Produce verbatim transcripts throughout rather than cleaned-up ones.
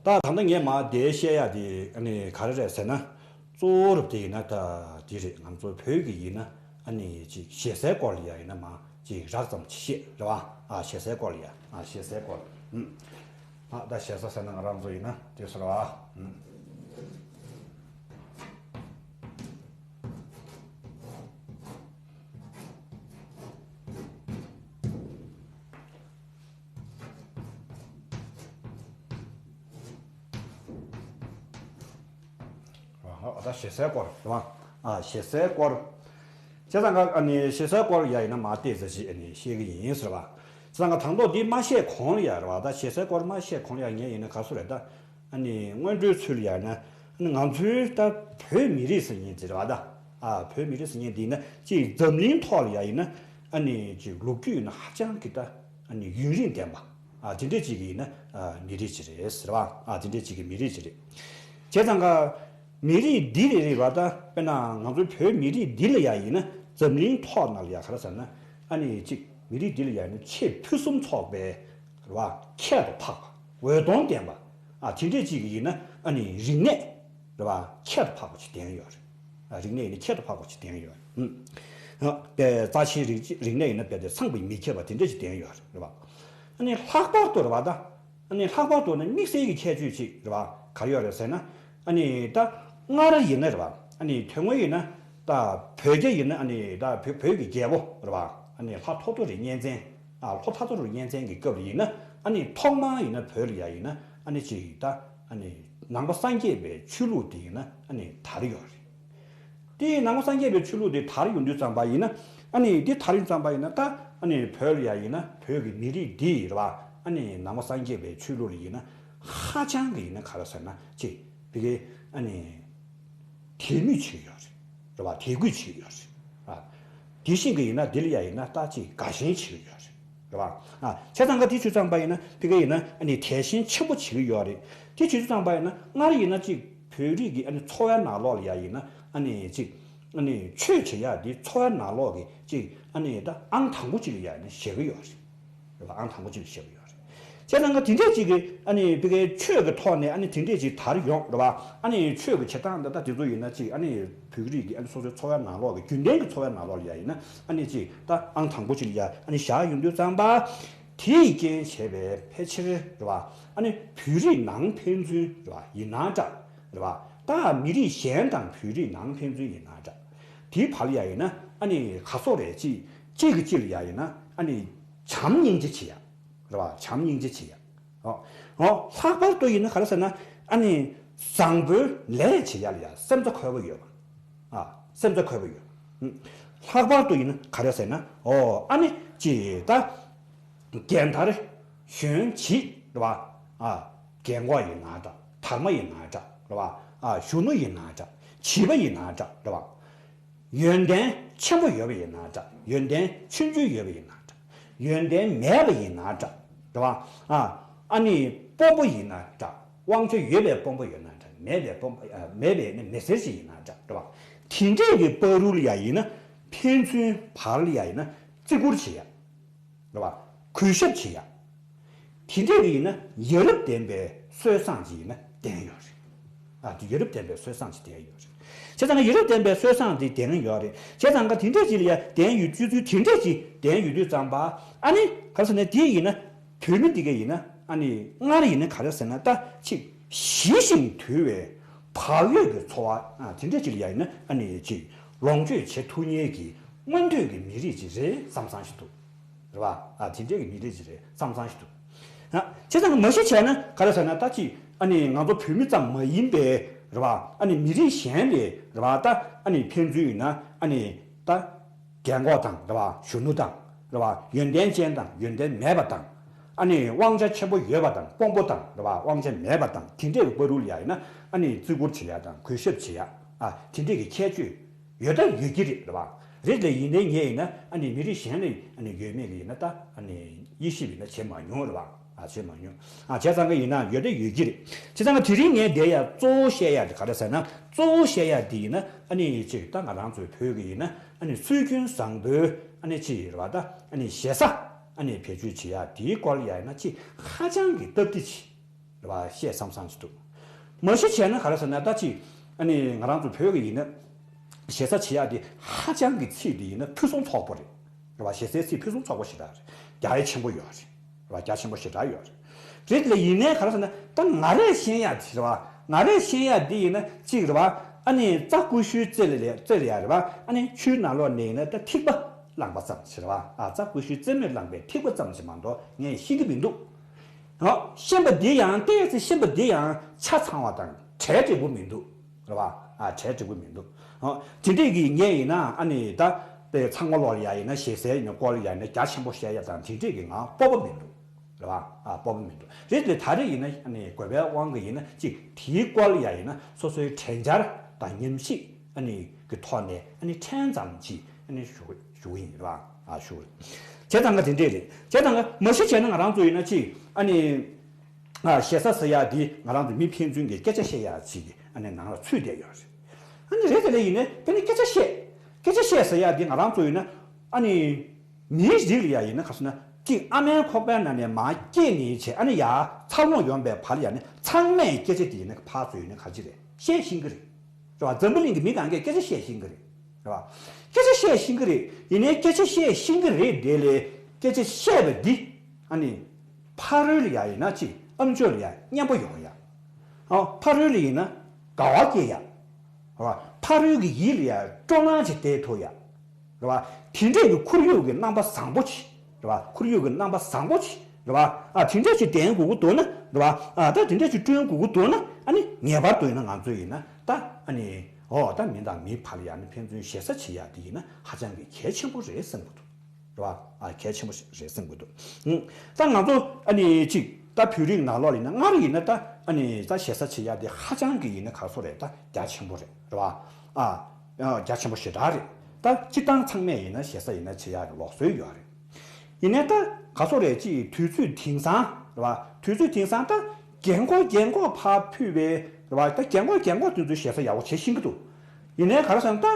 ད་ད་ལྟ་ངས་མར་དེ་བཤད་ཡ་དེ་ཨ་ནི་ག་རེ་རེད་ཟེར་ན། གཙོ་བོ་རུ་དེ་ཡིན་ན་ད་དེ་རེད། ང་ཚོ་བོད་ཀྱི་ཡིན་ན་ཨ་ནི་ཅིག་ཞེ་སའི་སྐོར་ལ་ཡ་ཡིན་ན་མར་ཅིག་རགས་ཙམ་ཅིག་བཤད་རེད་བ། ཨ་ཞེ་སའི་སྐོར་ལ་ཡ། ཨ་ཞེ་སའི་སྐོར། ཨུམ། ཨ་ད་ཞེ་ས་ཟེར་ན་ང་རང་ཚོ་ཡིན་ན་དེ་ཟེར་བ། ཨུམ། ད་ཞེ་སའི་སྐོར་རེད་བ། ཨ་ཞེ་སའི་སྐོར། བྱས་ཙང་ཀ་ཨ་ནི་ཞེ་སའི་སྐོར་ཡ་ཡིན་ན་མ་བལྟས་ཟེར་ཞིག་ཨ་ནི་བཤད་གི་ཡིན་ཟེར་བ། བྱས་ཙང་ཀ་དང་ཐོག་འདི་མ་བཤད་གོང་ལ་ཡ་རེད་བ། ད་ཞེ་སའི་སྐོར་མ་བཤད་གོང་ལ་ཡ་ངས་ཡིན་ན་ག་སུ་རེད་ད། ཨ་ནི་སྔོན་འགྲོའི་ཚུལ་ཡ་ན་ཨ་ནི་ང་ཚོའི་ད་བོད་མི་རིགས་ཟེར་མཁན་ཅིག་རེད་བ་ད། ཨ་བོད་མི་རིགས་ཟེར་མཁན་འདི་ན་ཅིག་འཛམ་གླིང་ཐོག་ལ་ཡ་ཡིན་ན་ཨ་ནི་ཅིག་ལོ་རྒྱུས་ཡིན་ན་ཧ་ཅང་གི་ད་ཨ་ནི་ཡུན་རིང་ལྡན་པ། ཨ་དེ་འདྲས་ཅིག་ཡིན་ན་ཨ་མི་རིགས་ཅིག་རེད་ཟེར་བ། ཨ་དེ་འདྲས་ཅིག་གི་མི་རིགས་ཅིག་རེད། བྱས་ཙང་ཀ་མི་རིགས་འདི་རེད་རེད་བ་ད། དཔེར་ན་ང་ཚོའི་བོད་མི་རིགས་འདི་ལ་ཡ་ཡིན་ན་འཛམ་གླིང་ཐོག་ནང་ལ་ཡ་ག་རེ་ཟེར་ན་ཨ་ནི་ཅིག་མི་རིགས་འདི་ལ་ཡ་ཡིན་ན་ཆེས་ཕུན་སུམ་ཚོགས་པའི་རེད་བ། ཁྱད་དུ་འཕགས་པ། འོད་སྟོང་ལྡན་པ། ཨ་དེ་འདྲས་ཅིག་ཡིན་ན་ཨ་ནི་རིག་གནས་རེད་བ། ཁྱད་དུ་འཕགས་པ་ཅིག་ལྡན་ཡོད་རེད། ཨ་རིག་གནས་ཡིན་ན་ཁྱད་དུ་འཕགས་པ་ཅིག་ལྡན་ཡོད་རེད། ཨུམ། ཨ་དཔེ་རྩ་ཆེའི་རིག་རིག་གནས་ཡིན་ན་དཔེ་དེ་ཚངས་པའི་མེ་ཁྱབ་པ་དེ་འདྲས་ཅིག་ལྡན་ཡོད་རེད་བ། ཨ་ནི་ལྷག་པར་དུ་རེད་བ་ད། ཨ་ནི་ལྷག་པར་དུ་ནི་དམིགས་བསལ་གྱི་ཁྱད་ཆོས་ཅིག་རེད་བ། ག་རེ་ཡོད་རེད་ཟེར་ན། ཨ་ནི་ད་སྔར་ཡིན་ན་རེད་བ། ཨ་ནི་དོན་དངོས་ཡིན་ན་ད་བོད་རྒྱ་ཡིན་ན་ཨ་ནི་ད་བོད་བོད་ཀྱི་རྒྱལ་པོ་རེད་བ། ཨ་ནི་ལྷ་ཐོ་ཐོ་རི་གཉན་བཙན། ཨ་ལྷོ་ཐ་ཐོ་རི་གཉན་བཙན་གྱི་སྐབས་ལ་ཡིན་ན་ཨ་ནི་ཐོག་མར་ཡིན་ན་བོད་ལ་ཡ་ཡིན་ན་ཨ་ནི་ཅིག་ད་ཨ་ནི་ནང་པ་སངས་རྒྱས་པའི་ཆོས་ལུགས་དེ་ཡིན་ན་ཨ་ནི་དར་ཡོད་རེད། དེ་ནང་པ་སངས་རྒྱས་པའི་ཆོས་ལུགས་དེ་དར་ཡོང་དུས་ཙམ་པ་ཡིན་ན། ཨ་ནི་དེ་དར་ཡོང་ཙམ་པ་ཡིན་ན་ད་ཨ་ནི་བོད་ལ་ཡ་ཡིན་ན་བོད་ཀྱི་མི་རིགས་འདི་རེད་བ། ཨ་ནི་ནང་པ་སངས་རྒྱས་པའི་ཆོས་ལུགས་ལ་ཡིན་ན་ཧ་ཅང་གི་ཡིན་ན་ག་རེ་ཟེར་ན་ཅིག་བི་གའི་ཨ་ནི་དད་མོས་བྱེད་ཀྱི་ཡོད་རེད། རེད་བ། དད་གུས་བྱེད་ཀྱི་ཡོད་རེད། ཨ་དེ་བཞིན་གྱི་ཡིན་ན་འདི་ལ་ཡ་ཡིན་ན་ད་ཅིག་དགའ་ཞེན་བྱེད་ཀྱི་ཡོད་རེད། རེད་བ། ཨ་བྱས་ཙང་ཀ་དེ་བྱས་ཙམ་པ་ཡིན་ན་བི་གའི་ཡིན་ན་ཨ་ནི་དད་ཞེན་ཆེན་པོ་བྱེད་ཀྱི་ཡོད་རེད། དེ་བྱས་ཙམ་པ་ཡིན་ན་སྔར་ཡིན་ན་ཅིག་བོད་རིགས་ཀྱི་ཨ་ནི་འཚོ་བའི་ནང་ལོགས་ལ་ཡ་ཡིན་ན་ཨ་ནི་ཅིག་ཨ་ནི་ཆོས་བྱེད་ཡ་འདི་འཚོ་བའི་ནང་ལོགས་ཀྱི་ཅིག་ཨ་ནི་ད་ཨང་དང་པོ་ཅིག་ལ་ཡ་ནི་བཞག་གི་ཡོད་རེད། རེད་བ། ཨང་དང་པོ་ཅིག་ལ་བཞག་གི་ཡོད་རེད། བྱས་ཙང་ཀ་དེ་འདྲས་ཅིག་གི་ཨ་ནི་བི་གའི་ཆོས་ཀྱི་ཐོག་ནས་ཨ་ནི་དེ་འདྲས་ཅིག་དར་ཡོང་རེད་བ། ཨ་ནི་ཆོས་ཀྱི་བྱེད་སྟངས་འདི་ད་དེ་ཚོ་ཡིན་ན་ཅིག་ཨ་ནི་བོད་རིགས་ཀྱི་ཨ་ནི་སོ་སོའི་འཚོ་བའི་ནང་ལོགས་ཀྱི་རྒྱུན་ལྡན་གྱི་འཚོ་བའི་ནང་ལོགས་ལ་ཡ་ཡིན་ན་ཨ་ནི་ཅིག་ད་ཨང་དང་པོ་ཅིག་ལ་ཡ་ཨ་ནི་བཞག་ཡོང་དུས་ཙམ་པ། དེས་རྐྱེན་བྱས་པའི་ཕལ་ཆེར་རེད་བ། ཨ་ནི་བོད་རིགས་ནང་ཕན་ཚུན་རེད་བ་ཡིན་ན་འདྲ། རེད་བ། ད་མི་རིགས་གཞན་དང་བོད་རིགས་ནང་ཕན་ཚུན་ཡིན་ན་འདྲ། དེའི་བར་ལ་ཡ་ཡིན་ན་ཨ་ནི་ག་སོག་རེད་ཅིག་གཅིག་གིས་གཅིག་ལ་ཡ་ཡིན་ན་ཨ་ནི་བྱམས་སྙིང་རྗེ་བྱེད་ཡ། རེད་བ། བྱམས་སྙིང་རྗེ་བྱེད་ཡ། ཨོ། ཨོ། ལྷག་པར་དུ་ཡིན་ན་ག་རེ་ཟེར་ན། ཨ་ནི་བཟང་པོའི་ལས་བྱེད་ཡ་ལ་ཡ་སེམས་རྩ་འཁོལ་བ་ཡོད་པ། ཨ། སེམས་རྩ་འཁོལ་བ་ཡོད། ཨུ། ལྷག་པར་དུ་ཡིན་ན་ག་རེ་ཟེར་ན། ཨོ། ཨ་ནི་ཅི་ད། རྒན་དར་གཞོན་བྱིས་རེད་བ། ཨ། རྒན་གོག་ཡིན་ན་འདྲ། དར་མ་ཡིན་ན་འདྲ་རེད་བ། ཨ། གཞོན་ནུ་ཡིན་ན་འདྲ། བྱིས་པ་ཡིན་ན་འདྲ་རེད་བ། ཡོན་ཏན་ཆེན་པོ་ཡོད་པ་ཡིན་ན་འདྲ། ཡོན་ཏན་ཆུང་ཆུང་ཡོད་པ་ཡིན་ན་འདྲ། ཡོན་ཏན་མེད་པ་ཡིན་ན་འདྲ། རེད་བ། ཨ། ཨ་ནི་དཔོན་པོ་ཡིན་ན་འདྲ། དབང་ཆ་ཡོད་པའི་དཔོན་པོ་ཡོད་ན་འདྲ། མེད་པའི་དཔོན་པོ། ཨ། མེད་པའི་ནི་མི་སེར་ཞིག་ཡིན་ན་འདྲ། རེད་བ། དེ་འདྲས་ཀྱི་བར་དུ་ལ་ཡ་ཡིན་ན་ཕན་ཚུན་བར་ལ་ཡ་ཡིན་ན་བརྩི་བཀུར་བྱེད་ཡ། རེད་བ། གུས་ཞབས་བྱེད་ཡ། དེ་འདྲས་ཀྱི་ཡིན་ན་ཡ་རབས་ལྡན་པའི་སྲོལ་བཟང་ཅིག་ཡིན་ན་ལྡན་ཡོད་རེད། ཨ། དེ་ཡ་རབས་ལྡན་པའི་སྲོལ་བཟང་ཅིག་ལྡན་ཡོད་རེད། བྱས་ཙང་ཡ་རབས་ལྡན་པའི་སྲོལ་བཟང་དེ་ལྡན་ཡོད་རེད། བྱས་ཙང་ཀ་དེ་འདྲས་ཅིག་ལ་ཡ་ལྡན་ཡོད། སྤྱོད་ཚུལ་དེ་འདྲས་ཅིག་ལྡན་ཡོད་དུས་ཙམ་པ། ཨ་ནི་ག་རེ་ཟེར་ན་དེ་ཡིན་ན་བོད་མི་འདི་ག་ཡིན་ན་ཨ་ནི་སྔར་ཡིན་ན་ག་རེ་ཟེར་ན་ད་ཅིག་ཞི་ཞིང་དུལ་བའི་བག་ཡོད་ཀྱི་འཚོ་བ། ཨ། དེ་འདྲས་ཅིག་ལ་ཡ་ཡིན་ན་ཨ་ནི་ཅིག་ལོངས་སྤྱོད་བྱེད་ཐུབ་མཁན་གྱི་མངོན་འདོད་ཀྱི་མི་རིགས་ཅིག་རེད་བསམ་བསམ་ཞིག་འདུག། རེད་བ། ཨ། དེ་འདྲས་ཀྱི་མི་རིགས་ཅིག་རེད་བསམ་བསམ་ཞིག་འདུག། ཨ། བྱས་ཙང་མ་གཞི་བྱས་ན་ག་རེ་ཟེར་ན་ད་ཅིག་ཨ་ནི་ང་ཚོ་བོད་མི་ཙམ་མ་ཡིན་པའི་རེད་བ། ཨ་ནི་མི་རིགས་གཞན་ལས་རེད་བ། ད་ཨ་ནི་ཕན་ཚུན་ཡིན་ན་ཨ་ནི་ད་རྒན་གོག་དང་རེད་བ། གཞོན་ནུ་དང་རེད་བ། ཡོན་ཏན་ཅན་དང་ཡོན་ཏན་མེད་པ་དང་། ཨ་ནི་དབང་ཆ་ཆེན་པོ་ཡོད་པ་དང་དཔོན་པོ་དང་རེད་བ། དབང་ཆ་མེད་པ་དང་དེ་འདྲས་ཀྱི་བར་དུ་ལ་ཡ་ཡིན་ན་ཨ་ནི་བརྩི་བཀུར་བྱེད་ཡ་དང་གུས་ཞབས་བྱེད་ཡ། ཨ། དེ་འདྲས་ཀྱི་ཁྱད་ཆོས་ཡོད་ད་ཡོད་ཀྱི་རེད། རེད་བ། རེད་ལ་ཡིན་ནའི་ངས་ཡིན་ན་ཨ་ནི་མི་རིགས་གཞན་ལ་ཨ་ནི་ཡོད་མེད་ཀྱི་ཡིན་ན་ད་ཨ་ནི་དབྱེ་ཞིབ་ཡིན་ན་བྱེད་མ་མྱོང་རེད་བ། ཨ། བྱེད་མ་མྱོང་། ཨ། བྱས་ཙང་ཀ་ཡིན་ན་ཡོད་ད་ཡོད་ཀྱི་རེད། བྱས་ཙང་ཀ་དེ་རིང་ངས་འདིར་ཡ་གཙོ་བོ་བཤད་ཡ་དེ་ག་རེ་ཟེར་ན། གཙོ་བོ་བཤད་ཡ་དེ་ཡིན་ན་ཨ་ནི་ཅིག་ད་ང་རང་ཚོའི་བོད་ཀྱི་ཡིན་ན་ཨ་ནི་སྲོལ་རྒྱུན་བཟང་པོའི་ཨ་ནི་ཅིག་རེད་བ། ད་ཨ་ནི་ཞེ་ས་ཨ་ནི་བེད་སྤྱོད་བྱེད་ཡ་དེའི་སྐོར་ལ་ཡ་ཡིན་ན་ཅིག་ཧ་ཅང་གི་སྟབས་བདེ་ཅིག་རེད་བ། བཤད་བསམ་བསམ་ཞིག་འདུག་མ་གཞི་བྱས་ན་ག་རེ་ཟེར་ན། ད་ཅིག་ཨ་ནི་ང་རང་ཚོ་བོད་ཀྱི་ཡིན་ན་ཞེ་ས་བྱེད་ཡག་དེ་ཧ་ཅང་གི་ཚིག་དེ་ཡིན་ན་ཕུན་སུམ་ཚོགས་པོ་རེད། རེད་བ། ཞེ་སའི་ཚིག་ཕུན་སུམ་ཚོགས་པོ་ཞེ་དྲག་རེད། རྒྱ་ཡ་ཆེན་པོ་ཡོད་རེད། རེད་བ། རྒྱ་ཆེན་པོ་ཞེ་དྲག་ཡོད་རེད། རེད་ལ་ཡིན་ནའི་ག་རེ་ཟེར་ན། ད་ང་རས་ཤེས་ཡག་དེ་རེད་བ། ང་རས་ཤེས་ཡག་དེ་ཡིན་ན་གཅིག་རེད་བ། ཨ་ནི་རྩྭ་ཀུ་ཤུའི་རྩེ་ལ་རྩེ་ལ་ཡ་རེད་བ། ཨ་ནི་ཆུའི་ནང་ལོགས་ནས་ཡིན་ན་ད་ཐིགས་པ་བླངས་པ་ཙམ་ཞིག་རེད་བ། ཨ། རྩྭ་ཀུ་ཤུའི་རྩེ་མོས་བླངས་པའི་ཐིགས་པ་ཙམ་ཞིག་མ་གཏོགས་ངས་ཤེས་ཀྱི་མི་འདུག་ཨོ། ཤེས་པ་འདི་ཡང་ཏོག་ཙམ་ཤེས་པ་འདི་ཡང་ཆ་ཚང་བ་དང་གྲལ་འགྲིག་པོ་མི་འདུག་རེད་བ། ཨ། གྲལ་འགྲིག་པོ་མི་འདུག་ཨོ། དེ་འདྲས་ཀྱི་ངས་ཡིན་ན་ཨ་ནི་ད་དེ་ཚང་མ་ལོག་ལ་ཡ་ཡིན་ན་ཞེ་སའི་ཡིན་ན་སྐོར་ལ་ཡ་ཡིན་ན་རྒྱ་ཆེན་པོ་བཤད་ཡ་དང་དེ་འདྲས་ཀྱི་ང་སྤོབས་པ་མི་འདུག་རེད་བ། ཨ། སྤོབས་པ་མི་འདུག་རེད་དེ་ད་རེས་ཡིན་ན་ཨ་ནི་དགོས་པའི་དབང་གིས་ཡིན་ན་ཅིག་དེའི་སྐོར་ལ་ཡ་ཡིན་ན་སོ་སོའི་དྲན་འཆར་དང་ཉམས་ཞིབ་ཨ་ནི་གི་ཐོག་ནས་ཨ་ནི་ཕྲན་ཙམ་ཅིག་ཨ་ནི་ཞུ་ཞུ་གི་ཡིན་རེད་བ། ཨ། ཞུ་གི་རེད། བྱས་ཙང་ཀ་དེ་འདྲས་རེད། བྱས་ཙང་ཀ་མ་གཞི་བྱས་ན་ང་རང་ཚོ་ཡིན་ན་ཅིག་ཨ་ནི། ཨ། ཞེ་ས་ཟེར་ཡག་འདི་ང་རང་ཚོ་མི་ཕན་ཚུན་གྱི་སྐད་ཆ་བཤད་ཡག་ཅིག་གི་ཨ་ནི་ནང་ལ་ཚུད་བསྡད་ཡོད་རེད། ཨ་ནི་རེད་དེ་ལས་ཡིན་ནའི་དཔེར་ན་སྐད་ཆ་བཤད། སྐད་ཆ་བཤད་ཟེར་ཡག་འདི་ང་རང་ཚོ་ཡིན་ན་ཨ་ནི། མིའི་རིགས་ལ་ཡ་ཡིན་ན་ག་ཟེར་ན། གཅིག་ཨ་མའི་ཁོག་པའི་ནང་ནས་མར་སྐྱེས་ནས་བྱས་ཨ་ནི་ཡར་འཚར་ལོངས་ཡོང་པའི་བར་ལ་ཡ་ནི་ཚང་མས་སྐད་ཆ་དེ་ཡིན་ན་ཕར་ཚུར་ཡིན་ན་ག་ཅི་རེད་བཤད་ཤེས་ཀྱི་རེད། རེད་བ། འཛམ་བུ་གླིང་གི་མི་གང་གས་སྐད་ཆ་བཤད་ཤེས་ཀྱི་རེད། རེད་བ། སྐད་ཆ་བཤད་ཤེས་ཀྱི་རེད། ཡིན་ནའི་སྐད་ཆ་བཤད་ཤེས་ཀྱི་རེད་དེ་ལས་སྐད་ཆ་བཤད་པ་འདི་ཨ་ནི་ཕ་རོལ་ལ་ཡ་ཡིན་ན་གཅིག་ཨམ་ཅོག་ལ་ཡ་སྙན་པོ་ཡོང་ཡ། ཨ། ཕ་རོལ་ལ་ཡིན་ན་དགའ་བ་སྐྱེ་ཡ། རེད་བ། ཕ་རོལ་གྱི་ཡིད་ལ་ཡ་སྤྲོ་སྣང་ཅིག་སྟེར་ཐུབ་ཡ། རེད་བ། དེ་འདྲས་ཀྱི་ཁོར་ཡུག་གི་རྣམ་པ་བཟང་པོ་ཅིག་རེད་བ། ཁོར་ཡུག་གི་རྣམ་པ་བཟང་པོ་ཅིག་རེད་བ། ཨ། དེ་འདྲས་ཅིག་ལྡན་དགོས་ཀྱི་འདུག་ན། རེད་བ། ཨ། ད་དེ་འདྲས་ཅིག་བསྐྲུན་དགོས་ཀྱི་འདུག་ན། ཨ་ནི་ངེས་པར་དུ་ཡིན་ན་ང་ཚོ་ཡིན་ན་ད་ཨ་ནི་འོ་ད་མི་དང་མིའི་བར་ལ་ཡ་ནི་ཕན་ཚུན་ཞེ་ས་བྱེད་ཡ་དེ་ཡིན་ན་ཧ་ཅང་གི་གལ་ཆེན་པོ་རེད་བསམ་གྱི་འདུག་རེད་བ། ཨ། གལ་ཆེན་པོ་ཞིག་རེད་བསམ་གྱི་འདུག་ཨང་། ད་ང་ཚོ་ཨ་ནི་ཅིག་ད་བོད་རིགས་ནང་ལོགས་ལ་ཡིན་ན་སྔར་ཡིན་ན་ད་ཨ་ནི་ད་ཞེ་ས་བྱེད་ཡ་དེ་ཧ་ཅང་གི་ཡིན་ན་ག་སོ་རེད། ད་རྒྱ་ཆེན་པོ་རེད། རེད་བ། ཨ། ཨ། རྒྱ་ཆེན་པོ་ཞེ་དྲག་རེད། ད་སྤྱིར་བཏང་ཚང་མས་ཡིན་ན་ཞེ་ས་ཡིན་ན་བྱེད་ཡག་གི་ལུགས་སྲོལ་ཡོད་རེད། ཡིན་ནའི་ད་ག་སོ་རེད། ཅིག་དུས་ཚོད་དེང་སང་རེད་བ། དུས་ཚོད་དེང་སང་ད་རྒན་གོག་རྒན་གོག་ཕར་ཕུད་པའི་རེད་བ། ད་རྒན་གོག་རྒན་གོག་དེ་ཚོའི་ཞེ་ས་ཡག་པོ་བྱེད་ཤེས་ཀྱི་འདུག་ཡིན་ནའི་ག་རེ་ཟེར་ན་ད་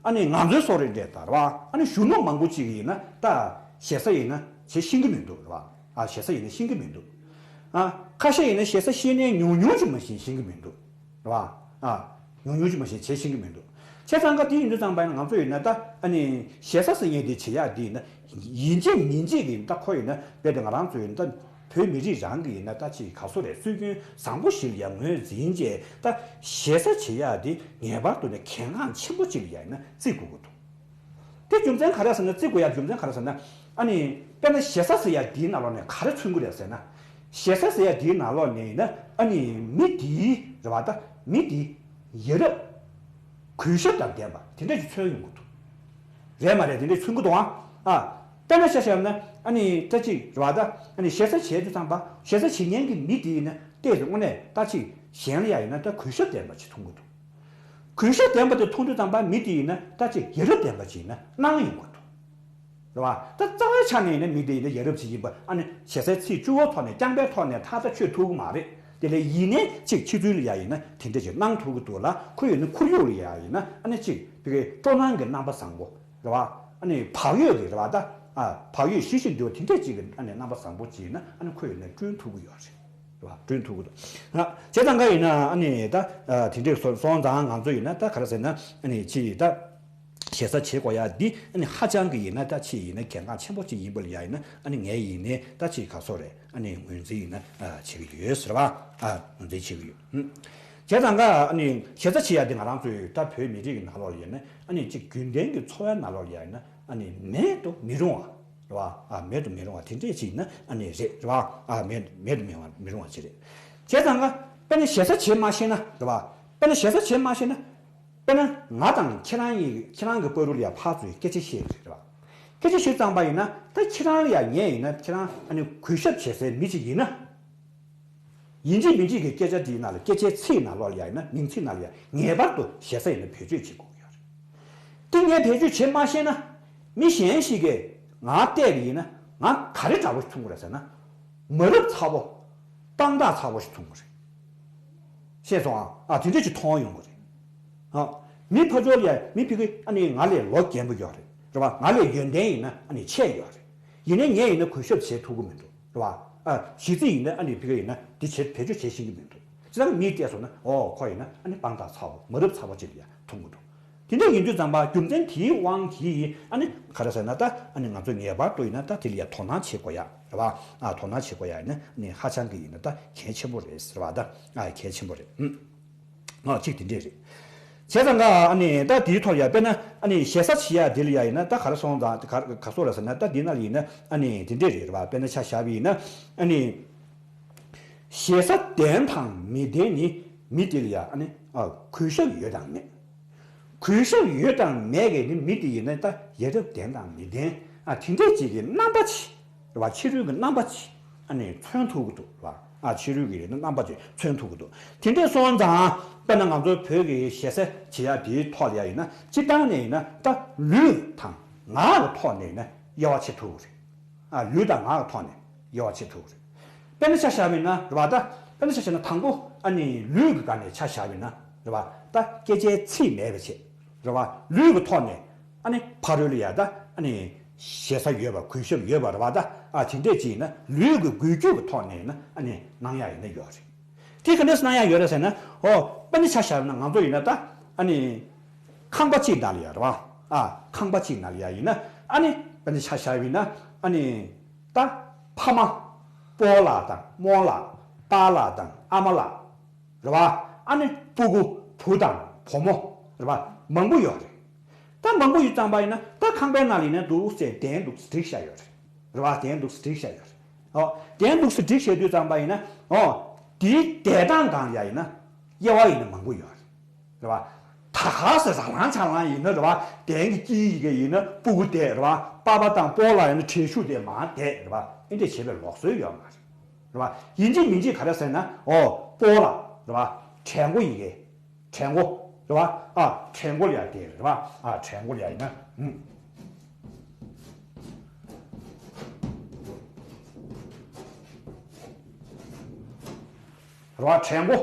ཨ་ནི་ང་ཚོའི་སོ་རེད་འདྲ་ད་རེད་བ། ཨ་ནི་གཞོན་ནུ་མང་པོ་ཅིག་ཡིན་ན་ད་ཞེ་ས་ཡིན་ན་བྱེད་ཤེས་ཀྱི་མི་འདུག་རེད་བ། ཨ། ཞེ་ས་ཡིན་ན་ཤེས་ཀྱི་མི་འདུག་ཨ། ཁ་ཤས་ཡིན་ན་ཞེ་ས་ཤེས་ནའི་ཉུང་ཉུང་ཅིག་མ་ཤེས་ཤེས་ཀྱི་མི་འདུག་རེད་བ། ཨ། ཉུང་ཉུང་ཅིག་མ་ཤེས་བྱེད་ཤེས་ཀྱི་མི་འདུག་བྱས་ཙང་ཀ་དེ་ཡིན་དུས་ཙམ་པ་ཡིན་ན་ང་ཚོ་ཡིན་ན་ད་ཨ་ནི་ཞེ་ས་ཟེར་མཁན་དེ་བྱེད་ཡག་དེ་ཡིན་ན་ཡིན་གཅིག་མིན་གཅིག་ཡིན། ད་ཁོ་ཡིན་ན་རྦད་དེ་ང་རང་ཚོ་ཡིན་ན་ད་བོད་མི་རིགས་རང་གི་ཡིན་ན་ད་ཅིག་ག་སོ་རེད། སྲོལ་རྒྱུན་བཟང་པོ་ཞིག་ལ་ཡ་ངོས་འཛིན་བྱས་ད་ཞེ་ས་བྱེད་ཡག་དེ་ངེས་པར་དུ་ནས་གལ་འགངས་ཆེན་པོ་ཅིག་ལ་ཡ་ཡིན་ན་བརྩི་དགོས་ཀྱི་འདུག་དེ་རྒྱུ་མཚན་ག་རེ་ཟེར་ན། བརྩི་དགོས་ཡ་རྒྱུ་མཚན་ག་རེ་ཟེར་ན། ཨ་ནི་དཔེར་ན་ཞེ་ས་ཟེར་ཡ་འདིའི་ནང་ལོགས་ནས་ག་རེ་མཚོན་གྱི་རེད་ཟེར་ན། ཞེ་ས་ཟེར་ཡ་འདིའི་ནང་ལོགས་ནས་ཡིན་ན་ཨ་ནི་མི་འདིའི་རེད་བ། ད་མི་འདི་ཡ་རབས་གུས་ཞབས་དང་ལྡན་པ་དེ་འདྲ་ཞིག་མཚོན་ཡོང་གི་འདུག་རེད་མ་རེད། དེ་འདྲ་མཚོན་གྱི་འདུག་ཨང་། ཨ། དཔེར་ན་ཆ་བཞག་ན་ཨ་ནི་ད་ཅིག་རེད་བ། ད་ཨ་ནི་ཞེ་ས་བྱེད་དུས་ཙམ་པ་ཞེ་ས་བྱེད་མཁན་གྱི་མི་དེ་ཡིན་ན་ཏོག་ཙམ་དངོས་གནས་ད་ཅིག་གཞན་ལ་ཡ་ཡིན་ན་ད་གུས་ཞབས་ལྡན་པ་ཅིག་མཐོང་གི་འདུག་གུས་ཞབས་ལྡན་པ་དེ་མཐོང་དུས་ཙམ་པ་མི་དེ་ཡིན་ན་ད་ཅིག་ཡ་རབས་ལྡན་པ་ཅིག་ཡིན་ན་སྣང་ཡོང་གི་འདུག་རེད་བ། ད་རྩ་བའི་ཆ་ནས་ཡིན་ན་མི་དེ་ཡིན་ན་ཡ་རབས་ཅིག་ཡིན་པ་ཨ་ནི་ཞེ་སའི་ཚིག་བཅུ་བའི་ཐོག་ནས་རྐྱང་པའི་ཐོག་ནས་ཐག་ད་ཆོད་ཐུབ་ཀྱི་མ་རེད། དེ་ལས་ཡིན་ནའི་ཅིག་ཕྱི་ཚུལ་ལ་ཡ་ཡིན་ན་དེ་འདྲ་ཅིག་སྣང་ཐུབ་ཀྱི་འདུག་ལ། ཁོ་ཡིན་ན་ཁོར་ཡུག་ལ་ཡ་ཡིན་ན་ཨ་ནི་ཅིག་དེ་གའི་སྤྲོ་སྣང་གི་རྣམ་པ་བཟང་པོ་རེད་བ། ཨ་ནི་བག་ཡོད་ཀྱི་རེད་བ། ད་ཨ་བག་ཡོད་ཞི་ཞིང་དུལ་བ་དེ་འདྲ་ཅིག་གི་ཨ་ནི་རྣམ་པ་བཟང་པོ་ཅིག་ཡིན་ན་ཨ་ནི་ཁོ་ཡིན་ན་བསྐྲུན་ཐུབ་ཀྱི་ཡོད་རེད། རེད་བ། བསྐྲུན་ཐུབ་ཀྱི་འདུག་ང་བྱས་ཙང་ཀ་ཡིན་ན་ཨ་ནི་ད་ཨ་དེ་འདྲས་སོང་ཙང་ང་ཚོ་ཡིན་ན་ད་ག་རེ་ཟེར་ན་ཨ་ནི་ཅི་ད་ཞེ་ས་བྱེད་དགོས་ཡ་འདི་ཨ་ནི་ཧ་ཅང་གི་ཡིན་ན་ད་ཅི་ཡིན་ན་གལ་འགངས་ཆེན་པོ་ཅིག་ཡིན་པ་ལ་ཡ་ཡིན་ན་ཨ་ནི་ངས་ཡིན་ནའི་ད་ཅི་ག་སོ་རེད། ཨ་ནི་ངོས་འཛིན་ཡིན་ན་ཨ་བྱེད་ཀྱི་ཡོད་ཟེར་བ། ཨ་ངོས་འཛིན་བྱེད་ཀྱི་ཡོད། ཧུམ། བྱས་ཙང་ཀ་ཨ་ནི་ཞེ་ས་བྱེད་ཡ་འདི་ང་རང་ཚོའི་ད་བོད་མི་རིགས་ཀྱི་ནང་ལོགས་ལ་ཡིན་ན་ཨ་ནི་ཅིག་རྒྱུན་ལྡན་གྱི་འཚོ་བའི་ནང་ལོགས་ལ་ཡ་ཡིན་ན་ཨ་ནི་མེད་དུ་མི་རུང་བ། རེད་བ། ཨ་མེད་དུ་མི་རུང་བ་དེ་འདྲས་ཅིག་ཡིན་ན་ཨ་ནི་རེད། རེད་བ། ཨ་མེད་མེད་དུ་མི་རུང་བ་མི་རུང་བ་ཅིག་རེད། བྱས་ཙང་ཀ་དཔེར་ན་ཞེ་ས་བྱེད་མ་ཤེས་ན་རེད་བ། དཔེར་ན་ཞེ་ས་བྱེད་མ་ཤེས་ན། དཔེར་ན་ང་དང་ཁྱེད་རང་ཡི་ཁྱེད་རང་གི་བར་དུ་ལ་ཡ་ཕར་ཚུར་སྐད་ཆ་བཤད་ཀྱི་རེད་བ། སྐད་ཆ་བཤད་ཙམ་པ་ཡིན་ན་ད་ཁྱེད་རང་ལ་ཡ་ངས་ཡིན་ན་ཁྱེད་རང་ཨ་ནི་གུས་ཞབས་བྱེད་སའི་མི་ཅིག་ཡིན་ན། ཡིན་གཅིག་མིན་གཅིག་གི་སྐད་ཆ་དེའི་ནང་ལ་སྐད་ཆའི་ཚིག་ནང་ལོགས་ལ་ཡ་ཡིན་ན་མིང་ཚིག་ནང་ལ་ཡ་ངེས་པར་དུ་ཞེ་ས་ཡིན་ན་བེད་སྤྱོད་བྱེད་དགོས་ཀྱི་ཡོད་རེད། དེ་ངས་བེད་སྤྱོད་བྱེད་མ་ཤེས་ན། མི་གཞན་ཞིག་གིས་ང་བལྟས་པ་ཡིན་ན་ང་ག་རེ་འདྲ་པོ་ཞིག་མཐོང་གི་རེད་ཟེར་ན། མ་རབས་ཚ་བོ། དཔང་རྟགས་ཚ་བོ་ཞིག་མཐོང་གི་རེད། ཤེས་སོང་ཨ། ཨ་དེ་འདྲ་ཞིག་མཐོང་ཡོང་གི་རེད། ཨ་མི་ཕར་ཕྱོགས་ལ་ཡ་མི་ཕ་གི་ཨ་ནི་ང་ལས་ལོ་རྒན་པོ་ཡོད་རེད། རེད་བ། ང་ལས་ཡོན་ཏན་ཡིན་ན་ཨ་ནི་ཆེ་ཡོད་རེད། ཡིན་ནའི་ངས་ཡིན་ན་གུས་ཞབས་བྱེད་ཐུབ་ཀྱི་མི་འདུག་རེད་བ། ཨ་གཞི་རྩ་ཡིན་ན་ཨ་ནི་ཕ་གི་ཡིན་ན་འདི་བྱེད་བེད་སྤྱོད་བྱེད་ཤེས་ཀྱི་མི་འདུག་ཅི་ལྟར་མིས་བལྟས་སོང་ན་ཨོ་ཁོ་ཡིན་ན་ཨ་ནི་དཔང་རྟགས་ཚ་བོ་མ་རབས་ཚ་བོ་ཅིག་ལ་ཡ་མཐོང་གི་འདུག་དེ་འདྲ་ཡིན་དུས་ཙམ་པ་རྒྱུ་མཚན་དེའི་དབང་གིས་ཨ་ནི་ག་རེ་ཟེར་ན་ད་ཨ་ནི་ང་ཚོས་ངེས་པར་དུ་ཡིན་ན་ད་དེ་ལ་ཡ་དོ་སྣང་བྱེད་དགོས་ཡ་རེད་བ། ཨ་དོ་སྣང་བྱེད་དགོས་ཡ་ཡིན་ན་ཨ་ནི་ཧ་ཅང་གི་ཡིན་ན་ད་གལ་ཆེན་པོ་རེད་ཟེར་བ་ད་ཨ་གལ་ཆེན་པོ་རེད། ཨུམ། ཨ་གཅིག་དེ་འདྲས་རེད། བྱས་ཙང་ག་ཨ་ནི་ད་དེའི་ཐོག་ཡ་དཔེར་ན་ཨ་ནི་ཞེ་ས་བྱེད་ཡ་དེ་ལ་ཡ་ཡིན་ན་ད་ག་རེ་སོང་ཙང་ག་ག་སོགས་ར་ཟེར་ན་ད་འདི་ན་ལ་ཡིན་ན་ཨ་ནི་དེ་འདྲས་རེད་རེད་བ། དཔེར་ན་ཆ་བཞག་པ་ཡིན་ན་ཨ་ནི། ཞེ་ས་ལྡན་དང་མི་ལྡན་ནི་མི་དེ་ལ་ཡ་ཨ་ནི་ཨ་གུས་ཞབས་ཡོད་དང་མེད། གུས་ཞབས་ཡོད་དང་མེད་ཀྱི་ནི་མི་དེ་ཡིན་ན་ད་ཡ་རབས་ལྡན་དང་མི་ལྡན་ཨ་དེ་འདྲས་ཅིག་གི་རྣམ་པ་ཅིག་རེད་བ། ཕྱི་རོལ་གྱི་རྣམ་པ་ཅིག་ཨ་ནི་མཚོན་ཐུབ་ཀྱི་འདུག་རེད་བ། ཨ་ཕྱི་རོལ་གྱི་རྣམ་པ་ཅིག་མཚོན་ཐུབ་ཀྱི་འདུག་དེ་འདྲས་སོང་ཙང་དཔེར་ན་ང་ཚོ་བོད་ཀྱི་ཞེ་ས་བྱེད་ཡ་དེའི་ཐོག་ལ་ཡ་ཡིན་ན་སྤྱིར་བཏང་ནས་ཡིན་ན་ད་ལུས་དང་ངག་གི་ཐོག་ནས་ཡིན་ན་དབྱེ་བ་ཕྱེ་ཐུབ་ཀྱི་རེད། ཨ་ལུས་དང་ངག་གི་ཐོག་ནས་དབྱེ་བ་ཕྱེ་ཐུབ་ཀྱི་རེད། དཔེར་ན་ཆ་བཞག་པ་ཡིན་ན་རེད་བ། ད་དཔེར་ན་ཆ་བཞག་ན་དང་པོ་ཨ་ནི་ལུས་ཀྱི་སྒང་ནས་ཆ་བཞག་པ་ཡིན་ན་རེད་བ། ད་སྐད་ཆའི་ཚིག་མེད་པའི་ཆེད་རེད་བ། ལུས་ཀྱི་ཐོག་ནས་ཨ་ནི་ཕ་རོལ་ལ་ཡ་ད་ཨ་ནི་ཞེ་ས་ཡོད་པ་གུས་ཞབས་ཡོད་པ་རེད་བ། ད་ཨ་དེ་འདྲས་ཅིག་ཡིན་ན་ལུས་ཀྱི་འགུལ་སྐྱོད་ཀྱི་ཐོག་ནས་ཡིན་ན་ཨ་ནི་གནང་ཡ་ཡིན་ན་ཡོད་རེད། དེ་ག་འདྲས་གནང་ཡ་ཡོད་རེད་ཟེར་ན། ཨོ་དཔེར་ན་ཆ་བཞག་ན་ང་ཚོ་ཡིན་ན་ད་ཨ་ནི་ཁང་པ་གཅིག་ནང་ལ་ཡ་རེད་བ། ཨ་ཁང་པ་གཅིག་ནང་ལ་ཡ་ཡིན་ན་ཨ་ནི་དཔེར་ན་ཆ་བཞག་ཡིན་ན་ཨ་ནི་ད་ཕ་མ་སྤོ་ལགས་དང་རྨོ་ལགས་པཱ་ལགས་དང་ཨ་མ་ལགས་རེད་བ། ཨ་ནི་སྤུ་གུ་བུ་དང་བུ་མོ་རེད་བ། མང་པོ་ཡོད་རེད། ད་མང་པོ་ཡོད་ཙམ་པ་ཡིན་ན་ད་ཁང་པའི་ནང་ལ་ཡིན་ན་འདུག་སེ་གདན་འདུག་སེ་བསྒྲིགས་བཞག་ཡོད་རེད། རེད་བ། གདན་འདུག་སེ་བསྒྲིགས་བཞག་ཡོད་རེད། ཨོ་གདན་འདུག་སེ་བསྒྲིགས་བཞག་དུས་ཙམ་པ་ཡིན་ན་ཨོ་དེའི་བསྡད་སྟངས་སྒང་ལ་ཡ་ཡིན་ན་དབྱེ་བ་ཡིན་ན་མང་པོ་ཡོད་རེད། རེད་བ། ད་ག་སེ་ཟ་ལང་ཆ་ལང་ཡིན་ན་རེད་བ། གདན་གྱི་དཀྱིལ་ཡི་གེ་ཡིན་ན་སྤུ་གུ་བསྡད་རེད་བ། པ་ཕ་དང་སྤོ་ལགས་ཡིན་ན་དྲེལ་ཤུགས་དེ་མར་བསྡད་རེད་བ། ཨེ་འདྲས་བྱེད་པའི་ལུགས་སྲོལ་ཡོད་མ་རེད། རེད་བ། ཡིན་གཅིག་མིན་གཅིག་ག་རེ་ཟེར་ན་ཨོ་སྤོ་ལགས་རེད་བ། གྲལ་མགོ་ཡི་གེ་གྲལ་མགོ་རེད་བ། ཨ་གྲལ་མགོ་ལ་ཡ་བསྡད་རེད་བ། ཨ་གྲལ་མགོ་ལ་ཡ་ཡིན་ན་ཨུམ། རེད་བ། གྲལ་མགོ་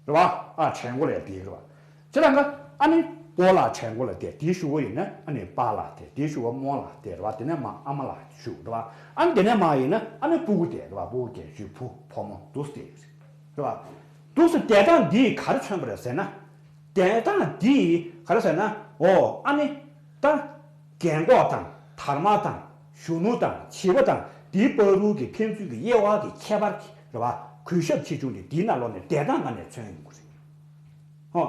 རེད་བ། ཨ་གྲལ་མགོ་ལ་ཡ་བསྡད་རེད་བ། ཁྱེད་རང་ག་ཨ་ནི་སྤོ་ལགས་གྲལ་མགོ་ལ་བསྡད། དེའི་གཞུག་གུ་ཡིན་ན་ཨ་ནི་པཱ་ལགས་བསྡད། དེའི་གཞུག་གུ་རྨོ་ལགས་བསྡད་རེད་བ། དེ་ནས་མར་ཨ་མ་ལགས་བཞུགས་རེད་བ། ཨ་ནི་དེ་ནས་མར་ཡིན་ན་ཨ་ནི་སྤུ་གུ་བསྡད་རེད་བ། སྤུ་གུ་བསྡད། གཞུག་བུ་བུ་མོ་འདུག་སེ་བསྡད་ཡོད་རེད་བ། འདུག་སེ་བསྡད་སྟངས་འདིས་ག་རེ་མཚོན་པ་རེད་ཟེར་ན། བསྡད་སྟངས་འདིས་ག་རེ་ཟེར་ན། ཨོ་ཨ་ནི་ད་རྒན་གོག་དང་དར་མ་དང་གཞོན་ནུ་དང་བྱིས་པ་དང་དེའི་བར་དུ་གི་ཕན་ཚུན་གྱི་དབྱེ་བ་གི་ཁྱད་པར་གྱི་རེད་བ། གུས་ཞབས་ཆེ་ཆུང་དེ་དེའི་ནང་ལོགས་ནས་བསྡད་སྟངས་ནང་ནས་མཚོན་ཡོང་གི་རེད། ཧོ།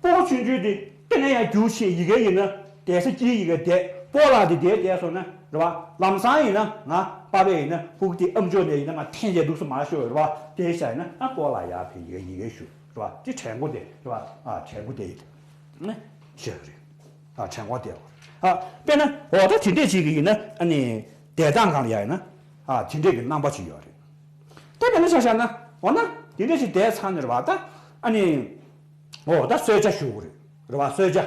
སྤོ་ཆུང་ཆུང་དེ་དེ་ནས་ཡང་རྒྱུགས་ཆེ་ཡི་གེ་ཡིན་ན་བསྡད་ས་དཀྱིལ་ཡི་གེ་བསྡད། སྤོ་ལགས་དེ་བསྡད་བསྡད་སོང་ན་རེད་བ། ལམ་སང་ཡིན་ན་ང་པ་ཕ་ཡིན་ན་སྤུ་གུ་དེ་ཨམ་ཅོག་ནས་ཡིན་ན་ང་འཐེན་བྱས་འདུག་སེ་མར་ཤོར་རེད་བ། བསྡད་བཞག་ཡིན་ན་ཨ་སྤོ་ལགས་ཡར་ཕེབས་ཡི་གེ་ཡི་གེ་ཞུ་རེད་བ། དེ་གྲལ་མགོ་དེ་རེད་བ། ཨ་གྲལ་མགོ་དེ་ཡིན་ན་ཤོར་རེད། ཨ་གྲལ་མགོ་དེ་ཨ་དཔེར་ན་འོ་ད་དེ་འདྲས་ཅིག་གི་ཡིན་ན་ཨ་ནི་བསྡད་སྟངས་སྒང་ལ་ཡ་ཡིན་ན་ཨ་དེ་འདྲས་ཀྱི་རྣམ་པ་ཅིག་ཡོད་རེད། ད་དཔེར་ན་ཆ་བཞག་ན་འོ་ན་དེ་འདྲས་ཅིག་བསྡད་ཚར་ནས་རེད་བ། ད་ཨ་ནི་འོ་ད་གསོལ་ཇ་ཞུ་དགོས་རེད་རེད་བ། གསོལ་ཇ།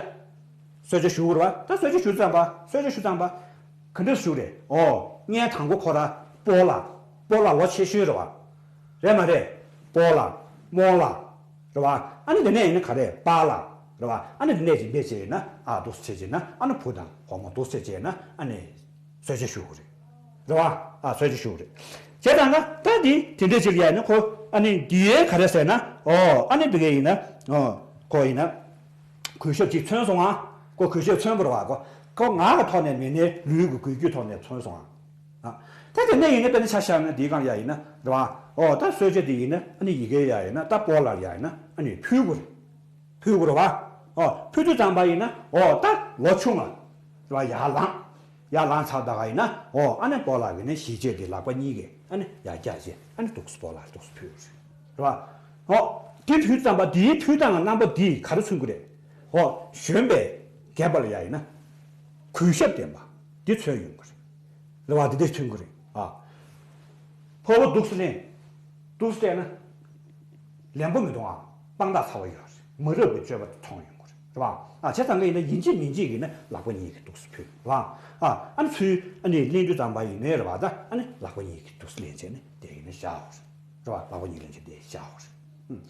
གསོལ་ཇ་ཞུ་དགོས་རེད་བ། ད་གསོལ་ཇ་ཞུ་ཙམ་པ་གསོལ་ཇ་ཞུ་ཙམ་པ་ག་འདྲས་ཞུ་རེད། འོ་ངས་དང་པོ་ཁོ་ར་སྤོ་ལགས། སྤོ་ལགས་ལོ་ཆེ་ཤོས་རེད་བ། རེད་མ་རེད། སྤོ་ལགས། རྨོ་ལགས། རེད་བ། ཨ་ནི་དེ་ནས་ཡིན་ན་ག་རེ་པཱ་ལགས། རེད་བ། ཨ་ནི་དེ་ནས་ཅིག་འདི་བྱས་ཡིན་ན་ཨ་འདུག་སེ་བྱས་ཡིན་ན་ཨ་ནི་བུ་དང་བུ་མོ་འདུག་སེ་བྱས་ཡིན་ན་ཨ་ནི་གསོལ་ཇ་ཞུ་དགོས་རེད། རེད་བ། ཨ་གསོལ་ཇ་ཞུ་དགོས་རེད། བྱས་ཙང་ཀ་ད་འདི་དེ་འདྲས་ཅིག་ལ་ཡ་ནི་ཁོ་ཨ་ནི་འདི་ཡས་ག་རེ་ཟེར་ན། ཨོ་ཨ་ནི་འདི་གས་ཡིན་ན་ཨོ་ཁོ་ཡིན་ན་གུས་ཞབས་ཅིག་མཚོན་སོང་ཨ། ཁོ་གུས་ཞབས་མཚོན་པ་རེད་བ། ཁོ་ཁོ་ངག་གི་ཐོག་ནས་མིན་ནའི་ལུས་ཀྱི་འགུལ་སྐྱོད་ཐོག་ནས་མཚོན་སོང་ཨ། ཨ། ད་དེ་ནས་ཡིན་ན་དཔེར་ན་ཆ་བཞག་ན་འདིའི་སྒང་ཡ་ཡིན་ན་རེད་བ། ཨོ་ད་གསོལ་ཇ་དེ་ཡིན་ན་ཨ་ནི་ཡི་གེ་ཡ་ཡིན་ན་ད་སྤོ་ལགས་ཡ་ཡིན་ན་ཨ་ནི་ཕུལ་དགོས་རེད། ཕུལ་དགོས་རེད་བ། ཨོ་ཕུལ་དུས་ཙམ་པ་ཡིན་ན་ཨོ་ད་ལོ་ཆུང་བ་རེད་བ། ཡར་ལངས། ཡར་ལངས་ཚར་ད་ག་ཡིན་ན་ཨོ་ཨ་ནི་སྤོ་ལགས་ཀྱིས་ནི་ཞི་བྱེད་དེ་ལག་པ་གཉིས་ཀས་ཨ་ནི་ཡར་བཀྱགས་བྱས་ཨ་ནི་འདུག་སེ་སྤོ་ལགས་འདུག་སེ་ཕུལ་དགོས་རེད། རེད་བ། ཨོ། དེ་ཕུལ་ཙམ་པ་དེའི་ཕུལ་སྟངས་ཀྱི་རྣམ་པ་འདིས་ག་རེ་མཚོན་གྱི་རེད། ཨོ། གཞོན་པའི་སྒལ་པ་ལ་ཡ་ཡིན་ན། གུས་ཞབས་ལྡན་པ། འདི་མཚོན་ཡོང་གི་རེད། རེད་བ། འདི་འདྲས་མཚོན་གྱི་རེད། ཨ། ཕོར་པ་འདུག་སེ་ལེན། འདུག་སེ་སྤྲད་ན། ལེན་པོ་མི་གཏོང་ཨ། དཔང་རྟགས་ཚ་བོ་ཡོད་རེད། མ་རབས་ཀྱི་སྤྱོད་པ་མཐོང་ཡོང་གི་རེད། རེད་བ། ཨ། བྱས་ཙང་ཀ་ཡིན་ན་ཡིན་གཅིག་མིན་གཅིག་ཡིན་ན་ལག་པ་གཉིས་ཀྱིས་འདུག་སེ་ཕུལ། རེད་བ། ཨ། ཨ་ནི་ཚུར་ཨ་ནི་ལེན་རྒྱུ་ཙམ་པ་ཡིན་ནའི་རེད་བ། ད་ཨ་ནི་ལག་པ་གཉིས་ཀྱིས་འདུག་སེ་ལེན་བྱས་ནས་དེ་ཡིན་ན་བཞག་རེད། རེད་བ། ལག་པ་གཉིས་ལེན་བྱས་དེ་བཞག་རེད།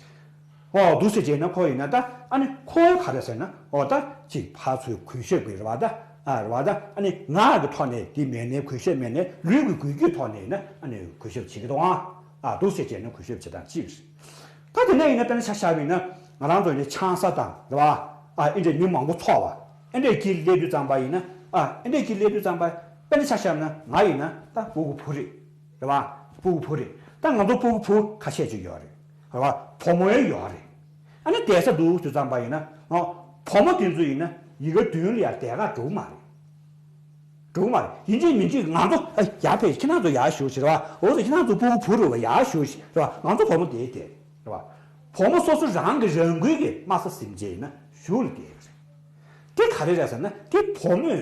ཨོ་འདུག་སེ་བྱས་ན་ཁོ་ཡིན་ན་ད་ཨ་ནི་ཁོ་ག་རེ་ཟེར་ན་ཨོ་ད་ཅིག་ཕར་ཚུར་གུས་ཞབས་ཀྱི་རེད་བ། ད་ ཨ་རེད་བ། ད་ཨ་ནི་ངག་གི་ཐོག་ནས་དེ་མེད་ནའི་གུས་ཞབས་མེད་ནའི་ལུས་ཀྱི་གུས་རྒྱུད་ཐོག་ནས་ཡིན་ན་ཨ་ནི་གུས་ཞབས་བྱེད་ཀྱི་འདུག་ཨང་། ཨ་འདུག་སེ་བྱས་ན་གུས་ཞབས་བྱེད་སྟངས་གཅིག་རེད། ད་དེ་ནས་ཡིན་ན་དཔེར་ན་ཆ་བཞག་པ་ཡིན་ན་ང་རང་ཚོ་ཡིན་ན་ཆང་ས་དང་རེད་བ། ཨ་ཨེ་འདྲས་མི་མང་པོ་ཚོགས་པ་ཨེ་འདྲས་ཀྱི་སླེབས་དུས་ཙམ་པ་ཡིན་ན། ཨ་ཨེ་འདྲས་ཀྱི་སླེབས་དུས་ཙམ་པ་དཔེར་ན་ཆ་བཞག་ན་ང་ཡིན་ན་ད་སྤུ་གུ་བུ་རེད། རེད་བ། སྤུ་གུ་བུ་རེད། ད་ང་ཚོ་སྤུ་གུ་བུ་ཁ་ཤས་ཅིག་ཡོད་རེད། རེད་བ། བུ་མོ་ཡང་ཡོད་རེད། ཨ་ནི་བསྡད་ས་འདུག་དུས་ཙམ་པ་ཡིན་ན། ཨ་བུ་མོ་དེ་ཚོ་ཡིན་ན་ཡི་གེ་བདུན་ལ་ཡང་བསྡད་ག་འགྲོ་གི་མ་རེད། འགྲོ་གི་མ་རེད། ཡིན་གཅིག་མིན་གཅིག་ང་ཚོ་ཨ་ཡར་ཕེབས་ཤིག་ཁྱེད་རང་ཚོ་ཡར་བཞུགས་ཤིག་རེད་བ། འོ་ཙི་ཁྱེད་རང་ཚོ་སྤུ་གུ་བུ་རེད་བ། ཡར་བཞུགས་ཤིག་རེད་བ། ང་ཚོ་བུ་མོ་དེ་དེ་རེད་བ། བུ་མོ་སོ་སོ་རང་གི་རང་འགུལ་གྱིས་དམའ་ས་ཟིན་བྱས་ཡིན་ན་གཞུག་ལ་བསྡད་ཡོད་རེད། དེ་ག་རེ་རེད་ཟེར་ན་དེ་བུ་མོས་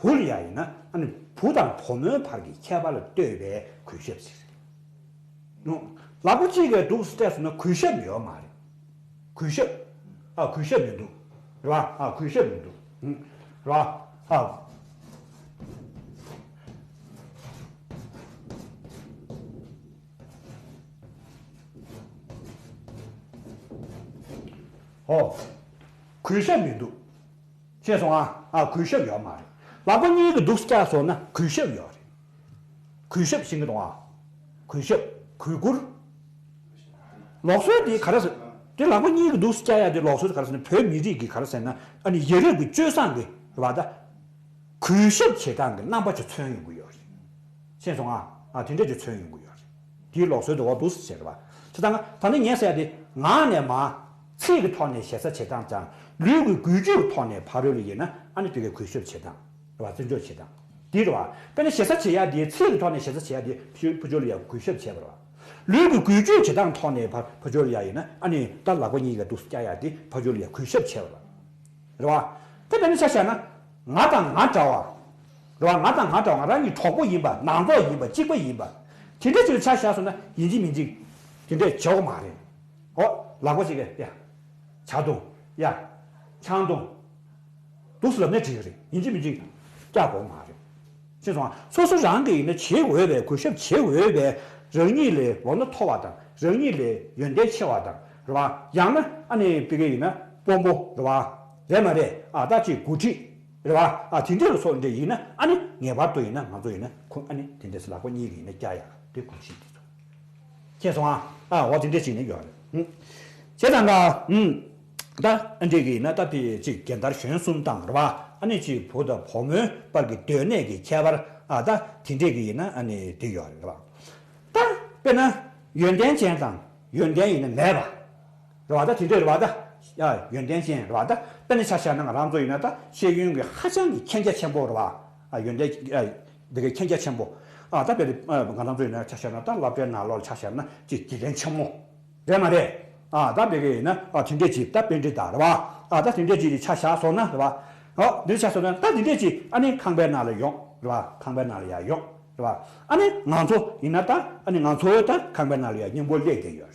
བུ་ལ་ཡ་ཡིན་ན་ཨ་ནི་བུ་དང་བུ་མོའི་བར་གྱི་ཁྱད་པར་ལ་ལྟོས་པའི་གུས་ཞབས་ཤིག་རེད། ལག་པ་གཅིག་གིས་འདུག་སེ་སྤྲད་སོང་ན་གུས་ཞབས་ཡོད་མ་རེད། གུས་ཞབས། ཨ་གུས་ཞབས་མི་འདུག་རེད་བ། ཨ་གུས་ཞབས་མི་འདུག་རེད་བ། ཨ། ཨོ། གུས་ཞབས་མི་འདུག་ཤེས་སོང་ཨ། ཨ་གུས་ཞབས་ཡོད་མ་རེད། ལག་པ་གཉིས་ཀྱིས་འདུག་སེ་བཀྱགས་སོང་ན་གུས་ཞབས་ཡོད་རེད། གུས་ཞབས་ཤེས་ཀྱི་འདུག་ཨ། གུས་ཞབས། གུས་བཀུར། ལུགས་སྲོལ་དེ་ག་རེ་ཟེར། དེ་ལག་པ་གཉིས་ཀྱིས་འདུག་སེ་བཀྱག་ཡ་དེ་ལུགས་སྲོལ་ག་རེ་ཟེར་ན་བོད་མི་རིགས་ཀྱི་ག་རེ་ཟེར་ན་ཨ་ནི་ཡ་རབས་ཀྱི་སྤྱོད་བཟང་གི་རེད་བ། ད་གུས་ཞབས་བྱེད་སྟངས་ཀྱི་རྣམ་པ་ཅིག་མཚོན་ཡོང་གི་ཡོད་རེད། ཤེས་སོང་ཨ། ཨ་དེ་འདྲ་ཅིག་མཚོན་ཡོང་གི་ཡོད་རེད། དེའི་ལུགས་སྲོལ་དུ་འོ་འདུག་སེ་བྱས་རེད་བ། བྱས་ཙང་ད་ནི་ངས་ཟེར་ཡ་དེ་ངག་ནས་མར། ཚིག་གི་ཐོག་ནས་ཞེ་ས་བྱེད་སྟངས་ཙམ། ལུས་ཀྱི་འགུལ་སྐྱོད་ཀྱི་ཐོག་ནས་ཕ་རོལ་ལ་ཡིན་ན་ཨ་ནི་དེ་གའི་གུས་ཞབས་བྱེད་སྟངས་རེད་བ། བརྩི་འཇོག་བྱེད་སྟངས་འདི་རེད་བ། དཔེར་ན་ཞེ་ས་བྱེད་ཡ་དེ་ཚིག་གི་ཐོག་ནས་ཞེ་ས་བྱེད་ཡ་དེ་ཕ་ཕ་ཕྱོགས་ལ་ཡ་གུས་ཞབས་བྱས་པ་རེད་བ། ལུས་ཀྱི་འགུལ་སྐྱོད་བྱེད་སྟངས་ཐོག་ནས་ཕ་ཕ་ཕྱོགས་ལ་ཡ་ཡིན་ན་ཨ་ནི་ད་ལག་པ་གཉིས་ཀ་འདུག་སེ་བཀྱག་ཡ་དེ་ཕ་ཕྱོགས་ལ་ཡ་གུས་ཞབས་བྱས་པ་རེད་བ། རེད་བ། དེ་དཔེར་ན་ཆ་བཞག་ན། ང་དང་ང་འདྲ་བ། རེད་བ། ང་དང་ང་འདྲ་བ་ང་རང་གཉིས་གྲོགས་པོ་ཡིན་པ་ནང་ཐོག་ཡིན་པ་གཅིག་པ་ཡིན་པ། དེ་འདྲ་ཅིག་ལ་ཆ་བཞག་སོང་ན་ཡིན་གཅིག་མིན་གཅིག་དེ་འདྲས་བྱེད་དགོས་མ་རེད། ཨོ། ལག་པ་གཅིག་གིས་ཡ། ཇ་འཐུང་། ཡ། ཆང་འཐུང་། འདུག་སེ་ལབ་ནས་འགྲིག་གི་རེད། ཡིན་གཅིག་མིན་གཅིག་བཀྱག་དགོས་མ་རེད། ཤེས་སོང་ཨ། སོ་སོ་རང་གིས་ཡིན་ན་བྱེད་འོས་པའི་གུས་ཞབས་བྱེད་འོས་པའི་རང་ཉིད་ལས་ལོ་ན་མཐོ་བ་དང་རང་ཉིད་ལས་ཡོན་ཏན་ཆེ་བ་དང་རེད་བ། ཡང་ན་ཨ་ནི་དཔེ་ག་ཡིན་ན་དཔོན་པོ་རེད་བ། རེད་མ་རེད། ཨ་ད་ཅིག་འགོ་ཁྲིད་རེད་བ། ཨ་དེ་འདྲ་ལ་སོགས་འདྲ་ཡིན་ན་ཨ་ནི་ངེས་པར་དུ་ཡིན་ན་ང་ཚོ་ཡིན་ན་ཁོ་ཨ་ནི་དེ་འདྲ་སེ་ལག་པ་གཉིས་ཀྱིས་ཡིན་ན་བཀྱག་ཡག་དེ་གོམས་གཤིས་དེ་ཚོ། ཤེས་སོང་ཨ། ཨ་འོ་དེ་འདྲ་ཅིག་ནི་ཡོད་རེད། ཧུམ། བྱས་ཙང་ད། ཧུམ། ད་ཨ་འདྲས་ཀྱི་ཡིན་ན་ད་དེ་ཅིག་རྒན་དར་གཞོན་གསུམ་དང་རེད་བ། ཨ་ནི་ཅིག་བུ་དང་བུ་མོའི་བར་གྱི་སྡོད་གནས་ཀྱི་ཁྱད་པར་ཨ་ད་དེ་འདྲས་ཀྱི་ཡིན་ན་ཨ་ནི་དེ་ཡོད་རེད་བ། ད་དཔེར་ན་ཡོན་ཏན་ཅན་དང་ཡོན་ཏན་ཡིན་ན་མེད་པ། རེད་བ། ད་དེ་འདྲས་རེད་བ། ད་ཡ་ཡོན་ཏན་ཅན་རེད་བ། ད་དཔེར་ན་ཆ་བཞག་ན་ང་རང་ཚོ་ཡིན་ན་ད་ཤེས་ཡོན་གྱི་ཧ་ཅང་གི་མཁྱེན་རྒྱ་ཆེན་པོ་རེད་བ། ཨ་ཡོན་ཏན་ཨ། འདི་གའི་མཁྱེན་རྒྱ་ཆེན་པོ། ཨ་ད་དཔེར་ན་ང་རང་ཚོ་ཡིན་ན་ཆ་བཞག་ན་ད་སློབ་གྲྭའི་ནང་ལོགས་ལ་ཆ་བཞག་ན་ཅིག་དགེ་རྒན་ཆེན་མོ། རེད་མ་རེད། ཨ་ད་འདི་གའི་ཡིན་ན་ཨ་དེ་འདྲས་ཅིག་ད་པཎྜི་ཏ་རེད་བ། ཨ་ད་དེ་འདྲས་ཅིག་ཆ་བཞག་སོང་ན་རེད་བ། ཨོ་འདིར་ཆ་བཞག་སོང་ན་ད་དེ་འདྲས་ཅིག་ཨ་ནི་ཁང་པའི་ནང་ལ་ཡོང་རེད་བ། ཁང་པའི་ནང་ལ་ཡར་ཡོང་རེད་བ། ཨ་ནི་ང་ཚོ་ཡིན་ན་ད་ཨ་ནི་ང་ཚོ་ད་ཁང་པའི་ནང་ལ་ཡར་མཉམ་པོ་སླེབས་བསྡད་ཡོད་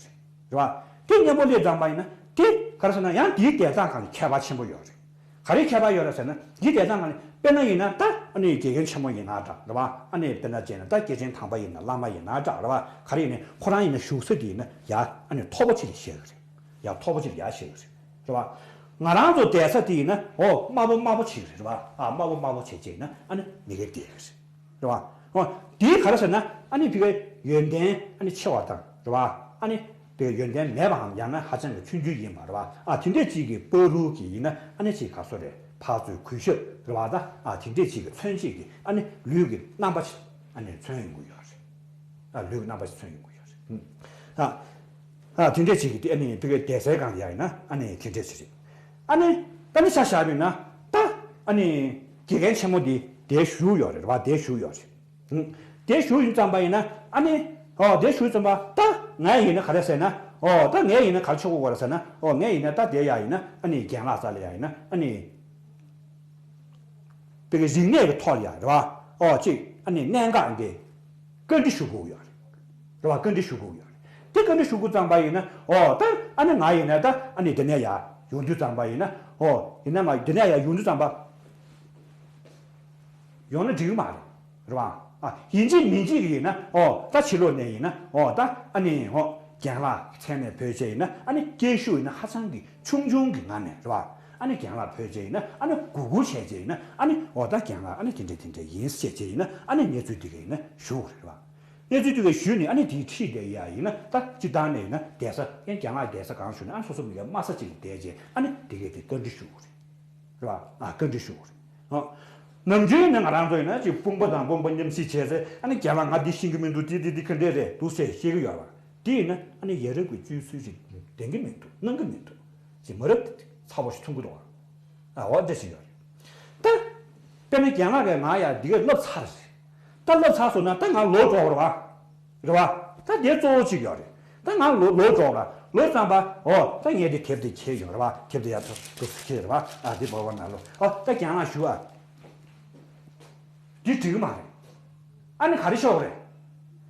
རེད། རེད་བ། དེ་མཉམ་པོ་སླེབས་ཙམ་པ་ཡིན་ན་དེ་ག་རེ་ཟེར་ན་ཡང་དེའི་བསྡད་སྟངས་སྒང་ལ་ཁྱད་པར་ཆེན་པོ་ཡོད་རེད། ག་རེ་ཁྱད་པར་ཡོད་རེད་ཟེར་ན་དེའི་བསྡད་སྟངས་སྒང་ལ་དཔེར་ན་ཡིན་ན་ད་ཨ་ནི་དགེ་རྒན་ཆེན་མོ་ཡིན་ན་འདྲ་རེད་བ། ཨ་ནི་དཔེར་ན་བྱས་ན་ད་སྐྱེས་ཆེན་དམ་པ་ཡིན་ན་བླ་མ་ཡིན་ན་འདྲ་རེད་བ། ག་རེ་ཡིན་ན་ཁོ་རང་ཡིན་ན་བཞུགས་ས་དེ་ཡིན་ན་ཡར་ཨ་ནི་མཐོ་པོ་ཅིག་ལ་བཞག་གི་རེད། ཡར་མཐོ་པོ་ཅིག་ལ་ཡར་བཞག་གི་རེད། རེད་བ། ང་རང་ཚོ་བསྡད་ས་དེ་ཡིན་ན་ཨོ་དམའ་པོ་དམའ་པོ་ཅིག་རེད་བ། ཨ་དམའ་པོ་དམའ་པོ་བྱས་བྱས་ན་ཨ་ནི་མི་སྒེར་བསྡད་ཡོད་རེད། རེད་བ། ཨོ། དེའི་ག་རེ་ཟེར་ན་ཨ་ནི་དེ་གའི་ཡོན་ཏན་ཨ་ནི་ཆེ་བ་དང་རེད་བ། ཨ་ནི་དེ་གའི་ཡོན་ཏན་མེད་པའམ་ཡང་ན་ཧ་ཅང་གི་ཆུང་ཆུང་ཡིན་པ་རེད་བ། ཨ་དེ་འདྲས་ཅིག་གི་བར་དུ་གི་ཡིན་ན་ཨ་ནི་ཅིག་ག་སོ་རེད། ཕར་ཚུར་གུས་ཞབས་རེད་བ། ད་ཨ་དེ་འདྲས་ཅིག་གི་མཚོན་བྱེད་ཀྱི་ཨ་ནི་ལུས་ཀྱི་རྣམ་པ་ཅིག་ཨ་ནི་མཚོན་ཡོང་གི་ཡོད་རེད། ཨ་ལུས་ཀྱི་རྣམ་པ་ཅིག་མཚོན་ཡོང་གི་ཡོད་རེད། ཨ། ཨ་དེ་འདྲས་ཅིག་གི་དེ་ཨ་ནི་དེ་གའི་བསྡད་སའི་སྒང་ལ་ཡ་ཡིན་ན་ཨ་ནི་དེ་འདྲས་ཅིག་རེད། ཨ་ནི་ད་ནི་ཆ་བཞག་པ་ཡིན་ན་ད་ཨ་ནི་དགེ་རྒན་ཆེན་མོ་འདི་དེར་བཞུགས་ཡོད་རེད་བ། དེར་བཞུགས་ཡོད་རེད། ཧུམ། དེར་བཞུགས་ཡིན་ཙམ་པ་ཡིན་ན་ཨ་ནི་ཨོ་དེར་བཞུགས་ཙམ་པ་ད་ངས་ཡིན་ན་ག་རེ་ཟེར་ན་ཨོ་ད་ངས་ཡིན་ན་ག་རེ་ཆོག་གི་ཡོད་རེད་ཟེར་ན་ཨོ་ངས་ཡིན་ན་ད་དེ་ཡ་ཡིན་ན་ཨ་ནི་རྒན་ལགས་རྩ་ལ་ཡ་ཡིན་ན་ཨ་ནི། དེ་གི་རིག་གནས་ཀྱི་ཐོག་ལ་ཡ་རེད་བ། ཨོ་གཅིག་ཨ་ནི་གནད་འགག་འདི་བཀའ་འདྲི་ཞུ་དགོས་ཡོད་རེད། རེད་བ། བཀའ་འདྲི་ཞུ་དགོས་ཡོད་རེད། དེ་བཀའ་འདྲི་ཞུ་དགོས་ཙམ་པ་ཡིན་ན་ཨོ་ད་ཨ་ནི་ང་ཡིན་ན་ད་ཨ་ནི་འདི་ནས་ཡ་ཡོང་དུས་ཙམ་པ་ཡིན་ན་ཨོ་ཡིན་ན་ང་འདི་ནས་ཡ་ཡོང་དུས་ཙམ་པ་ཡོང་ན་འགྲིག་གི་མ་རེད། རེད་བ། ཨ་ཡིན་གཅིག་མིན་གཅིག་ཡིན་ན་ཨོ་ད་ཕྱི་ལོགས་ནས་ཡིན་ན་ཨོ་ད་ཨ་ནི་ཨོ་རྒན་ལགས་མཚན་ནས་བོས་བྱས་ཡིན་ན་ཨ་ནི་སྐད་ཤུགས་ཡིན་ན་ཧ་ཅང་གི་ཆུང་ཆུང་གི་ངང་ནས་རེད་བ། ཨ་ནི་རྒན་ལགས་ཕེབས་བྱས་ཡིན་ན་ཨ་ནི་གུས་བཀུར་བྱས་བྱས་ཡིན་ན་ཨ་ནི་འོ་ད་རྒན་ལགས་ཨ་ནི་དེ་འདྲས་དེ་འདྲས་ཡིན་ཟེར་བྱས་བྱས་ཡིན་ན་ཨ་ནི་གནས་ཚུལ་འདི་ག་ཡིན་ན་ཞུ་དགོས་རེད་བ། གནས་ཚུལ་འདི་ག་ཞུས་ནས་ཨ་ནི་དེའི་ཁྲིད་བསྡད་ཡ་ཡིན་ན་ད་སྤྱིར་བཏང་ནས་ཡིན་ན་བསྡད་ས་ཨེ་རྒན་ལགས་བསྡད་ས་གང་ཞུ་ན་ཨ་ནི་སོ་སོ་མི་ག་དམའ་ས་གཅིག་ལ་བསྡད་བྱས་ཨ་ནི་དེ་གས་དེ་བཀའ་འདྲི་ཞུ་དགོས་རེད། རེད་བ། ཨ་བཀའ་འདྲི་ཞུ་དགོས་རེད། ཨ། ནམ་རྒྱུན་ནི་ང་རང་ཚོ་ཡིན་ན་ཅིག་དཔུང་པ་དང་དཔུང་པ་མཉམ་བསྲེས་བྱས་ཚེ་ཨ་ནི་རྒན་ལགས་ང་འདི་ཤེས་ཀྱི་མི་འདུག་འདི་འདི་འདི་ག་འདྲས་རེད་འདུག་ཟེར་བཤད་ཀྱི་ཡོད་རེད་བ། དེ་ཡིན་ན་ཨ་ནི་ཡ་རབས་ཀྱི་སྤྱོད་ཚུལ་ཞིག་ལྡན་གྱི་མི་འདུག་གནང་གི་མི་འདུག་ཅེས་མ་རབས་དེ་ཚ་བོ་ཞིག་མཐོང་གི་འདུག་ཨ་འོ་འདྲ་ཞིག་ཡོད་རེད། ད། དཔེར་ན་རྒན་ལགས་ཀྱིས་ང་ཡ་འདི་ག་བསླབས་ཚར་རེད། ད་བསླབས་ཚར་སོང་ན་ད་ང་ལོག་འགྲོ་དགོས་རེད་བ། རེད་བ། ད་དེ་གཙོ་བོ་གཅིག་ཡོད་རེད། ད་ང་ལོ་ལོ་འགྲོ་ར་ལོ་ཙམ་པ་ཨོ་ད་ངས་དེ་དེབ་དེ་ཁྱེར་ཡོང་རེད་བ། དེབ་དེ་ཡར་ཐོག་ཏུ་ཁྱེར་རེད་བ། ཨ་དེ་བོར་བ་ན་ལོ་ཨོ་ད་རྒན་ལགས་ཞུ་ཨ། འདི་འགྲིག་གི་མ་རེད། ཨ་ནི་ག་རེ་ཤོག་རེད།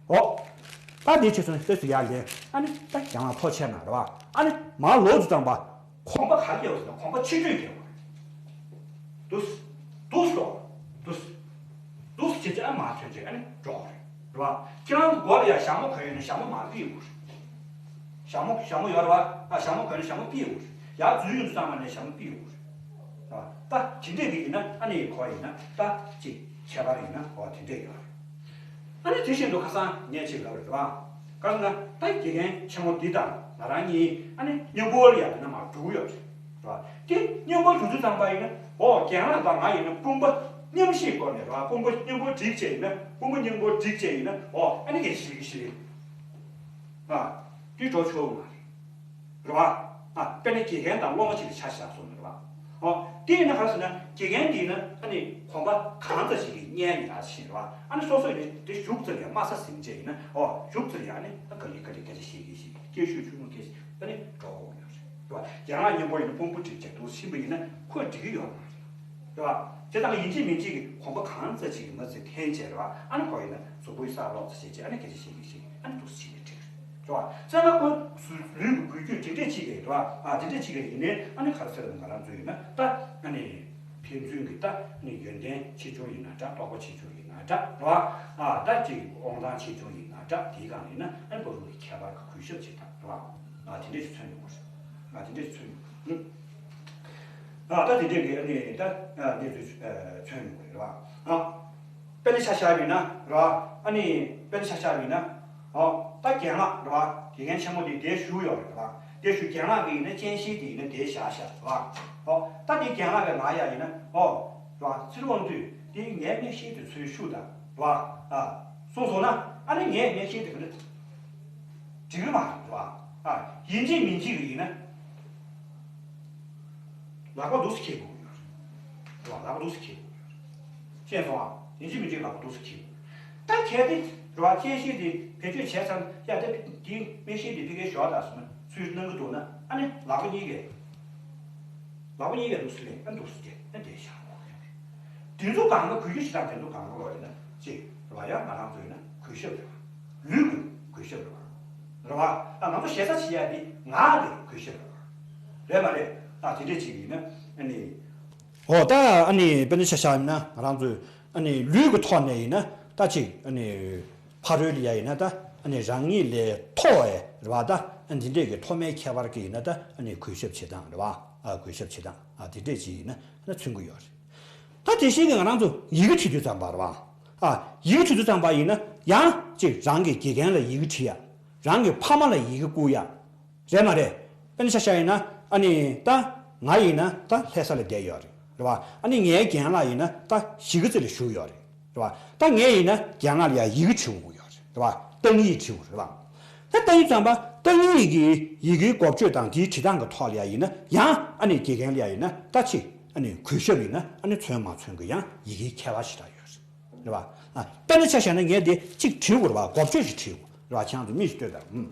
ཨོ། ད་དེ་ཆེ་སོང་ལྟོས་སུ་ཡར་ལེན། ཨ་ནི་ད་རྒན་ལགས་ཐོག་ཆེ་ན་རེད་བ། ཨ་ནི་མ་ལོ་ཙམ་པ། གོམ་པ་ག་རེ་ཡོད་ཟེར་ན་གོམ་པ་ཆེ་ཤོས་རྒྱག་དགོས་རེད། འདུག་འདུག་སོ། འདུག་འདུག་བྱེད་ཚེ་ཨ་མ་ཐོན་ཚེ་ཨ་ནི་འགྲོ་དགོས་རེད། རེད་བ། ཁྱེད་རང་གི་མགོ་ལ་ཡ་ཞྭ་མོ་གོན་ཡོད་ན་ཞྭ་མོ་མར་ཕུད་དགོས་རེད། ཞྭ་མོ་ཞྭ་མོ་ཡོད་རེད་བ། ཨ་ཞྭ་མོ་གོན་ན་ཞྭ་མོ་ཕུད་དགོས་རེད། ཡར་འཛུལ་ཡོང་དུས་ཙམ་པ་ནས་ཞྭ་མོ་ཕུད་དགོས་རེད། རེད་བ། ད་དེ་འདྲས་དེ་ཡིན་ན་ཨ་ནི་གོ་ཡིན་ན་ད་ཅིག་ཁྱད་པར་ཡིན་ན་འོ་དེ་འདྲས་ཡོད་རེད། ཨ་ནི་དེ་བཞིན་དུ་ཁ་སང་ངས་ཅིག་ལབ་རེད་བ། ག་རེ་ཟེར་ན་ད་དགེ་རྒན་ཆེན་མོ་འདི་དང་ང་རང་གཉིས་ཨ་ནི་མཉམ་པོ་ལ་ཡ་དེ་ན་མར་འགྲོ་གི་ཡོད་རེད་བ། དེ་མཉམ་པོ་འགྲོ་དུས་ཙམ་པ་ཡིན་ན་འོ་རྒན་ལགས་དང་ང་ཡིན་ན་དཔུང་པ་མཉམ་གཤིབ་སྒོ་ནས་རེད་བ། དཔུང་པ་མཉམ་པོ་སྒྲིག་བྱས་ཡིན་ན་དཔུང་པ་མཉམ་པོ་སྒྲིག་བྱས་ཡིན་ན་འོ་ཨ་ནི་ག་ཞིག་གི་ཞིག་ཨ་འདི་འགྲོ་ཆོག་གི་མ་རེད། རེད་བ། ཨ་དཔེར་ན་དགེ་རྒན་དང་སློབ་མ་ཅིག་ལ་ཆ་བཞག་སོང་ན་རེད་བ། ཨོ། དེ་ཡིན་ན་ག་རེ་ཟེར་ན་དགེ་རྒན་འདི་ཡིན་ན་ཨ་ནི་གོམ་པ་གང་ཙམ་ཞིག་གིས་བསྙལ་ཡིན་ན་ཞིག་རེད་བ། ཨ་ནི་སོ་སོ་ཡིན་ན་དེ་ཞུགས་ཙམ་ཡང་དམའ་ས་ཟིན་བྱས་ཡིན་ན་ཨོ་ཞུགས་ཙམ་ཡང་ཨ་ནི་ཨ་ག་ལེ་ག་ལེ་སྐད་ཆ་བཤད་གི་ཞིག་སྐད་ཤུགས་ཆུང་ངུ་སྐད་ཞིག་ཨ་ནི་འགྲོ་དགོས་ཡོད་རེད་བ། རྒན་ལགས་མཉམ་པོ་ཡིན་ན་དཔུང་པ་སྒྲིག་བྱས་འདུག་ཕྱིན་པ་ཡིན་ན་ཁོས་འགྲིག་གི་ཡོད་མ་རེད། རེད་བ། དེ་དག་ཡིན་གཅིག་མིན་གཅིག་གི་གོམ་པ་གང་ཙམ་ཅིག་གི་མ་ཚད་འཐེན་བྱས་རེད་བ། ཨ་ནི་ཁོ་ཡིན་ན་གཟུགས་པོའི་ས་ལོག་ཙམ་བྱས་བྱས་ཨ་ནི་སྐད་ཆ་བཤད་གི་ཞིག་ཨ་ནི་འདུག་སེ་བྱས་ནས་འགྲིག་རེད། རེད་བ། བྱས་ན་ཁོ་ལུས་ཀྱི་འགུལ་སྐྱོད་དེ་འདྲས་ཅིག་གི་རེད་བ། ཨ་དེ་འདྲས་ཅིག་གི་ཡིན་ནའི་ཨ་ནི་ག་རེ་ཟེར་ན་ང་རང་ཚོ་ཡིན་ན་ད་ཨ་ནི་ཕན་ཚུན་གྱི་ད་ཨ་ནི་ཡོན་ཏན་ཆེ་ཆུང་ཡིན་ན་འདྲ། རྟོགས་པ་ཆེ་ཆུང་ཡིན་ན་འདྲ། རེད་བ། ཨ་ད་ཅིག་དབང་ཐང་ཆེ་ཆུང་ཡིན་ན་འདྲ། དེའི་སྒང་ཡིན་ན་ཨ་ནི་བར་དུ་གི་ཁྱད་པར་གྱི་གུས་ཞབས་བྱེད་སྟངས་རེད་བ། ཨ་དེ་འདྲས་ཅིག་མཚོན་ཡོང་གི་རེད། ཨ་དེ་འདྲས་ཅིག་མཚོན་ཡོང་གི་རེད། ཨ་ད་དེ་འདྲས་ཀྱི་ཨ་ནི་ད་ཨ་གནས་ཚུལ་ཨ་མཚོན་ཡོང་གི་རེད་བ། ཨ་དཔེར་ན་ཆ་བཞག་པ་ཡིན་ན་རེད་བ། ཨ་ནི་དཔེར་ན་ཆ་བཞག་པ་ཡིན་ན་ཨོ་ད་རྒན་ལགས་རེད་བ། དགེ་རྒན་ཆེན་མོ་དེ་དེར་བཞུགས་ཡོད་རེད་བ། དེར་བཞུགས། རྒན་ལགས་ཀྱི་ཡིན་ན་སྤྱན་ཤེལ་དེ་ཡིན་ན་དེར་བཞག་བཞག་རེད་བ། ཨོ་ད་དེ་རྒན་ལགས་ཀྱི་ང་ཡ་ཡིན་ན་ཨོ་རེད་བ། ཚུར་འོང་དུས་དེ་ངའི་མིག་ཤེལ་དེ་ཚུར་བཞུགས་དང་རེད་བ། ཨ་གསུངས་སོང་ན་ཨ་ནི་ངའི་མིག་ཤེལ་དེ་ག་འདྲ། འགྲིག་གི་མ་རེད་བ། ཨ་ཡིན་གཅིག་མིན་གཅིག་གི་ཡིན་ན། ལག་པ་འདུག་སེ་འཁྱེར་དགོས་ཀྱི་ཡོད་རེད། རེད་བ། ལག་པ་འདུག་སེ་འཁྱེར་དགོས་ཀྱི་ཡོད་རེད། ཤེས་སོང་ཨ། ཡིན་གཅིག་མིན་གཅིག་ལག་པ་འདུག་སེ་འཁྱེར་དགོས། ད་གལ་ཏེ་རེད་བ། སྤྱན་ཤེལ་དེ་བེད་སྤྱོད་བྱས་ཚར་ན་ཡ་ད་དེའི་མིག་ཤེལ་དེ་ཕ་གིར་ཞོག་དང་ཟེར་ན་ཚུར་གནང་གི་འདུག་ན་ཨ་ནི་ལག་པ་གཉིས་ཀས། ལག་པ་གཉིས་ཀས་འདུག་སེ་ལེན། ཨ་འདུག་སེ་བྱས་ཨ་དེར་བཞག་དགོས་ཀྱི་ཡོད་རེད། དེ་ཚོ་གང་ག་གུས་ཞབས་བྱེད་སྟངས་དེ་ཚོ་གང་ག་ལོག་ཡིན་ན་ཅིག་རེད་བ། ཡང་ང་རང་ཚོ་ཡིན་ན་གུས་ཞབས་རེད་བ། ལུས་ཀྱི་གུས་ཞབས་རེད་བ། རེད་བ། ཨ་ང་ཚོ་ཞེ་ས་བྱེད་ཡ་འདི་ངག་གི་གུས་ཞབས་རེད་བ། རེད་མ་རེད། ཨ་དེ་འདྲས་ཅིག་ཡིན་ན་ཨ་ནི། འོ་ད་ཨ་ནི་དཔེར་ན་ཆ་བཞག་ཡིན་ན་ང་རང་ཚོས་ཨ་ནི་ལུས་ཀྱི་ཐོག་ནས་ཡིན་ན་ད་ཅིག་ཨ་ནི་ཕ་རོལ་ལ་ཡ་ཡིན་ན་ད་ཨ་ནི་རང་ཉིད་ལས་མཐོ་བའི་རེད་བ། ད་ཨ་འདི་འདྲས་ཀྱི་མཐོ་དམན་ཁྱད་པར་གྱི་ཡིན་ན་ད་ཨ་ནི་གུས་ཞབས་བྱེད་སྟངས་རེད་བ། ཨ་གུས་ཞབས་བྱེད་སྟངས་ཨ་དེ་འདྲས་ཅིག་ཡིན་ན་ཨ་ན་མཚོན་གྱི་ཡོད་རེད། ད་དེ་བཞིན་གྱི་ང་རང་ཚོ་ཡི་གེ་བྲིས་དུས་ཙམ་པ་རེད་བ། ཨ་ཡི་གེ་བྲིས་དུས་ཙམ་པ་ཡིན་ན་ཡང་ཅིག་རང་གི་དགེ་རྒན་ལ་ཡི་གེ་བྲིས་ཡ། རང་གི་ཕ་མ་ལ་ཡི་གེ་བསྐུར་ཡ། རེད་མ་རེད། དཔེར་ན་ཆ་བཞག་ཡིན་ན་ཨ་ནི་ད་ང་ཡིན་ན་ད་ལྷ་ས་ལ་བསྡད་ཡོད་རེད། རེད་བ། ཨ་ནི་ངའི་རྒན་ལགས་ཡིན་ན་ད་གཞིས་ཀ་རྩེ་ལ་བཞུགས་ཡོད་རེད། རེད་བ། ད་ངས་ཡིན་ན་རྒན་ལགས་ལ་ཡ་ཡི་གེ་བྲིས་དགོས་ཡོད་རེད། རེད་བ། གཏང་ཡིག་བྲིས་དགོས་རེད་བ། ད་གཏང་ཡིག་ཙམ་པ་གཏང་ཡིག་གི་ཡི་གེའི་འགོ་བརྗོད་དང་དེའི་བྲིས་སྟངས་ཀྱི་ཐོག་ལ་ཡ་ཡིན་ན་ཡང་ཨ་ནི་དགེ་རྒན་ལ་ཡ་ཡིན་ན་ད་ཅིག་ཨ་ནི་གུས་ཞབས་ཡིན་ན་ཨ་ནི་མཚོན་མ་མཚོན་གྱི་ཡང་ཡི་གེའི་ཁྱད་པར་ཞེ་དྲག་ཡོད་རེད། རེད་བ། ཨ་དཔེར་ན་ཆ་བཞག་ན་ངས་འདི་གཅིག་བྲིས་དགོས་རེད་བ། འགོ་བརྗོད་ཅིག་བྲིས་དགོས་རེད་བ། ཁྱེད་རང་ཚོ་མིག་ཅིག་ལྟོས་དང་། ཨུམ།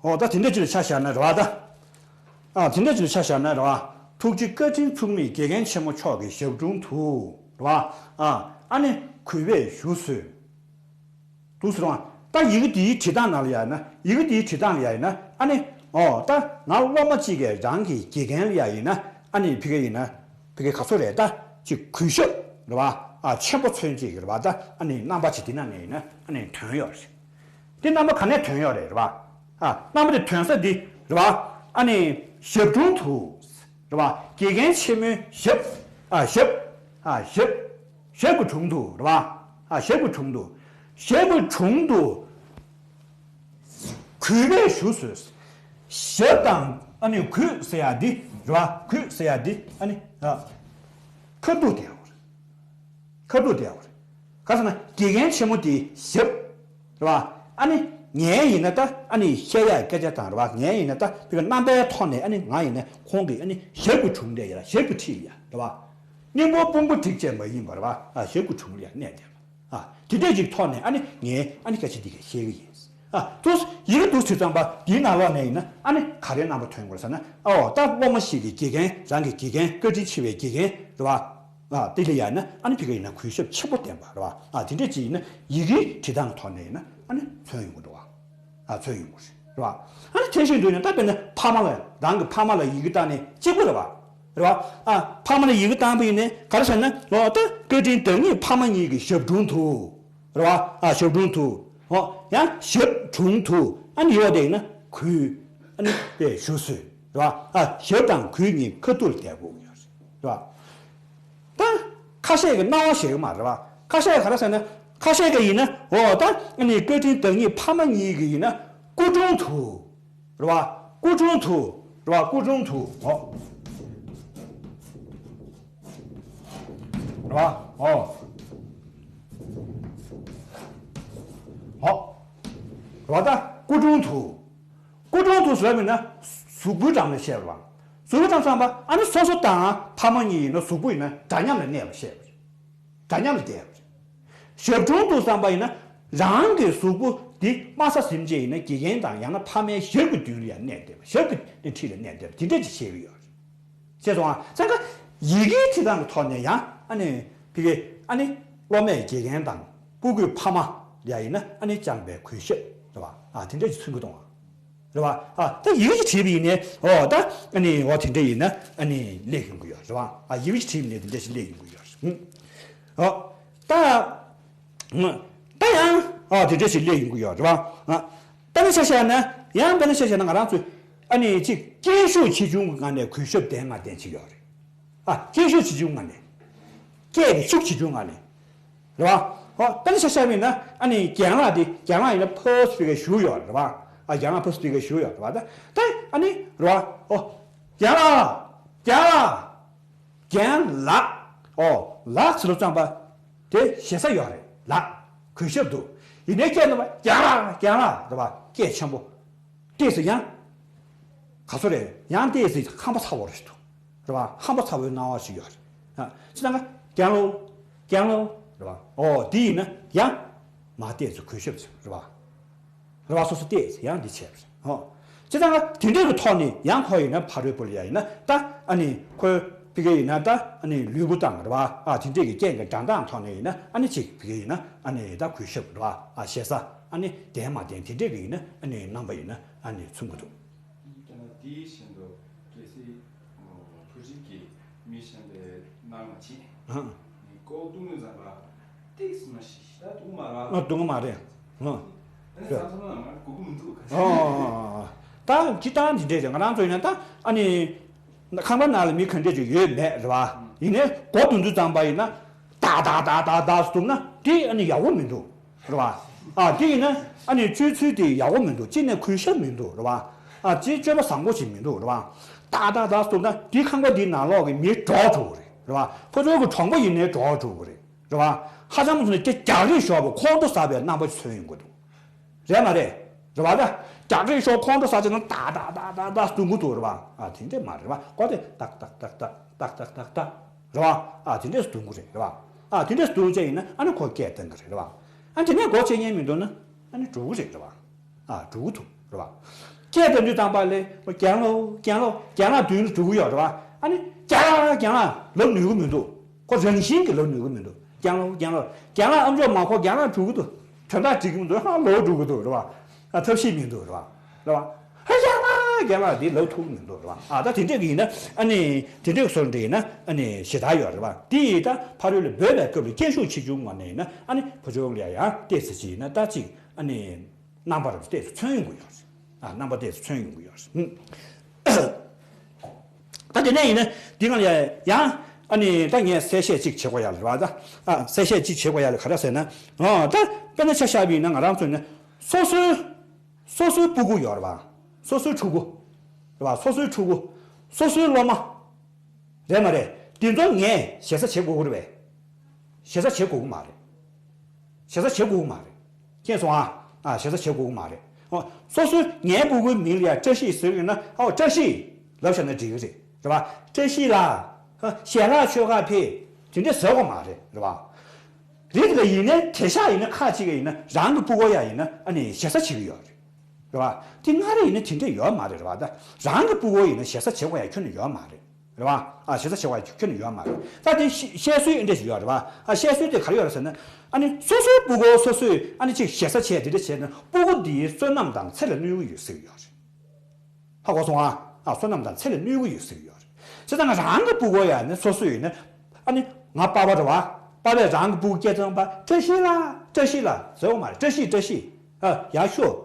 ཨོ་ད་དེ་འདྲ་ཅིག་ལ་ཆ་བཞག་ན་རེད་བ་ད། ཨ་དེ་འདྲ་ཅིག་ལ་ཆ་བཞག་ན་རེད་བ། ཐུགས་རྗེ་བཀའ་དྲིན་མཚུངས་མེད་དགེ་རྒན་ཆེན་མོ་མཆོག་གི་ཞབས་དྲུང་དུ་རེད་བ། ཨ་ཨ་ནི་གུས་པས་ཞུ་གསོལ། འདུག་ཟེར་བ། ད་ཡི་གེ་འདིའི་བྲིས་སྟངས་ནང་ལ་ཡ་ཡིན་ན་ཡི་གེ་འདིའི་བྲིས་སྟངས་ལ་ཡ་ཡིན་ན་ཨ་ནི། ཨོ་ད་ང་སློབ་མ་གཅིག་གིས་རང་གི་དགེ་རྒན་ལ་ཡ་ཡིན་ན་ཨ་ནི་ཕ་གི་ཡིན་ན་ཕ་གི་ག་ཚོད་རེད་ད་ཅིག་གུས་ཞབས་རེད་བ། ཨ་ཆེན་པོ་མཚོན་བྱེད་ཀྱི་རེད་བ། ད་ཨ་ནི་རྣམ་པ་ཅིག་འདི་ནང་ནས་ཡིན་ན་ཨ་ནི་ཐོན་ཡོད་རེད། འདི་རྣམ་པ་ག་ནས་ཐོན་ཡོད་རེད་རེད་བ། ཨ་རྣམ་པ་དེ་ཐོན་ས་འདི་རེད་བ། ཨ་ནི་ཞབས་དྲུང་དུ་རེད་བ། དགེ་རྒན་ཆེན་མོའི་ཞབས། ཨ་ཞབས། ཨ་ཞབས། ཞབས་ཀྱི་དྲུང་དུ་རེད་བ། ཨ་ཞབས་ཀྱི་དྲུང་དུ། ཞབས་ཀྱི་དྲུང་དུ་གུས་པས་ཞུ་གསོལ། ཞབས་དང་ཨ་ནི་གུས་ཟེར་ཡ་འདི་རེད་བ། གུས་ཟེར་ཡ་འདི་ཨ་ནི་ཨ་ཁ་ཐུག་དེ་ཡོད་རེད། ཁ་ཐུག་དེ་ཡོད་རེད། ག་ཟེར་ན་དགེ་རྒན་ཆེན་མོ་དེའི་ཞབས་རེད་བ། ཨ་ནི་ངའི་ཡིན་ན་ད་ཨ་ནི་བཤད་ཡ་སྐད་ཆ་དང་རེད་བ། ངའི་ཡིན་ན་ད་ཕ་གི་རྣམ་པའི་ཐོག་ནས་ཨ་ནི་ང་ཡིན་ན་ཁོང་གི་ཨ་ནི་ཞབས་ཀྱི་དྲུང་དེ་ཡ་ཞབས་ཀྱི་འཁྲིས་ལ་ཡ་རེད་བ། སྙིང་པོ་དཔུང་པ་བསྒྲིགས་བྱས་མ་ཡིན་པར་བ། ཨ་ཞབས་ཀྱི་དྲུང་ལ་ཡ་གནས་བསྡད་པ། ཨ་དེ་འདྲས་ཅིག་ཐོག་ནས་ཨ་ནི་ངས་ཨ་ནི་སྐད་ཆ་འདི་ག་བཤད་གི་ཡིན། ཨ་དུ་ཡི་གེ་འདུག་ཟེར་ཙམ་པ་འདིའི་ནང་ལོགས་ནས་ཡིན་ན་ཨ་ནི་ག་རེ་རྣམ་པ་ཐོན་དགོས་ཟེར་ན། ཨོ་ད་སློབ་མ་ཞིག་གི་དགེ་རྒན་རང་གི་དགེ་རྒན་བཀའ་དྲིན་ཆེ་བའི་དགེ་རྒན་རེད་བ། ཨ་དེ་ལ་ཡ་ན་ཨ་ནི་ཕ་གི་ཡིན་ན་གུས་ཞབས་ཆེན་པོ་ལྡན་པ་རེད་བ། ཨ་དེ་འདྲས་ཅིག་ཡིན་ན་ཡི་གེའི་བྲིས་སྟངས་ཐོག་ནས་ཡིན་ན་ཨ་ནི་མཚོན་ཡོང་གི་འདུག་བ། ཨ་མཚོན་ཡོང་གི་རེད་བ། ཨ་ནི་དེ་བཞིན་དུ་ཡིན་ན་ད་དཔེར་ན་ཕ་མ་ལ་རང་གི་ཕ་མ་ལ་ཡི་གེ་བཏང་ནས་གཅིག་པ་རེད་བ། རེད་བ། ཨ་ཕ་མ་ལ་ཡི་གེ་བཏང་པ་ཡིན་ནའི་ག་རེ་ཟེར་ན་ལོ་ད་བཀའ་དྲིན་བདག་ཉིད་ཕ་མ་གཉིས་ཀྱི་ཞབས་དྲུང་དུ། རེད་བ། ཨ་ཞབས་དྲུང་དུ། ཨོ་ཡང་ཞབས་དྲུང་དུ་ཨ་ནི་ཡོད་དེ་ཡིན་ན་གུས་ཨ་ནི་པས་ཞུ་གསོལ་རེད་བ། ཨ་ཞབས་དང་གུས་གཉིས་ཁ་ཐུག་ལ་བསྡད་དགོས་ཀྱི་ཡོད་རེད་བ། ད་ཁ་ཤས་ཀྱི་སྣང་བ་ཞིག་མ་རེད་བ། ཁ་ཤས་ག་རེ་ཟེར་ན་ཁ་ཤས་ཀྱི་ཡིན་ན་ཨོ་ད་ཨ་ནི་བཀའ་དྲིན་བདག་ཉིད་ཕ་མ་གཉིས་ཀྱི་ཡིན་ན་སྐུ་དྲུང་དུ། རེད་བ། སྐུ་དྲུང་དུ། རེད་བ། སྐུ་དྲུང་དུ། ཨོ། རེད་བ། ཨོ། ཨོ། རེད་བ། ད་སྐུ་དྲུང་དུ། སྐུ་དྲུང་དུ་ཟེར་བ་ཡིན་ན་གཟུགས་པོའི་འགྲམ་ལ་བཤད་པ། གཟུགས་པོའི་འགྲམ་ཟེར་བ་ཨ་ནི་སོ་སོ་དང་ཕ་མ་གཉིས་ཡིན་ན་གཟུགས་པོ་ཡིན་ན་འདྲ་མཉམ་ལ་གནས་པ་བཤད་པ་རེད། འདྲ་མཉམ་ལ་བསྡད་པ་རེད། ཞབས་དྲུང་དུ་བསམ་པ་ཡིན་ན་རང་གི་གཟུགས་པོ་འདི་དམའ་ས་ཟིན་བྱས་ཡིན་ན་དགེ་རྒན་དང་ཡང་ན་ཕ་མའི་ཞབས་ཀྱི་མདུན་ལ་ཡང་གནས་བསྡད་པ། ཞབས་ཀྱི་འཁྲིས་ལ་གནས་བསྡད་པ་དེ་འདྲ་ཅིག་བཤད་ཀྱི་ཡོད་རེད། ཤེས་སོང་ཨ། བཙན་ཁ་ཡི་གེའི་བྲིས་སྟངས་ཀྱི་ཐོག་ནས་ཡང་ཨ་ནི་ཕ་གི་ཨ་ནི་སློབ་མས་དགེ་རྒན་དང་སྤུ་གུས་ཕ་མ་ལ་ཡིན་ན་ཨ་ནི་བཅངས་པའི་གུས་ཞབས་རེད་བ། ཨ་དེ་འདྲ་ཅིག་མཚོན་གྱི་འདུག་ཨ། རེད་བ། ཨ་ད་ཡི་གེ་ཅིག་བྲིས་པ་ཡིན་ནའི་ཨོ་ད་ཨ་ནི་འོ་དེ་འདྲ་ཡིན་ན་ཨ་ནི་སླེབས་ཡོང་གི་ཡོད་རེད་བ། ཨ་ཡི་གེ་ཅིག་བྲིས་པ་ཡིན་ནའི་དེ་འདྲ་ཞིག་སླེབས་ཡོང་གི་ཡོད་རེད། ཨོ་ད་ད་ཡང་ཨ་དེ་འདྲ་ཞིག་སླེབས་ཡོང་གི་ཡོད་རེད་བ། ཨ་ད་ནི་ཆ་བཞག་ན་ཡང་དཔེར་ན་ཆ་བཞག་ན་ང་རང་ཚོས་ཨ་ནི་ཅིག་སྐད་ཤུགས་ཆེ་ཆུང་གི་ངང་ནས་གུས་ཞབས་ལྡན་མ་ལྡན་ཅིག་ཡོད་རེད། ཨ་སྐད་ཤུགས་ཆེ་ཆུང་ངང་ནས། སྐད་ཀྱི་ཤུགས་ཆེ་ཆུང་ངང་ནས། རེད་བ། ཨོ་ད་ནི་ཆ་བཞག་པ་ཡིན་ན་ཨ་ནི་རྒན་ལགས་དེ་རྒན་ལགས་ཡིན་ན་ཕར་སྤེ་ར་ཞུ་ཡོད་རེད་བ། ཨ་རྒན་ལགས་ཕར་སྤེ་ར་ཞུ་ཡོད་རེད་བ། ད་ད་ཨ་ནི་རེད་བ། ཨོ་རྒན་ལགས། རྒན་ལགས། རྒན་ལགས། ཨོ་ལགས་ཟེར་ལབ་ཙམ་པ། དེ་ཞེ་ས་ཡོད་རེད་ལགས། གུས་ཞབས་འདུག་ཡིན་ནའི་སྐད་ནང་པ་རྒན་ལགས་རྒན་ལགས་རེད་བ། སྐད་ཆེན་པོ། ཏོག་ཙམ་ཡང་། ག་ཚོད་རེད། ཡང་ཏོག་ཙམ་ཧམ་པ་ཚ་བོ་རེད་འདུག་རེད་བ། ཧམ་པ་ཚ་བོའི་སྣང་བ་ཞིག་ཡོད་རེད། ཨ་ཅི་ལྟར་ན་རྒན་ལགས། རྒན་ལགས་རེད་བ། ཨོ་དེ་ཡིན་ན་ཡང་། མ་ཏོག་ཙམ་གུས་ཞབས་ཚོད་རེད་བ། རེད་བ། སོ་སོ་ཏོག་ཙམ་ཡང་འདི་བྱས་པ་རེད། ཨོ། ཅི་ལྟར་ན་དེ་འདྲའི་གི་ཐོག་ནས་ཡང་ཁོ་ཡིན་ན་ཕ་རོལ་པོ་ལ་ཡ་ཡིན་ན་ད་ཨ་ནི་ཁོའི་ཕ་གི་ཡིན་ན་ད་ཨ་ནི་ལུས་པོ་དང་རེད་བ། ཨ་དེ་འདྲའི་གི་རྐྱེན་གི་འགྲན་སྟངས་ཐོག་ནས་ཡིན་ན་ཨ་ནི་ཅིག་ཕ་གི་ཡིན་ན་ཨ་ནི་ད་གུས་ཞབས་རེད་བ། ཨ་ཞེ་ས་ཨ་ནི་ལྡན་མ་ལྡན་དེ་འདྲའི་གི་ཡིན་ན་ཨ་ནི་རྣམ་པ་ཡིན་ན་ཨ་ནི་མཚོན་གི་འདུག་ད་ནི་དེའི་བཞིན་དུ་གལ་སྲིད་ཕོ་རིགས་ཀྱི་མི་གཞན་པའི་ནང་ལ་ཕྱིན། ཨ། ནི་ཀོ་བཏུང་ནས་བཟང་པ་ཏིག་སི་མ་ཤི་ཤི་ད་བཏུང་མ་ར། ཨ་བཏུང་མ་རེད། ཨ། ཨ་ནི་བསམ་བསམ་ན་ང་གོ་གི་མི་འདུག་ག་ཨ་ཨ་ཨ། ད་སྤྱིར་བཏང་འདི་འདྲས་རེད། ང་རང་ཚོ་ཡིན་ན་ད་ཨ་ནི་ཁང་པ་ནང་ལ་མི་ག་འདྲས་ཅིག་ཡོད་མེད་རེད་བ། ཡིན་ནའི་མགོ་བཏུང་དུས་ཙམ་པ་ཡིན་ན་ཏག་ཏག་ཏག་ཏག་ཏག་བཏུང་ན་དེ་ཨ་ནི་ཡག་པོ་མི་འདུག་རེད་བ། ཨ་དེ་ཡིན་ན་ཨ་ནི་སྤྱོད་ཚུལ་དེ་ཡག་པོ་མི་འདུག་གཅིག་ནས་གུས་ཞབས་མི་འདུག་རེད་བ། ཨ་གཅིག་སྤྱོད་པ་བཟང་པོ་ཞིག་མི་འདུག་རེད་བ། ཏག་ཏག་ཏག་བཏུང་ན་དེ་ཁང་པ་འདིའི་ནང་ལོགས་ཀྱི་མི་འདྲོག་འགྲོ་གི་རེད། རེད་བ། ཕར་ཚུར་གྱི་གྲོང་པ་ཡིན་ནའི་འདྲོག་འགྲོ་གི་རེད། རེད་བ། ཧ་ཅང་མ་སོང་ན་ཀྱ་རྒྱག་རེས་ཤོར་བའི་ཁོང་ཁྲོ་ཟ་བའི་རྣམ་པ་ཅིག་མཚོན་ཡོང་གི་འདུག་རེད་མ་རེད། རེད་བ། ད་རྒྱག་རེས་ཤོར་ཁོང་ཁྲོ་ཟ་བྱས་ན་ཏག་ཏག་ཏག་ཏག་ཏག་བཏུང་གི་འདུག་རེད་བ། ཨ་དེ་འདྲས་མ་རེད་བ། ཀོ་དེ་ཏག་ཏག་ཏག་ཏག་ཏག་ཏག་ཏག་ཏག་རེད་བ། ཨ་དེ་འདྲས་བཏུང་གི་རེད། རེད་བ། ཨ་དེ་འདྲས་བཏུང་བྱས་ཡིན་ན་ཨ་ནི་ཁོ་སྐད་བཏང་གི་རེད། རེད་བ། ཨ་དེ་ནས་མགོ་བྱེད་ཉན་མི་འདུག་ན་ཨ་ནི་འགྲོ་གི་རེད། རེད་བ། ཨ་འགྲོ་གི་འདུག་རེད་བ། སྐད་བཏང་དུས་ཙམ་པ་ལ་རྒན་ལགས་རྒན་ལགས་རྒན་ལགས་མདུན་ལ་འགྲོ་གི་ཡོད་རེད་བ། ཨ་ནི་རྒན་ལགས་རྒན་ལགས་ལབ་ནུས་ཀྱི་མི་འདུག་ཁོ་རང་བཞིན་གྱིས་ལབ་ནུས་ཀྱི་མི་འདུག་རྒན་ལགས་རྒན་ལགས་རྒན་ལགས་ཨམ་ཅོག་མ་གོ། རྒན་ལགས་འགྲོ་གི་འདུག་དོན་དག་འགྲིག་གི་མི་འདུག་ཧ་ལོག་འགྲོ་གི་འདུག་རེད་བ། ཨ་ཐབས་ཤེས་མི་འདུག་རེད་བ། རེད་བ། ཧ་རྒན་ལགས་རྒན་ལགས་འདི་ལབ་ཐུབ་ཀྱི་མི་འདུག་རེད་བ། ཨ་ད་དེ་འདྲས་ཀྱི་ཡིན་ན་ཨ་ནི་དེ་འདྲས་ཀྱི་བཟོ་འདྲ་ཡིན་ན་ཨ་ནི་ཞེ་དྲག་ཡོད་རེད་བ། དེ་ཡིས་ད་ཕ་རོལ་ལ་འབོད་པའི་སྐབས་ལ་སྐད་ཤུགས་ཆེ་ཆུང་ངོ་ནས་ཡིན་ན་ཨ་ནི་ཕོ་ཆུང་ལ་ཡང་ཏོག་ཙམ་ཅིག་ཡིན་ན་ད་ཅིག་ཨ་ནི་རྣམ་པར་ཏོག་ཙམ་མཚོན་ཡོང་གི་ཡོད་རེད། ཨ་རྣམ་པ་ཏོག་ཙམ་མཚོན་ཡོང་གི་ཡོད་རེད། ད་དེ་ནས་ཡིན་ན་འདི་གང་ལ་ཡང་ཨ་ནི་ད་ངས་གསལ་བཤད་ཅིག་བྱེད་དགོས་ཡ་ལ་རེད་བ། ད་ཨ་གསལ་བཤད་ཅིག་བྱེད་དགོས་ཡ་ལ་ག་རེ་ཟེར་ན། ཨ་ད་དཔེར་ན་ཆ་བཞག་པ་ཡིན་ན་ང་རང་ཚོ་ནི་སོ་སོའི་སོ་སོའི་སྤུ་གུ་ཡོད་རེད་བ། སོ་སོའི་ཕྲུ་གུ་རེད་བ། སོ་སོའི་ཕྲུ་གུ། སོ་སོའི་སློབ་མ། རེད་མ་རེད། འདི་ཚོ་ངས་ཞེ་ས་བྱེད་དགོས་ཀྱི་རེད་པས། ཞེ་ས་བྱེད་དགོས་ཀྱི་མ་རེད། ཞེ་ས་བྱེད་དགོས་ཀྱི་མ་རེད། མཁྱེན་སོང་ཨ། ཨ་ཞེ་ས་བྱེད་དགོས་ཀྱི་མ་རེད། ཨོ་སོ་སོའི་ངའི་སྤུ་གུའི་མིང་ལ་ཡང་བཀྲ་ཤིས་ཟེར་གྱི་ཡོད་ན་ཨོ་བཀྲ་ཤིས་ལབ་བཞག་ན་འགྲིག་གི་རེད། རེད་བ། བཀྲ་ཤིས་ལགས། ཨ་ཞལ་ལག་མཆོད་གར་ཕེབས། དེ་འདྲ་ཟེར་དགོས་མ་རེད། རེད་བ། རེད་དེ་ལ་ཡིན་ནའི་དེང་སང་ཡིན་ན་ཁ་ཅིག་ག་ཡིན་ན་རང་གི་སྤུ་གུ་ཡ་ཡིན་ན་ཨ་ནི་ཞེ་ས་བྱེད་ཀྱི་ཡོད་རེད། རེད་བ། དེ་སྔ་རེ་ཡིན་ན་དེ་འདྲ་ཡོད་མ་རེད། རེད་བ། ད་རང་གི་སྤུ་གུ་ཡིན་ན་ཞེ་ས་བྱེད་དགོས་ཡ་ཁྱོན་ནས་ཡོད་མ་རེད། རེད་བ། ཨ་ཞེ་ས་བྱེད་དགོས་ཡ་ཁྱོན་ནས་ཡོད་མ་རེད། ད་དེ་བཤད་བཤད་སྲོལ་འདི་འདྲ་ཞིག་ཡོད་རེད་བ། ཨ་བཤད་སྲོལ་དེ་ག་རེ་ཡོད་རེད་ཟེར་ན། ཨ་ནི་སོ་སོའི་སྤུ་གུ་སོ་སོས་ཨ་ནི་ཅིག་ཞེ་ས་བྱས་དེ་འདྲ་བྱས་ན་སྤུ་གུ་འདིའི་བསོད་ནམས་དང་ཚེ་ལ་གནོད་ཀྱི་ཡོད་ཟེར་གྱི་ཡོད་རེད། ཧ་གོ་སོང་ཨ། ཨ་བསོད་ནམས་དང་ཚེ་ལ་གནོད་ཀྱི་ཡོད་ཟེར་གྱི་ཡོད་རེད། བྱས་ཙང་ང་རང་གི་སྤུ་གུ་ཡ་ནི་སོ་སོ་ཡིན་ན། ཨ་ནི་ང་པ་ཕ་རེད་བ། པ་ཕས་རང་གི་སྤུ་གུ་སྐད་བཏང་པ་བཀྲ་ཤིས་ལགས་བཀྲ་ཤིས་ལགས་ཟེར་བ་མ་རེད། བཀྲ་ཤིས་བཀྲ་ཤིས། ཨ་ཡར་ཤོག་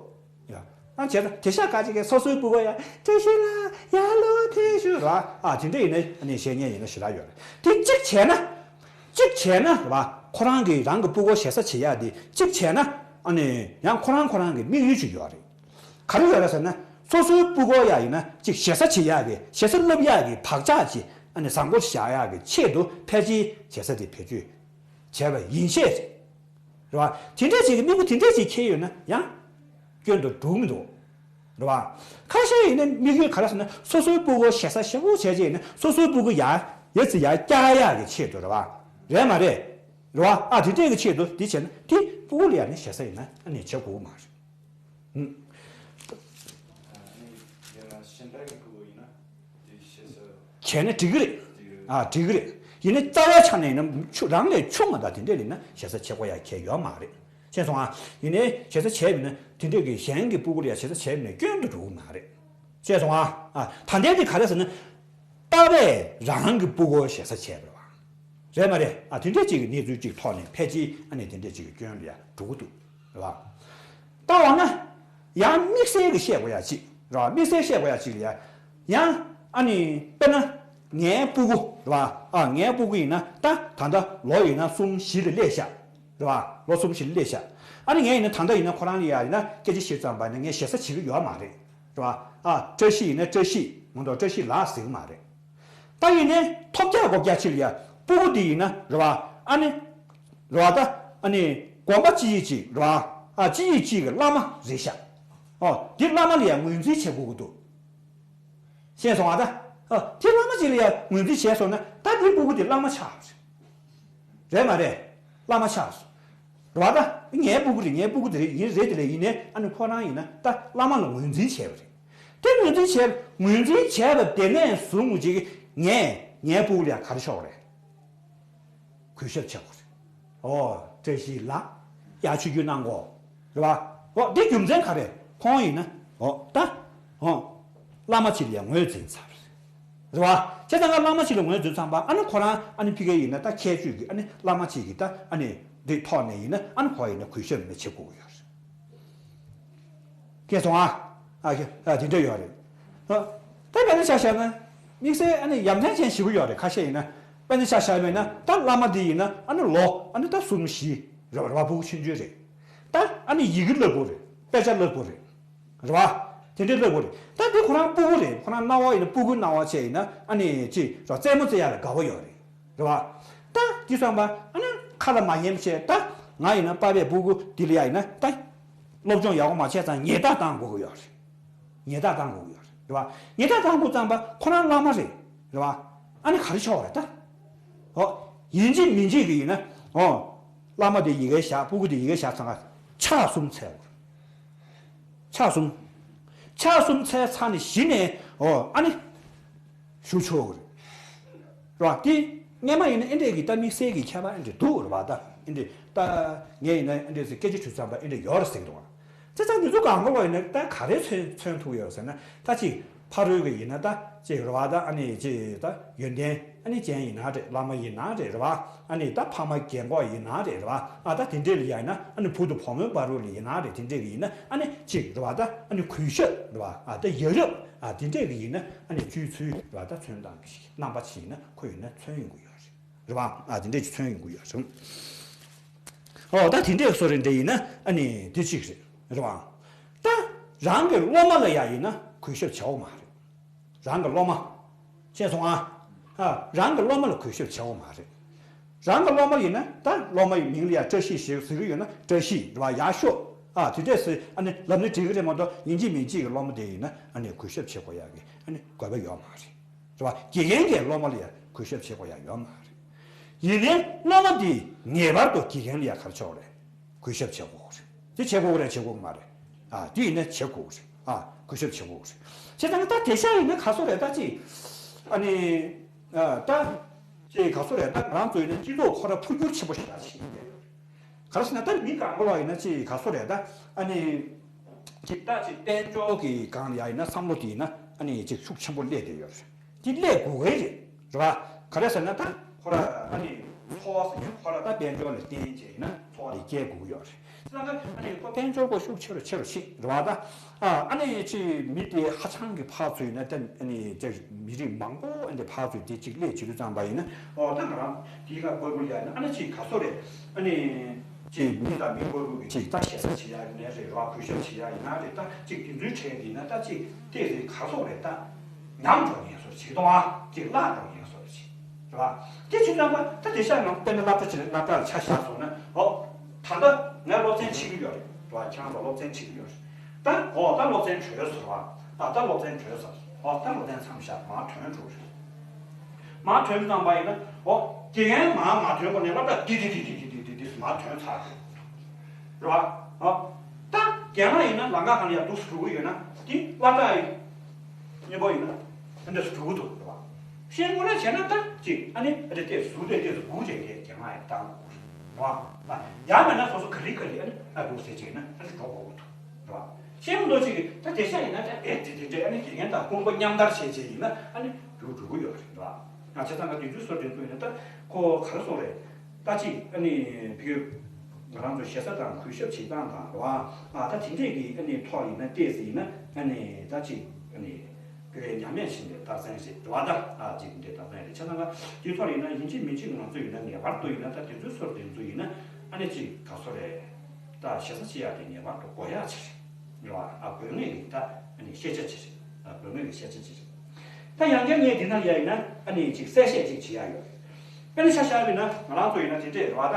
ཡ། ཨ་བྱས་ཙང་དེང་སང་ཁ་ཅིག་གིས་སོ་སོའི་སྤུ་གུ་ཡ་བཀྲ་ཤིས་ལགས་ཡར་ལོངས་ཕེབས་ཤོག་རེད་བ། ཨ་དེ་འདྲ་ཡིན་ན་ཨ་ནི་བཤད་མཁན་ཡིན་ན་ཞེ་དྲག་ཡོད་རེད། དེ་གཅིག་བྱས་ན། གཅིག་བྱས་ན་རེད་བ། ཁོ་རང་གིས་རང་གི་སྤུ་གུ་ཞེ་ས་བྱེད་ཡ་དེ་གཅིག་བྱས་ན། ཨ་ནི་ཡང་ཁོ་རང་ཁོ་རང་གི་དམིགས་ཡུལ་ཅིག་ཡོད་རེད། ག་རེ་ཡོད་རེད་ཟེར་ན། སོ་སོའི་སྤུ་གུ་ཡ་ཡིན་ན་ཅིག་ཞེ་ས་བྱེད་ཡག་གི་ཞེ་ས་བསླབ་ཡག་གི་བག་ཆགས་ཅིག་ཨ་ནི་བཟང་པོ་ཞིག་བཞག་ཡག་གི་ཆེད་དུ་ཕལ་ཆེར་ཞེ་ས་དེ་བེད་སྤྱོད་བྱས་པ་ཡིན་ཤས་རེད་བ། དེ་འདྲས་ཅིག་གི་དམིགས་ཡུལ་དེ་འདྲས་ཅིག་འཁྱེར་ཡོད་ན་ཡང་སྐྱོན་དུ་འགྲོ་མི་འདུག་རེད་བ། ཁ་ཤས་ཡིན་ན་དམིགས་ཡུལ་ག་རེ་ཟེར་ན་སོ་སོའི་སྤུ་གུ་ཞེ་ས་ཞེ་པོ་བྱས་རྗེས་ཡིན་ན་སོ་སོའི་སྤུ་གུ་ཡར་ཡར་ཚེ་ཡར་བཀྱག་ཡག་གི་ཆེད་དུ་རེད་བ། རེད་མ་རེད། རེད་བ། ཨ་དེ་འདྲས་ཀྱི་ཆེད་དུ་དེ་བྱས་ན་དེ་སྤུ་གུ་ལ་ཡ་ནི་ཞེ་ས་ཡིན་ན་ཨ་ནི་བྱེད་དགོས་མ་རེད། ཨ་ནི་ཡང་ན་གཞན་དག་གི་སྐུ་ཡིན་ན་དེ་ཞེ་ས་བྱས་ན་འགྲིག་གི་རེད། འགྲིག་གི་རེད། ཨ་འགྲིག་གི་རེད། ཡིན་ནའི་རྩ་བའི་ཆ་ནས་ཡིན་ན་ཆུང་རང་ལས་ཆུང་བ་དང་དེ་འདྲས་ཡིན་ན་ཞེ་ས་བྱེད་དགོས་ཡ་གལ་ཡོད་མ་རེད། ཤེས་སོང་ཨ། ཡིན་ནའི་ཞེ་ས་བྱས་པ་ཡིན་ན་དེ་འདྲས་ཀྱི་གཞན་གྱི་སྤུ་གུ་ལ་ཡ་ཞེ་ས་བྱས་པ་ཡིན་ན་སྐྱོན་དུ་འགྲོ་གི་མ་རེད། ཤེས་སོང་ཨ། ཨ་ད་ལྟའི་དེ་ག་རེ་ཟེར་ན། པ་ཕས་རང་གི་སྤུ་གུ་ཞེ་ས་བྱས་པ་རེད་བ། རེད་མ་རེད། ཨ་དེ་འདྲས་ཅིག་གི་གནས་ཚུལ་ཅིག་ཐོག་ནས་ཕལ་ཆེར་ཨ་ནི་དེ་འདྲས་ཅིག་གི་སྐྱོན་ལ་ཡ་འགྲོ་གི་འདུག་རེད་བ། ད་འོ་ན། ཡང་དམིགས་བསལ་གྱི་བཤད་དགོས་ཡ་ཅིག་རེད་བ། དམིགས་བསལ་བཤད་དགོས་ཡ་ཅིག་ལ་ཡ། ཡང་ཨ་ནི་དཔེར་ན། ངའི་སྤུ་གུ་རེད་བ། ཨ་ངའི་སྤུ་གུ་ཡིན་ན་ད་ད་ལྟ་ལོ་ཡིན་ན་གསུམ་བཞི་ལ་སླེབས་ཤག་རེད་བ། ལོ་གསུམ་བཞི་ལ་སླེབས་ཤག་ཨ་ནི་ངས་ཡིན་ན་ད་ལྟ་ཡིན་ན་ཁོ་རང་ལ་ཡ་ཡིན་ན་སྐད་ཆ་བཤད་ཙམ་པ་ཡིན་ན་ངས་ཞེ་ས་བྱེད་ཀྱི་ཡོད་མ་རེད། རེད་བ། ཨ་བཀྲ་ཤིས་ཡིན་ན་བཀྲ་ཤིས་མ་གཏོགས་བཀྲ་ཤིས་ལགས་ཟེར་གྱི་མ་རེད། ད་ཡིན་ནའི་ཐོབ་རྒྱག་སྒོ་རྒྱག་ཕྱིར་ཡ་སྤུ་གུ་འདི་ཡིན་ན་རེད་བ། ཨ་ནི། རེད་བ། ད་ཨ་ནི་དགོན་པ་གཅིག་གཅིག་རེད་བ། ཨ་གཅིག་གཅིག་གི་བླ་མ་རེད་ཤག་ཨོ་འདི་བླ་མ་ལ་ཡ་ངོས་འཛིན་བྱེད་དགོས་ཀྱི་འདུག་ཤེས་སོང་ཨ། ད་ཨ་དེ་བླ་མ་གཅིག་ལ་ཡ་ངོས་འཛིན་བྱས་སོང་ན་ད་དེ་སྤུ་གུ་དེ་བླ་མ་ཆགས་རེད། རེད་མ་རེད། བླ་མ་ཆགས་སོང་། རེད་བ། ད་ངའི་སྤུ་གུ་རེད། ངའི་སྤུ་གུ་དེ་རེད། ཡིན་རེད་དེ་ལས་ཡིན་ནའི་ཨ་ནི་ཁོ་རང་ཡིན་ན་ད་བླ་མ་ལ་ངོས་འཛིན་བྱས་པ་རེད། དེ་ངོས་འཛིན་བྱས་པ་ངོས་འཛིན་བྱས་པ་དེ་ནས་བཟུང་ཅིག་ངས་ངའི་སྤུ་གུ་ལ་ཡ་ག་རེ་ཤོག་རེད། གུས་ཞབས་བྱེད་དགོས་རེད། ཨོ་བཀྲ་ཤིས་ལགས། ཡར་ཆིབས་བསྒྱུར་གནང་གོ་རེད་བ། ཨོ་དེ་རྒྱུ་མཚན་ག་རེ། ཁོང་ཡིན་ན་ཨོ་ད་ཨོ་བླ་མ་ཅིག་ལ་ཡ་ངོས་འཛིན་ཚར་རེད་བ། བྱས་ཙང་ང་བླ་མ་ཅིག་ལ་ངོས་འཛིན་ཚར་བ་ཨ་ནི་ཁོ་རང་ཨ་ནི་ཕ་གི་ཡིན་ན་ད་ཁྱད་ཆོས་ཀྱི་ཨ་ནི་བླ་མ་ཅིག་གི་ད་ཨ་ནི་འདི་ཐོག་ནས་ཡིན་ན་ཨ་ནི་ཁོ་ཡིན་ན་གུས་ཞབས་མི་བྱེད་དགོས་ཀྱི་ཡོད་རེད། སྐྱེས་སོང་ཨ། ཨ་ཁྱེད་ཨ་དེ་འདྲ་ཡོད་རེད། ཨ་ད་དཔེར་ན་ཆ་བཞག་ན། དམིགས་བསལ་ཨ་ནི་ཡ་མཚན་ཅན་ཞེ་པོ་ཡོད་རེད། ཁ་ཤས་ཡིན་ན། དཔེར་ན་ཆ་བཞག་པ་ཡིན་ན་ད་བླ་མ་འདི་ཡིན་ན་ཨ་ནི་ལོ་ཨ་ནི་ད་གསུམ་བཞི་རེད་བ། རེད་བ། ཕྲུ་གུ་ཆུང་ཆུང་རེད། ད་ཨ་ནི་ཡི་གེ་བསླབ་དགོས་རེད། དཔེ་ཆ་བསླབ་དགོས་རེད། རེད་བ། དེ་འདྲའི་བསླབ་དགོས་རེད། ད་འདི་ཁོ་རང་སྤུ་གུ་རེད། ཁོ་རང་སྣང་བ་ཡིན་ན་སྤུ་གུའི་སྣང་བ་བྱས་ཡིན་ན་ཨ་ནི་ཅི་རེད་བ། རྩེད་མོ་རྩེ་ཡག་ལ་དགའ་བོ་ཡོད་རེད། རེད་བ། ད་དེ་བསམ་པ་ཨ་ནི་ཁ་ལ་མ་ཉན་བྱས། ད་ང་ཡིན་ན་པ་ཕའི་སྤུ་གུ་འདི་ལ་ཡ་ཡིན་ན་ད་སློབ་སྦྱོང་ཡག་པོ་མ་བྱས་ཙང་ཉེས་རྡུང་བཏང་དགོས་ཀྱི་ཡོད་རེད། ཉེས་རྡུང་བཏང་དགོས་ཀྱི་ཡོད་རེད། རེད་བ། ཉེས་རྡུང་བཏང་དགོས་ཙམ་པ་ཁོ་རང་བླ་མ་རེད། རེད་བ། ཨ་ནི་ག་རེ་ཆོག་རེད་ད། ཨོ། ཡིན་གཅིག་མིན་གཅིག་གི་ཡིན་ན། ཨོ། བླ་མ་དེ་ཡི་གེ་བཞག་སྤུ་གུ་དེ་ཡི་གེ་བཞག་ཚང་ཀ་ཕྱག་གསུམ་འཚལ་དགོས། ཕྱག་གསུམ། ཆ་གསུམ་ཚར་ཚར་ནས་གཞི་ནས་ཨོ་ཨ་ནི་ཞུ་ཆོག་གི་རེད། རེད་བ། དེ་སྔས་མ་ཡིན་ན་ཨེ་འདྲས་ཀྱི་ད་དམིགས་བསལ་གྱི་ཁྱད་པར་ཨེ་འདྲས་འདུག་རེད་བ། ད་ཨེ་འདྲས་ད་ངས་ཡིན་ན་ཨེ་འདྲས་སེ་སྐད་ཆ་དྲིས་ཙམ་པ་ཨེ་འདྲས་ཡོད་རེད་ཟེར་གྱི་འདུག་བ། བྱས་ཙང་འདི་ཚོ་གང་ག་ལོག་ཡིན་ན་ད་ག་རེ་མཚོན་མཚོན་ཐུབ་ཡོད་ཟེར་ན། ད་ཅིག་ཕ་རོལ་གྱི་ཡིན་ན་ད་ཅིག་རེད་བ། ད་ཨ་ནི་ཅིག་ད་ཡོན་ཏན་ཨ་ནི་ཅན་ཡིན་ན་རེད། བླ་མ་ཡིན་ན་རེད། རེད་བ། ཨ་ནི་ད་ཕ་མ་རྒན་གོག་ཡིན་ན་རེད། རེད་བ། ཨ་ད་དེ་འདྲས་ལ་ཡ་ཡིན་ན་ཨ་ནི་བུ་དང་བུ་མོའི་བར་དུ་ལ་ཡིན་ན་རེད། དེ་འདྲས་ཀྱི་ཡིན་ན་ཨ་ནི་ཅིག་རེད་བ། ད་ཨ་ནི་གུས་ཞབས་རེད་བ། ཨ་ད་ཡ་རབས་ཨ་དེ་འདྲས་ཀྱི་ཡིན་ན་ཨ་ནི་སྤྱོད་ཚུལ་རེད་བ། ད་མཚོན་སྟངས་ཀྱི་ཞིག་རྣམ་པ་ཅིག་ཡིན་ན་ཁོ་ཡིན་ན་མཚོན་ཡོང་གི་ཡོད་རེད། རེད་བ། ཨ་དེ་འདྲས་ཅིག་མཚོན་ཡོང་གི་ཡོད་རེད། ཨོ་ད་དེ་འདྲས་བཟོ་རེད་འདྲ་ཡིན་ན་ཨ་ནི་དེ་གཅིག་རེད། རེད་བ། ད་རང་གི་སློབ་མ་ལ་ཡ་ཡིན་ན་གུས་ཞབས་བྱའོ་མ་རེད། རང་གི་སློབ་མ། ཤེས་སོང་ཨ། ཨ་རང་གི་སློབ་མ་ལ་གུས་ཞབས་བྱའོ་མ་རེད། རང་གི་སློབ་མ་ཡིན་ན་ད་སློབ་མ་ཡི་མིང་ལ་ཡ་བཀྲ་ཤིས་ཞེས་ཟེར་གི་ཡོད་ན་བཀྲ་ཤིས་རེད་བ། ཡག་ཤོས། ཨ་དེ་འདྲས་ཟེར་ཨ་ནི་ལབ་ན་འགྲིག་གི་རེད་མ་གཏོགས་ཡིན་གཅིག་མིན་གཅིག་གི་སློབ་མ་དེ་ཡིན་ན་ཨ་ནི་གུས་ཞབས་བྱེད་དགོས་ཡག་གི་ཨ་ནི་དགོས་པ་ཡོད་མ་རེད། རེད་བ། དགེ་རྒན་གྱིས་སློབ་མ་ལ་ཡང་གུས་ཞབས་བྱེད་དགོས་ཡ་ཡོད་མ་རེད། ཡིན་ནའི་སློབ་མ་དེས་ངེས་པར་དུ་དགེ་རྒན་ལ་ཡང་ག་རེ་བྱེད་དགོས་རེད། གུས་ཞབས་བྱེད་དགོས་རེད། དེ་བྱེད་དགོས་རེད་བྱེད་དགོས་མ་རེད། ཨ་དེ་ཡིན་ན་བྱེད་དགོས་རེད། ཨ་གུས་ཞབས་བྱེད་དགོས་རེད། བྱས་ཙང་ད་དེ་ཤ་ཡིན་ན་ག་སོ་རེད། ད་ཅི་ཨ་ནི་ཨ་ད་ཅི་ག་སོ་རེད། ད་ང་རང་ཚོ་ཡིན་ན་སྤྱི་ཚོགས་ཁོ་ར་འཕོ་འགྱུར་ཆེན་པོ་ཞིག་ལ་ཕྱིན་ཡོད་རེད། ག་རེ་ཟེར་ན་ད་མི་གང་ག་ལ་ཡིན་ན་ཅི་ག་སོ་རེད། ད་ཨ་ནི་ཅིག་ད་ཅིག་དཔལ་འབྱོར་གྱི་སྒང་ལ་ཡ་ཡིན་ན་བསམ་བློ་དེ་ཡིན་ན་ཨ་ནི་ཅིག་ཤུགས་ཆེན་པོ་སླེབས་བསྡད་ཡོད་རེད། དེ་སླེབས་དགོས་ཀྱི་རེད། རེད་བ། ག་རེ་ཟེར་ན་ད་ཁོ་ར་ཨ་ནི་འཚོ་བ་ཟེར་ནས་ཁོ་ར་ད་དཔལ་འབྱོར་ལ་བརྟེན་བྱས་ཡིན་ན་འཚོ་བ་དེ་སྐྱེལ་དགོས་ཀྱི་ཡོད་རེད། དེ་ལ་ཨ་ནི་ཁོ་དཔལ་འབྱོར་པོ་ཤུགས་ཆེ་རུ་ཆེ་རུ་ཕྱིན་རེད་བ། ད་ཨ་ནི་ཅིག་མི་དེ་ཧ་ཅང་གི་ཕར་ཚུར་ཡིན་ན་ད་ཨ་ནི་ཅིག་མི་རིགས་མང་པོ་ཨ་ནི་ཕར་ཚུར་དེ་གཅིག་སླེབས་བྱེད་དུས་ཙམ་པ་ཡིན་ན་ཨོ་ད་ང་རང་དེའི་ཁ་སྐོར་སྐོར་ཡ་ཡིན་ན་ཨ་ནི་ཅིག་ག་སོ་རེད། ཨ་ནི་ཅིག་མི་དང་མི་སྐོར་སྐོར་གྱི་ཅིག་ད་ཞེ་ས་བྱེད་ཡ་ཡིན་ན་རེད་རོགས་གུས་ཞབས་བྱེད་ཡ་ཡིན་ན་རེད། ད་ཅིག་དེ་ཚོའི་གྲས་ཡིན་ན་ད་ཅིག་དེ་རེད་ག་སོ་རེད། ད་ཉམས་འགྲོ་ངེས་སོ་ཅིག་གཏོང་ཨ་ཅིག་བརླག་འགྲོ་ངེས་སོ་ཅིག་རེད་བ། དེ་བྱེད་ཙམ་པ་ད་དེ་ཤ་ང་དཔེར་ན་སློབ་གྲྭ་ཅིག་ནས་སློབ་གྲྭ་ལ་ཆ་བཞག་སོང་ན་ཨོ་ད་ལྟ་ངས་སློབ་ཚན་ཁྲིད་ཀྱི་ཡོད་རེད་རེད་བ། ཁྱེད་རང་ཚོ་སློབ་ཚན་ཁྲིད་ཀྱི་ཡོད་རེད། ད་ཨོ་ད་སློབ་ཚན་གྲོལ་སོང་རེད་བ། ཨ་ད་སློབ་ཚན་གྲོལ་སོང་ཨོ་ད་སློབ་ཚན་མཚམས་བཞག་མར་ཐོན་འགྲོ་རེད། མར་ཐོན་བཏང་པ་ཡིན་ན་ཨོ་དགེ་རྒན་མར་མ་ཐོན་གོང་ནས་སློབ་གྲྭ་འདི་འདི་འདི་འདི་མར་ཐོན་ཚར་རེད་བ། ཨོ་ད་རྒན་ལགས་ཡིན་ན་ལམ་ཁ་གང་ལ་ཡར་འདུག་སེ་འགྲོ་གི་ཡོད་ན་དེ་སློབ་གྲྭ་ཡིན་གཉེན་པོ་ཡིན་ན་ཨ་འདྲ་སེ་འགྲོ་གི་འདུག་རེད་བ། ཤེས་དགོས་ན་བྱས་ན་ད་ཅིག་ཨ་ནི་ཨ་འདྲ་ལྟས་ཟུར་ལྟས་ལྟས་སུ་སྒུག་བྱས་ཏེ་རྒན་ལགས་ཡར་བཏང་དགོས་རེད་བ། ཡང་མིན་ན་སོ་སོ་ག་ལེ་ག་ལེ་ཨ་ནི་ཨ་འདུག་སེ་བྱས་ན་ཨ་ནི་འགྲོ་དགོས་ཀྱི་འདུག་རེད་བ། ཤེས་མི་འདུག་ཅིག་གིས་ད་དེ་ཤ་ཡིན་ན་ད་ཨེ་དེ་དེ་འདྲ་ཨ་ནི་དགེ་རྒན་དང་དཔུང་པ་མཉམ་དར་བྱས་བྱས་ཡིན་ན་ཨ་ནི་འགྲོ་འགྲོ་གི་ཡོད་རེད་བ། ང་བྱས་ཙང་ད་དེ་ཚོའི་སོ་དེ་ཚོ་ཡིན་ན་ད་ཁོ་ག་རེ་སོང་རེད། ད་ཅིག་ཨ་ནི་བི་ང་རང་ཚོ་ཞེ་ས་དང་གུས་ཞབས་བྱེད་སྟངས་དང་རེད་བ། ཨ་ད་དེ་འདྲས་ཀྱི་ཨ་ནི་ཐོག་ཡིན་ན་ཏོག་ཙམ་ཡིན་ན་ཨ་ནི་ད་ཅིག་ཨ་ནི་དཔེ་ཉམས་ལེན་བྱེད་པའི་རྟགས་མཚན་རེད་བ། ད་ཨ་ཅིག་འདྲའི་རྟགས་མཚན་རེད། བྱས་ཙང་ད་དེ་ཐོག་ཡིན་ན་ཡིན་གཅིག་མིན་གཅིག་ང་ཚོ་ཡིན་ན་ངེས་པར་དུ་ཡིན་ན་ད་དེ་ཚོའི་སོ་དེ་ཚོ་ཡིན་ན་ཨ་ནི་ཅིག་ག་སོ་རེད། ད་ཞེ་ས་བྱེད་ཡག་དེ་ངེས་པར་དུ་དགོས་ཡག་ཅིག་རེད། རེད་བ། ཨ་དགོས་ངེས་ཀྱི་ད་ཨ་ནི་ཤེས་བྱ་ཅིག་རེད། ཨ་དགོས་ངེས་ཀྱི་ཤེས་བྱ་ཅིག་རེད། ད་ཡང་བསྐྱར་ངས་འདི་ན་ཡ་ཡིན་ན་ཨ་ནི་ཅིག་གསལ་བཤད་ཅིག་བྱེད་ཡག་ཡོད་རེད། དཔེར་ན་ཆ་བཞག་པ་ཡིན་ན་ང་རང་ཚོ་ཡིན་ན་དེ་འདྲས་རེད་བ། ད་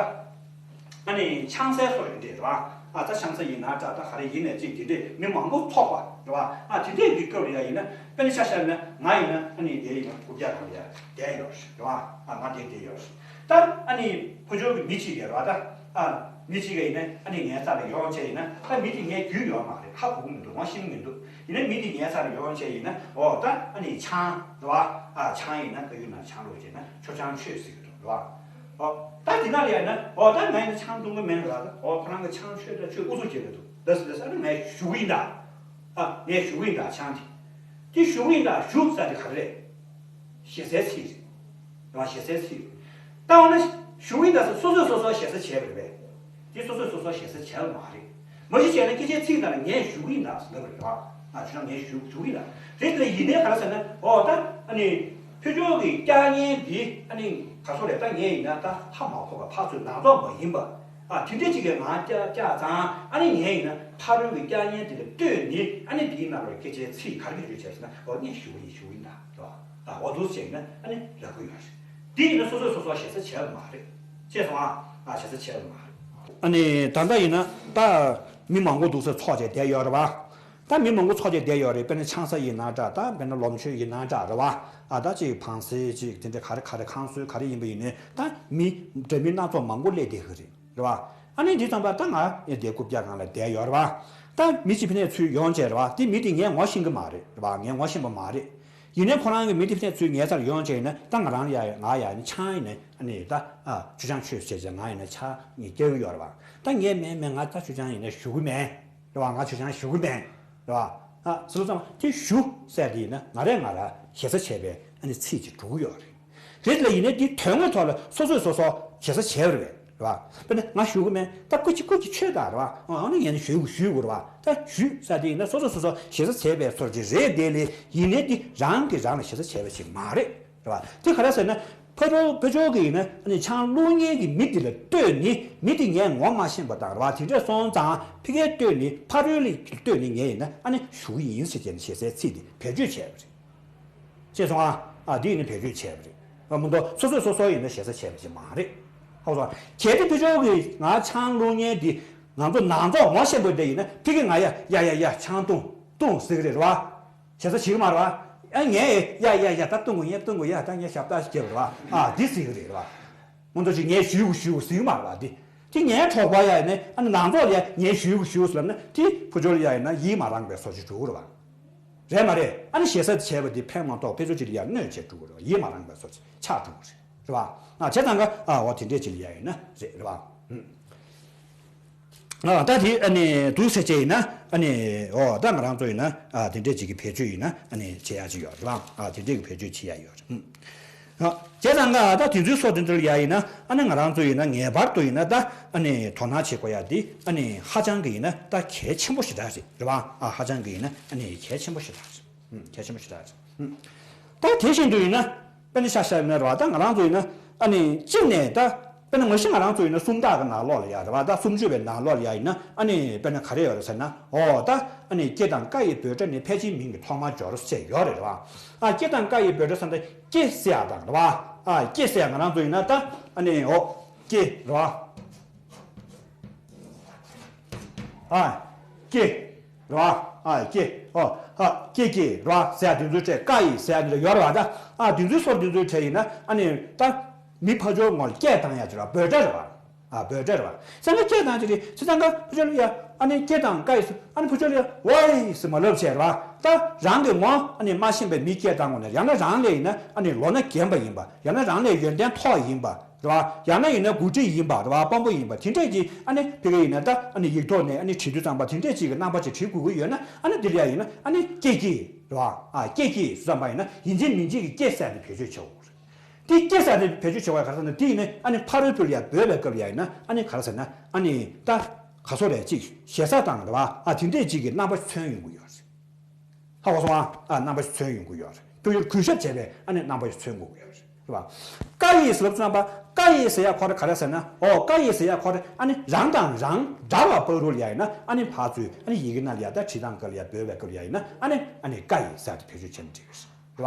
ཨ་ནི་ཆང་ས་སོགས་ཡིན་འདྲས་རེད་བ། ཨ་ད་ཆང་ས་ཡིན་ན་འདྲ་ད་ག་རེ་ཡིན་ནས་ཅིག་དེ་འདྲས་མི་མང་པོ་ཚོགས་པ་རེད་བ། ཨ་དེ་འདྲས་ཀྱི་སྐབས་ལ་ཡ་ཡིན་ན་དཔེར་ན་ཆ་བཞག་པ་ཡིན་ན་ང་ཡིན་ན་ཨ་ནི་དེ་ཡིན་ན་རྐུབ་བཀྱག་སྒང་ལ་ཡ་བསྡད་ཡོད་རེད་བ། ཨ་ང་དེ་བསྡད་ཡོད་རེད། ད་ཨ་ནི་ཕ་ཇོ་གི་མི་གཅིག་གིས་རེད་བ། ད་ཨ་མི་གཅིག་གིས་ཡིན་ན་ཨ་ནི་ངའི་རྩ་ལ་ཡོང་བྱས་ཡིན་ན་ད་མི་དེ་ངའི་རྒྱུས་ཡོད་མ་རེད། ཧ་གོ་གི་མི་འདུག་ང་ཤེས་ཀྱི་མི་འདུག་ཡིན་ན་མི་དེ་ངའི་རྩ་ལ་ཡོང་བྱས་ཡིན་ན་ཨོ་ད་ཨ་ནི་ཆང་རེད་བ། ཨ་ཆང་ཡིན་ན་ད་ཡུལ་ན་ཆང་བླུགས་བྱས་ན་མཆོད་ཆང་མཆོད་ཟེར་གྱི་འདུག་རེད་བ། ཨོ་ད་དེ་ན་ལ་ཡིན་ན་ཨོ་ད་ང་ཡིན་ན་ཆང་འཐུང་གི་མེད་རེད་བ། ད་ཨོ་ཁོ་རང་གི་ཆང་མཆོད་ད་མཆོད་ཨུ་ཚུགས་བྱེད་ཀྱི་འདུག་ད་ཟེར་ད་ཟེར་ཨ་ནི་ངས་ཞུ་གི་ཡིན་ད། ཨ་ངས་ཞུ་གི་ཡིན་ད་ཆང་དེ། དེ་ཞུ་གི་ཡིན་ད་ཞུ་ཟེར་དེ་ག་རེ་རེད། ཞེ་སའི་ཚིག་རེད། རེད་བ། ཞེ་སའི་ཚིག་རེད། ད་འོ་ན་ཞུ་གི་ཡིན་ད་ཟེར་སོ་སོས་སོ་སོར་ཞེ་ས་བྱས་པ་རེད་པས། དེ་སོ་སོས་སོ་སོར་ཞེ་ས་བྱས་པ་མ་རེད། མ་གཞི་བྱས་ན་སྐད་ཆའི་ཚིག་ནང་ལ་ངས་ཞུ་གི་ཡིན་ད་ཟེར་ལབ་པ་རེད་བ། ཨ་ཁྱོད་རང་ངས་ཞུ་ཞུ་གི་ཡིན་ད། རེད་དེ་ཡིན་ནའི་ག་རེ་ཟེར་ན་འོ་ད་ཨ་ནི་ཕུལ་བྱུང་གི་བསྐྱར་ཉན་འདི་ཨ་ནི་ག་སོ་རེད། ད་ངས་ཡིན་ན་ད་ཧ་མ་གོ་བ་ཕར་ཚུར་ནང་རྟོག་མ་ཡིན་པ། ཨ་དེ་འདྲས་ཅིག་གི་ངང་བཀྱག་བཀྱག་ཙང་ཨ་ནི་ངས་ཡིན་ན་ཕ་རོལ་གྱི་བསྐྱར་ཉན་དེ་ལ་ལྟོས་ནས་ཨ་ནི་དེའི་ནང་ལ་སྐད་ཆའི་ཚིག་ག་རེ་བརྗོད་བྱས་ཟེར་ན་འོ་ངས་ཞུ་གི་ཡིན་ཞུ་གི་ཡིན་ད་རེད་བ། ཨ་འོ་འདུག་བྱས་ན་ཨ་ནི་ལབ་གི་ཡོད་རེད། འདི་ཡིན་ན་སོ་སོས་སོ་སོར་ཞེ་ས་བྱས་པ་མ་རེད། ཤེས་སོང་ཨ། ཨ་ཞེ་ས་བྱས་པ་མ་རེད། ཨ་ནི་ད་ལྟ་ཡིན་ན་ད་མི་མང་པོ་འདུག་སེ་ཚོགས་བྱས་བསྡད་ཡོད་རེད་བ། ད་མི་མང་པོ་ཚོགས་བྱས་བསྡད་ཡོད་རེད། དཔེར་ན་ཆང་ས་ཡིན་ན་འདྲ། ད་དཔེར་ན་ལོ་མཆོད་ཡིན་ན་འདྲ་རེད་བ། ཨ་ད་ཅིག་བང་སོ་ཅིག་དེ་འདྲ་ག་རེ་ག་རེ་ཁང་གསོལ་ག་རེ་ཡིན་པ་ཡིན་ནའི་ད་མི་འདྲ་མིན་སྣ་ཚོགས་མང་པོ་སླེབས་བསྡད་གི་རེད། རེད་བ། ཨ་ནི་འདི་ཙམ་པ་ད་ང་ཡ་དེ་རྐུབ་བཀྱག་སྒང་ལ་བསྡད་ཡོད་རེད་བ། ད་མི་གཅིག་ཕ་ནས་ཚུར་ཡོང་བྱས་རེད་བ། དེ་མི་དེ་ངས་ངོ་ཤེས་ཀྱི་མ་རེད་རེད་བ། ངས་ངོ་ཤེས་པ་མ་རེད། ཡིན་ནའི་ཁོ་རང་གི་མི་དེ་ཕ་ནས་ཚུར་ངའི་རྩར་ཡོང་བྱས་ཡིན་ན། ད་ང་རང་ལ་ཡ་ང་ཡ་ནི་ཆང་ཡིན་ནའི་ཨ་ནི་ད་ཨ་ཆུ་ཆང་མཆོད་བྱས་བྱས། ང་ཡིན་ན་ཆང་ངས་བསྐྱལ་གི་ཡོད་རེད་བ། ད་ངས་མེད་མེད་ང་ད་ཆུ་ཆང་ཡིན་ན་ཞུ་གི་མེད་རེད་བ། ང་ཆུ་ཆང་ཞུ་གི་མེད་རེད་བ། ཨ་ཟེར་ལབ་ཙང་དེ་ཞུ་ཟེར་དེ་ཡིན་ན་ང་རས་ང་ར་ཞེ་ས་བྱས་པའི་ཨ་ནི་ཚིག་ཅིག་འགྲོ་གི་ཡོད་རེད། རེད་ལ། ཡིན་ནའི་འདི་དོན་དངོས་ཐོག་ལ་སོ་སོས་སོ་སོ་ཞེ་ས་བྱས་པ་རེད་བ། དཔེར་ན་ང་ཞུ་གི་མེད། ད་སྐུ་མཁྱེན་སྐུ་མཁྱེན་ཆོས་དང་རེད་བ། ཨ་ནི་ངས་ནི་ཞུ་དགོས་ཞུ་དགོས་རེད་བ། ད་ཞུ་ཟེར་དེ་ཡིན་ན་སོ་སོས་སོ་སོ་ཞེ་ས་བྱས་པའི་ཚོར་ཅིག་རེད་དེ་ལས། ཡིན་ནའི་འདི་རང་གིས་རང་ལ་ཞེ་ས་བྱས་པ་ཞིག་མ་རེད་རེད་བ། དེ་ག་རེ་ཟེར་ན། ཕ་རོལ་ཕ་ཕྱོགས་ཀྱི་ཡིན་ན་ཨ་ནི་ཆང་བླུག་མཁན་གྱི་མི་དེ་ལ་ལྟོས་ནས། མི་དེ་ངས་ངོ་མ་ཤེས་པ་དང་རེད་བ། དེ་འདྲ་སོང་ཙང་ཕ་གིར་ལྟོས་ནས། ཕ་རོལ་ལ་ལྟོས་ནས་ངས་ཡིན་ན་ཨ་ནི་ཞུ་གི་ཡིན་ཟེར་བྱས་ནས་ཞེ་སའི་ཚིག་དེ་བེད་སྤྱོད་བྱས་པ་རེད། ཤེས་སོང་ཨ། ཨ་འདི་ཡིན་ན་བེད་སྤྱོད་བྱས་པ་རེད། ཨ་མ་གཏོགས་སོ་སོས་སོ་སོ་ཡིན་ན་ཞེ་ས་བྱས་པ་ཞིག་མ་རེད། ཧ་གོ་སོང་། གལ་ཏེ་ཕ་ཕྱོགས་ཀྱིས་ང་ཆང་བླུག་མཁན་འདི་ང་ཚོ་ནང་ཚོགས་ངོ་ཤེས་པ་དེ་ཡིན་ན་ཕ་གིར་ང་ཡ་ཡ་ཡ་ཡ་ཆང་བཏུང་བཏུང་ཟེར་གི་རེད་རེད་བ། ཞེ་ས་བྱེད་གི་མ་རེད་བ། ཨ་ངས་ཡ་ཡ་ཡ་ད་བཏུང་དགོས། ངས་བཏུང་དགོས། ཡ་ད་ངས་ཞབས་ཏོག་ཞིག་རྒྱབ་རེད་བ། ཨ་འདི་ཟེར་གི་རེད་རེད་བ། མ་གཏོགས་ཅིག་ངས་ཞུ་དགོས་ཞུ་དགོས་ཟེར་གི་མ་རེད་བ། འདི་དེ་ངའི་གྲོགས་པོ་ཡ་ཡིན་ན་ཨ་ནི་ནང་ཚོགས་ལ་ཡ་ངས་ཞུ་དགོས་ཞུ་དགོས་ཟེར་ལབ་ན་དེ་ཕ་ཕྱོགས་ལ་ཡ་ཡིན་ན་ཡིད་མ་རངས་པའི་བཟོ་ཅིག་འགྲོ་གི་རེད་བ། རེད་མ་རེད། ཨ་ནི་ཞེ་ས་བྱས་པ་དེ་ཕན་མ་ཐོགས་ཕ་ཕྱོགས་ཅིག་ལ་ཡ་གནོད་བྱེད་འགྲོ་གི་རེད། ཡིད་མ་རངས་པའི་བཟོ་ཅིག་ཆགས་འགྲོ་གི་རེད། རེད་བ། ཨ་བྱས་ཙང་ཀ་ཨ་འོ་དེ་འདྲས་ཅིག་ལ་ཡ་ཡིན་ན་རེད། རེད་བ། ཨ་ད་དེ་ཨ་ནི་འདུག་ཟེར་བྱས་ཡིན་ན་ཨ་ནི་འོ་ད་ང་རང་ཚོ་ཡིན་ན་ཨ་དེ་འདྲས་ཅིག་གི་བེད་སྤྱོད་ཡིན་ན་ཨ་ནི་བྱེད་ཡ་ཅིག་ཡོད་རེད་བ། ཨ་དེ་འདྲས་ཀྱི་བེད་སྤྱོད་བྱེད་ཡ་ཡོད་རེད། ཨ་བྱས་ཙང་ཀ་ད་དེ་ཚོའི་སོ་དེ་ཚོ་ལ་ཡ་ཡིན་ན་ཨ་ནི་ང་རང་ཚོ་ཡིན་ན་ངེས་པར་དུ་ཡིན་ན་ད་ཨ་ནི་དོ་སྣང་བྱེད་དགོས་ཡ་དེ་ཨ་ནི་ཧ་ཅང་གི་ཡིན་ན་ད་གལ་ཆེན་པོ་ཞེ་དྲག་རེད། རེད་བ། ཨ་ཧ་ཅང་གི་ཡིན་ན་ཨ་ནི་གལ་ཆེན་པོ་ཞེ་དྲག་རེད། ཨུམ། གལ་ཆེན་པོ་ཞེ་དྲག་རེད། ཨུམ། ད་དེ་བཞིན་དུ་ཡིན་ན་དཔེར་ན་ཤ་ཤ་ཡིན་ན་རེད་བ། ད་ང་རང་ཚོ་ཡིན་ན་ཨ་ནི་གཅིག་ནས་ད་དཔེར་ན་ང་ཤི་ང་རང་ཚོ་ཡིན་ན་སུམ་རྟགས་ཀྱི་ནང་ལོགས་ལ་ཡ་རེད་བ། ད་སུམ་ཅུ་པའི་ནང་ལོགས་ལ་ཡ་ཡིན་ན་ཨ་ནི་དཔེར་ན་ག་རེ་ཡོད་རེད་ཟེར་ན། འོ་ད་ཨ་ནི་ཀྱེ་དང་ཀ་ཡི་འབོད་སྒྲ་ནི་ཕལ་ཆེར་མིང་གི་ཐོག་མར་སྦྱོར་ཟེར་ཡོད་རེད་བ། ཨ་ཀྱེ་དང་ཀ་ཡི་འབོད་སྒྲ་ཟེར་ན་ད་ཀྱེ་ཟེར་ཡ་དང་རེད་བ། ཨ་ཀྱེ་ཟེར་ཡ་ང་རང་ཚོ་ཡིན་ན་ད་ཨ་ནི་འོ་ཀྱེ་རེད་བ། ཨ། ཀྱེ། རེད་བ། ཨ་ཀྱེ། ཨོ། ཨ་ཀྱེ་ཀྱེ་རེད་བ། ཟེར་ཡ་དེ་ཚོའི་གྲས་ཀ་ཡི་ཟེར་ཡ་དེ་འདྲ་ཡོད་རེད་བ། ད་ཨ་དེ་ཚོའི་སོར་དེ་ཚོའི་གྲས་ཡིན་ན་ཨ་ནི་ད་མི་ཕ་ཕྱོགས་ངོ་ལ་སྐད་བཏང་ཡ་ཅིག་རེད་བ། འབོད་སྒྲ་རེད་བ། ཨ་འབོད་སྒྲ་རེད་བ། ཟེར་ན་སྐད་བཏང་ཅིག་རེད། ཟེར་ཙང་ཀ་ཕ་ཕྱོགས་ལ་ཡ་ཨ་ནི་ཀྱེ་དང་ཀ་ཡི་ཟེར། ཨ་ནི་ཕ་ཕྱོགས་ལ་ཡ་ཝའི་ཟེར་མ་ལབ་བྱས་རེད་བ། ད་རང་གི་ངོ་ཨ་ནི་མ་ཤེས་པའི་མི་སྐད་བཏང་དགོས་ན། ཡང་ན་རང་ལས་ཡིན་ན་ཨ་ནི་ལོ་ན་རྒན་པ་ཡིན་པ། ཡང་ན་རང་ལས་ཡོན་ཏན་མཐོ་བ་ཡིན་པ། རེད་བ། ཡང་ན་ཡིན་ན་འགོ་ཁྲིད་ཡིན་པ་རེད་བ། དཔོན་པོ་ཡིན་པ། དེ་འདྲས་ཀྱི་ཨ་ནི་ཕ་གི་ཡིན་ན་ད་ཨ་ནི་ཡིག་ཐོག་ནས་ཨ་ནི་བྲིས་དུས་ཙམ་པ་དེ་འདྲས་ཅིག་གི་རྣམ་པ་ཅིག་བྲིས་དགོས་ཀྱི་ཡོད་ན། ཨ་ནི་དེ་ལ་ཡ་ཡིན་ན་ཨ་ནི་ཀྱེ་ཀྱེ་རེད་བ། ཨ་ཀྱེ་ཀྱེ་ཟེར་ཙམ་པ་ཡིན་ན་ཡིན་གཅིག་མིན་གཅིག་གི་ཀྱེ་ཟེར་དེ་བེད་སྤྱོད་བྱེད་དགོས་རེད། དེ་ཀྱེ་ཟེར་དེ་བེད་སྤྱོད་བྱེད་དགོས་ག་རེ་ཟེར་ན། དེ་ཡིན་ན་ཨ་ནི་ཕ་རོལ་པོ་ལ་ཡ་འབོད་པའི་སྐབས་ལ་ཡ་ཡིན་ན་ཨ་ནི་ག་རེ་ཟེར་ན། ཨ་ནི་ད་ག་ཚོད་རེད། ཅིག་ཞེ་ས་དང་རེད་བ། ཨ་དེ་འདྲས་ཅིག་གི་རྣམ་པ་མཚོན་ཡོང་གི་ཡོད་རེད། ཧ་གོ་སོང་ཨ། ཨ་རྣམ་པ་ཞིག་མཚོན་ཡོང་གི་ཡོད་རེད། ཁྱོད་ཡུལ་གུས་ཞབས་བྱས་པའི་ཨ་ནི་རྣམ་པ་ཞིག་མཚོན་དགོས་ཀྱི་ཡོད་རེད། རེད་བ། ཀ་ཡེ་ཟེར་ལབ་ཙམ་པ། ཀ་ཡེ་ཟེར་ཡ་ཁོ་རེ་ག་རེ་ཟེར་ན། ཨོ་ཀ་ཡེ་ཟེར་ཡ་ཁོ་རེ་ཨ་ནི་རང་དང་རང་འདྲ་བ་བར་དུ་ལ་ཡ་ཡིན་ན་ཨ་ནི་ཕར་ཚུར་ཨ་ནི་ཡི་གེ་ནང་ལ་ཡ་ད་བྲིས་སྟངས་སྐབས་ལ་ཡ་འབོད་པའི་སྐབས་ལ་ཡ་ཡིན་ན་ཨ་ནི་ཨ་ནི་ཀ་ཡེ་ཟེར་དེ་བེད་སྤྱོད་བྱས་ན་འགྲིག་གི་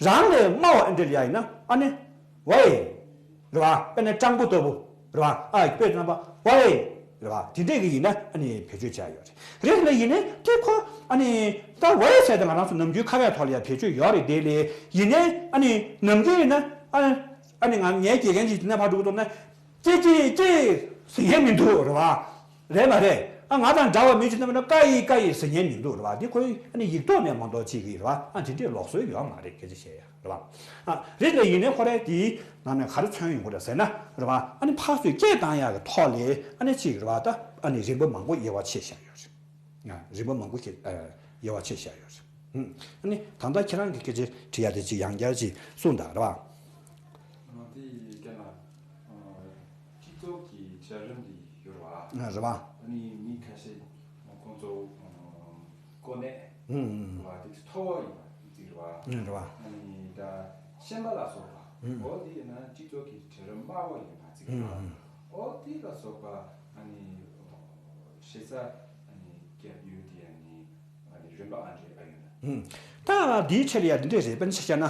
རེད། རེད་བ། རང་ལས་དམའ་བ་ཨ་འདྲ་ལ་ཡ་ཡིན་ན་ཨ་ནི་ཝའེ། རེད་བ། དཔེར་ན་སྤྲང་པོ་ལྟ་བུ། རེད་བ། ཨ་དཔེ་བཏང་པ་ཝའེ། རེད་བ། དེ་འདྲས་ཀྱི་ཡིན་ན་ཨ་ནི་བེད་སྤྱོད་བྱ་ཡོད་རེད། རེད་ལ་ཡིན་ནའི་དེ་ཁོ་ཨ་ནི་ད་ཝའེ་ཟེར་ཏེ་ང་རང་ཚོ་ནམ་རྒྱུན་ཁ་སྐད་ཐོག་ལ་ཡང་བེད་སྤྱོད་ཡོད་རེད་དེ་ལས། ཡིན་ནའི་ཨ་ནི་ནམ་རྒྱུན་ཡིན་ན་ཨ་ཨ་ནི་ང་ངའི་དགེ་རྒན་གྱིས་དེ་ནས་ཕར་འགྲོ་གི་འདུག་ན། ཀྱེ་ཀྱེ་ཀྱེ་ཟེར་མཁན་མི་འདུག་རེད་བ། རེད་མ་རེད། ཨ་ང་དང་འདྲ་བ་མི་ཅིག་ནམ་ན་ཀ་ཡེ་ཀ་ཡེ་ཟེར་མཁན་མི་འདུག་རེད་བ། འདི་ཁོའི་ཨ་ནི་ཡིག་ཐོག་ནས་མ་གཏོགས་ཅིག་གི་རེད་བ། ཨ་དེ་འདྲའི་ལུགས་སྲོལ་ཡོད་མ་རེད། སྐད་ཆ་བཤད་ཡ་རེད་བ། ཨ་རེད་ལ་ཡིན་ནའི་ཁོ་རའི་དེའི་ནང་ནས་ག་རེ་མཚོན་ཡོང་གི་རེད་ཟེར་ན་རེད་བ། ཨ་ནི་ཕར་ཚུར་སྐད་བཏང་ཡག་གི་ཐོག་ལས་ཨ་ནི་ཅིག་རེད་བ། ད་ཨ་ནི་རིམ་པ་མང་པོ་དབྱེ་བ་ཕྱེ་བཞག་ཡོད་རེད། ཨ་རིམ་པ་མང་པོ་ཞིག་ཨ་དབྱེ་བ་ཕྱེ་བཞག་ཡོད་རེད། ཨ་ནི་ད་ལྟ་ཁྱེད་རང་གི་སྐད་ཆ་དྲི་ཡ་དེ་ཅིག་ཡང་བསྐྱར་ཅིག་གསུངས་དང་རེད་བ། ཨ་དེ་ཡི་སྐད་ལ་ཨ་སྤྱི་ཚོགས་ཀྱི་གྲལ་རིམ་དེ་ཡོད་རེད་བ། ཨ་རེད་བ། ཨ་ནི་མི་ཁ་ཤས་ཁོང་ཚོ་ཨ་གོ་གནས་ཨུམ་ཨུམ་རེད་བ། དེ་མཐོ་བ་ཡིན་པ་གཅིག་རེད་བ། ཨུམ་རེད་བ། ཨ་ནི་ད་ཤན་པ་ལ་སོགས་པ། ཨུམ་འོ་དེ་ཡིན་ན་སྤྱི་ཚོགས་ཀྱི་གྲལ་རིམ་དམའ་བ་ཡིན་པ་གཅིག་རེད་བ། ཨུམ་ཨུམ་འོ་དེ་ལ་སོགས་པ་ཨ་ནི་ཞེ་ས་ཨ་ནི་རྒྱབ་ཡོད་དེ་ཨ་ནི་ཨ་ནི་རིམ་པ་ཨ་འདྲས་ཨ་ཡོད་ན། ཨུམ། ད་དེའི་ཆེད་ལ་ཡ་འདི་འདྲས་རེད། དཔེར་ན་ཆ་བཞག་ན།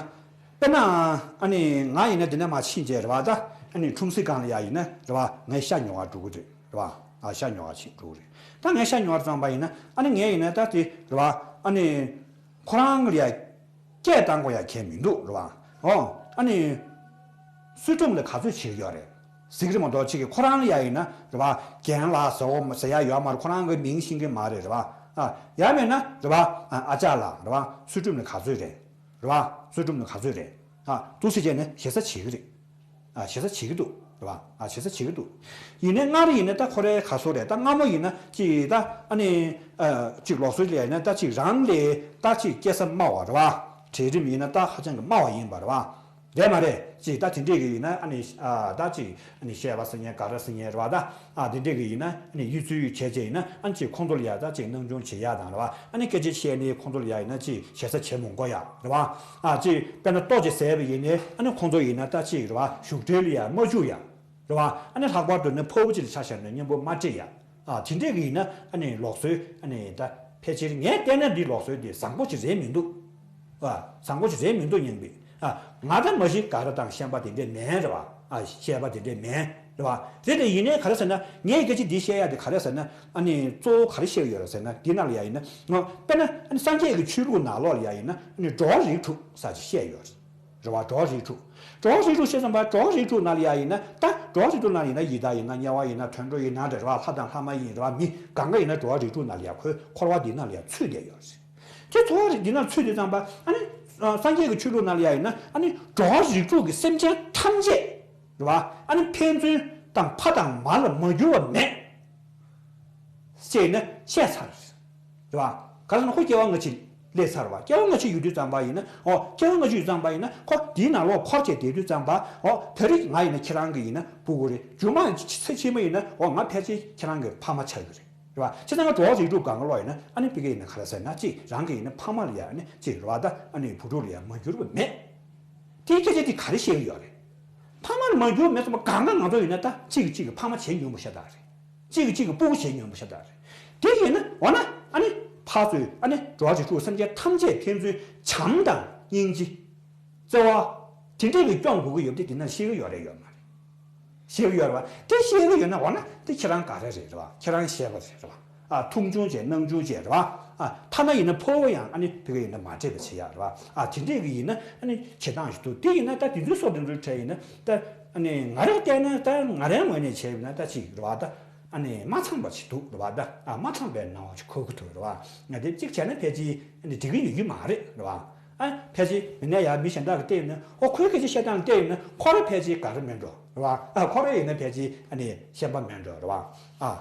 དཔེར་ན་ཨ་ནི་ང་ཡིན་ན་འདི་ནས་མར་ཕྱིན་བྱས་རེད་བ། ད་ཨ་ནི་ཁྲོམ་གཟིགས་སྒང་ལ་ཡ་ཡིན་ན་རེད་བ། ངས་ཤ་ཉོ་བར་འགྲོ་གི་རེད་རེད་བ། ཨ་ཤ་ཉོ་བར་ཕྱིན་འགྲོ་གི་རེད། ད་ངས་ཤ་ཉོ་བར་བརྩམས་པ་ཡིན་ན་ཨ་ནི་ངས་ཡིན་ན་ད་དེ་རེད་བ། ཨ་ནི་ཁོ་རང་ལ་ཡ་སྐད་བཏང་དགོས་ཡ་གལ་མི་འདུག་རེད་བ། ཨོ་ཨ་ནི་སུས་ཁྲོམ་ལ་ག་ཚོད་བྱེད་ཀྱི་ཡོད་རེད། གཟིགས་རི་མོ་མདོག་ཅིག་གིས་ཁོ་རང་ལ་ཡ་ཡིན་ན་རེད་བ། རྒན་ལགས་ཟེར་བ་ཟེར་ཡ་ཡོད་མ་རེད། ཁོ་རང་གི་མིང་ཤེས་ཀྱི་མ་རེད་རེད་བ། ཨ་ཡང་མེད་ན་རེད་བ། ཨ་ཨ་ཅག་ལགས་རེད་བ། ཚུལ་ཁྲིམས་ནི་ག་ཚོད་རེད། རེད་བ། ཚུལ་ཁྲིམས་ནི་ག་ཚོད་རེད། ཨ་འདུག་སེ་བྱས་ནས་ཞེ་ས་བྱེད་ཀྱི་རེད། ཨ་ཞེ་ས་བྱེད་ཀྱི་འདུག་རེད་བ། ཨ་ཞེ་ས་བྱེད་ཀྱི་འདུག་ཡིན་ནའི་སྔར་ཡིན་ན་ད་ཁོ་རའི་ག་ཚོད་རེད། ད་སྔ་མོ་ཡིན་ན་ཅིག་ད་ཨ་ནི་ཨ་ཅིག་ལུགས་སྲོལ་ལ་ཡིན་ན་ད་ཅིག་རང་ལས་ད་ཅིག་སྐྱེ་ས་དམའ་བ་རེད་བ། གྲལ་རིམ་ཡིན་ན་ད་ཧ་ཅང་གི་དམའ་བ་ཡིན་པ་རེད་བ། རེད་མ་རེད། ཅིག་ད་དེ་འདྲས་ཀྱི་ཡིན་ན་ཨ་ནི་ཨ་ད་ཅིག་ཨ་ནི་བཤད་པ་ཟེར་མཁན་ག་རེ་ཟེར་མཁན་རེད་བ། ད་ཨ་དེ་འདྲས་ཀྱི་ཡིན་ན་ཨ་ནི་གཡུ་མཚོའི་བྱས་བྱས་ཡིན་ན་ཨ་ནི་ཅིག་ཁོང་ཚོ་ལ་ཡ་ད་ཅིག་སྣང་ཆུང་བྱེད་ཡ་དང་རེད་བ། ཨ་ནི་སྐད་ཆ་བཤད་ནས་ཁོང་ཚོ་ལ་ཡ་ཡིན་ན་ཅིག་ཞེ་ས་བྱེད་མི་དགོས་ཡ་རེད་བ། ཨ་ཅིག་དཔེར་ན་ལྟོ་ཅིག་ཟས་པ་ཡིན་ནའི་ཨ་ནི་ཁོང་ཚོ་ཡིན་ན་ད་ཅིག་རེད་བ། བཞུགས་གྲལ་ལ་ཡ་མ་བཅུག་ཡ་རེད་བ། ཨ་ནི་ལྷག་པར་དུ་ནི་ཕོར་པ་ཅིག་ལ་ཆ་བཞག་ནས་མཉམ་པོ་མ་སྤྲད་ཡ། ཨ་དེ་འདྲས་ཀྱི་ཡིན་ན་ཨ་ནི་ལུགས་སྲོལ་ཨ་ནི་ད་ཕལ་ཆེར་ངས་བལྟས་ན་འདི་ལུགས་སྲོལ་འདི་བཟང་པོ་ཅིག་རེད་མི་འདུག་ཨ་བཟང་པོ་ཅིག་རེད་མི་འདུག་སྙམ་པའི། ཨ་ང་ད་མ་གཞི་ག་རེ་དང་ཤན་པ་དེ་འདྲས་མིན་རེད་བ། ཨ་བཤད་པ་དེ་འདྲས་མིན་རེད་བ། རེད་དེ་ཡིན་ནའི་ག་རེ་ཟེར་ན་ངས་སྐད་ཆ་འདི་བཤད་ཡ་དེ་ག་རེ་ཟེར་ན་ཨ་ནི་གཙོ་བོ་ག་རེ་བཤད་ཀྱི་ཡོད་རེད་ཟེར་ན་འདི་ནང་ལ་ཡ་ཡིན་ན་ང་དཔེར་ན་ཨ་ནི་སངས་རྒྱས་ཀྱི་ཆོས་ལུགས་ནང་ལོགས་ལ་ཡ་ཡིན་ན་ཨ་ནི་འགྲོ་བ་རིགས་དྲུག་ཟེར་ཅིག་བཤད་ཡོད་རེད། རེད་བ། འགྲོ་བ་རིགས་དྲུག་འགྲོ་བ་རིགས་དྲུག་བཤད་ཙམ་པ་འགྲོ་བ་རིགས་དྲུག་ནང་ལ་ཡ་ཡིན་ན་ད་འགྲོ་བ་རིགས་དྲུག་ནང་ཡིན་ན་ཡི་དྭགས་ཡིན་ན་དམྱལ་བ་ཡིན་ན་དུད་འགྲོ་ཡིན་ན་འདྲ་རེད་བ། ལྷ་དང་ལྷ་མ་ཡིན་རེད་བ། མི་གང་ག་ཡིན་ན་འགྲོ་བ་རིགས་དྲུག་ནང་ལ་ཡ་ཁོའི་འཁོར་བ་འདི་ནང་ལ་ཡ་ཚུད་བསྡད་ཡོད་རེད། དེ་འཁོར་བ་རིགས་འདི་ནང་ཚུད་དུས་ཙམ་པ་ཨ་ནི་སངས་རྒྱས་ཀྱི་ཆོས་ལུགས་ནང་ལ་ཡ་ཡིན་ན་ཨ་ནི་འགྲོ་བ་རིགས་དྲུག་གི་སེམས་ཅན་ཐམས་ཅད་རེད་བ། ཨ་ནི་ཕན་ཚུན་དང་ཕ་དང་མ་ལ་མ་གྱུར་བ་མེད། ཅེས་ནི་བཤད་ཚར། རེད་བ། ག་རེ་ཟེར་ན་ཁོ་སྐྱེ་བ་སྔ་ཕྱི་སླེབས་ཚར་བ། སྐྱེ་བ་སྔ་ཕྱི་ཡོད་དུས་ཙམ་པ་ཡིན་ན་ཨོ་སྐྱེ་བ་སྔ་ཕྱི་ཡོད་དུས་ཙམ་པ་ཡིན་ན་ཁོ་དེའི་ནང་ལོགས་འཁོར་བྱས་བསྡད་དུས་ཙམ་པ་ཨོ་ད་རེས་ང་ཡིན་ན་ཁྱེད་རང་གི་ཡིན་ན་སྤུ་གུ་རེད། རྗེས་མ་ཚེ་ཕྱི་མ་ཡིན་ན་ཨོ་ང་ཕལ་ཆེར་ཁྱེད་རང་གི་ཕ་མ་ཆགས་ཀྱི་རེད། རེད་བ། བྱས་ཙང་ང་འགྲོ་བ་རིགས་དྲུག་སྒང་ག་ལོག་ཡིན་ན་ཨ་ནི་ཕ་གི་ཡིན་ན་ག་རེ་ཟེར་ན་ཅིག་རང་གི་ཡིན་ན་ཕ་མ་ལ་ཡ་ཨ་ནི་ཅིག་རེད་བ། ད་ཨ་ནི་བུ་ཕྲུག་ལ་ཡ་མ་གྱུར་བ་མེད། དེའི་སྐད་ཆ་དེ་ག་རེ་བཤད་ཀྱི་ཡོད་རེད། ཕ་མ་ལ་མ་གྱུར་མེད་ཙམ་པ་གང་ག་ང་ཚོ་ཡིན་ན་ད་གཅིག་གིས་གཅིག་གི་ཕ་མ་བྱེད་མྱོང་བ་ཤ་སྟག་རེད། གཅིག་གིས་གཅིག་གི་སྤུ་གུ་བྱེད་མྱོང་བ་ཤ་སྟག་རེད། དེ་ཡིན་ན་འོ་ན་ཨ་ནི་ཕར་ཚུར་ཨ་ནི་འགྲོ་བ་རིགས་དྲུག་སེམས་ཅན་ཐམས་ཅད་ཕན་ཚུན་བྱམས་དང་སྙིང་རྗེ། བརྩེ་བ། དེ་འདྲས་ཀྱི་སྐྱོང་དགོས་ཀྱི་ཡོད་དེ་དེ་ན་ཤེས་ཀྱི་ཡོད་རེད་ཡོད་མ་རེད། ཤེས་ཀྱི་ཡོད་རེད་བ། དེ་ཤེས་ཀྱི་ཡོད་ན་འོ་ན་དེ་ཁྱེད་རང་ག་རེ་རེད་རེད་བ། ཁྱེད་རང་ཤེས་པ་རེད་རེད་བ། ཨ་མཐོང་ཆུང་བྱས་སྣང་ཆུང་བྱས་རེད་བ། ཨ་ཐ་ན་ཡིན་ན་ཕོ་བ་ཡང་ཨ་ནི་ཕ་གི་ཡིན་ན་མ་སྤྲད་པ་བྱེད་ཡ་རེད་བ། ཨ་དེ་འདྲས་ཀྱི་ཡིན་ན་ཨ་ནི་བྱེད་སྟངས་ཤིག་འདུག་དེ་ཡིན་ན་ད་དེ་ཚོའི་སོགས་དེ་ཚོའི་གྲས་ཡིན་ན་ད་ཨ་ནི་ང་རང་བལྟས་ན་ད་ང་རའི་ངོས་ནས་བྱས་ཡིན་ན་ད་ཅིག་རེད་བ། ད་ཨ་ནི་མ་ཚང་བ་ཞིག་འདུག་རེད་བ། ད་ཨ་མ་ཚང་བའི་སྣང་བ་ཞིག་འཁོར་གི་འདུག་རེད་བ། ང་དེ་གཅིག་བྱས་ན་ཕལ་ཆེར་ཨ་ནི་འགྲིག་གི་ཡོད་ཀྱི་མ་རེད་རེད་བ། ཨ་ཕལ་ཆེར་མི་ནས་ཡང་མི་གཞན་དག་གི་བལྟས་ཡོད་ན་ཨོ་ཁོའི་སྐད་ཆ་བཤད་སྟངས་བལྟས་ཡོད་ན་ཁོ་རང་ཕལ་ཆེར་ག་རེ་མིན་འགྲོ་རེད་བ། ཨ་ཁོ་རང་ཡིན་ན་ཕལ་ཆེར་ཨ་ནི་ཤན་པ་མིན་འགྲོ་རེད་བ། ཨ་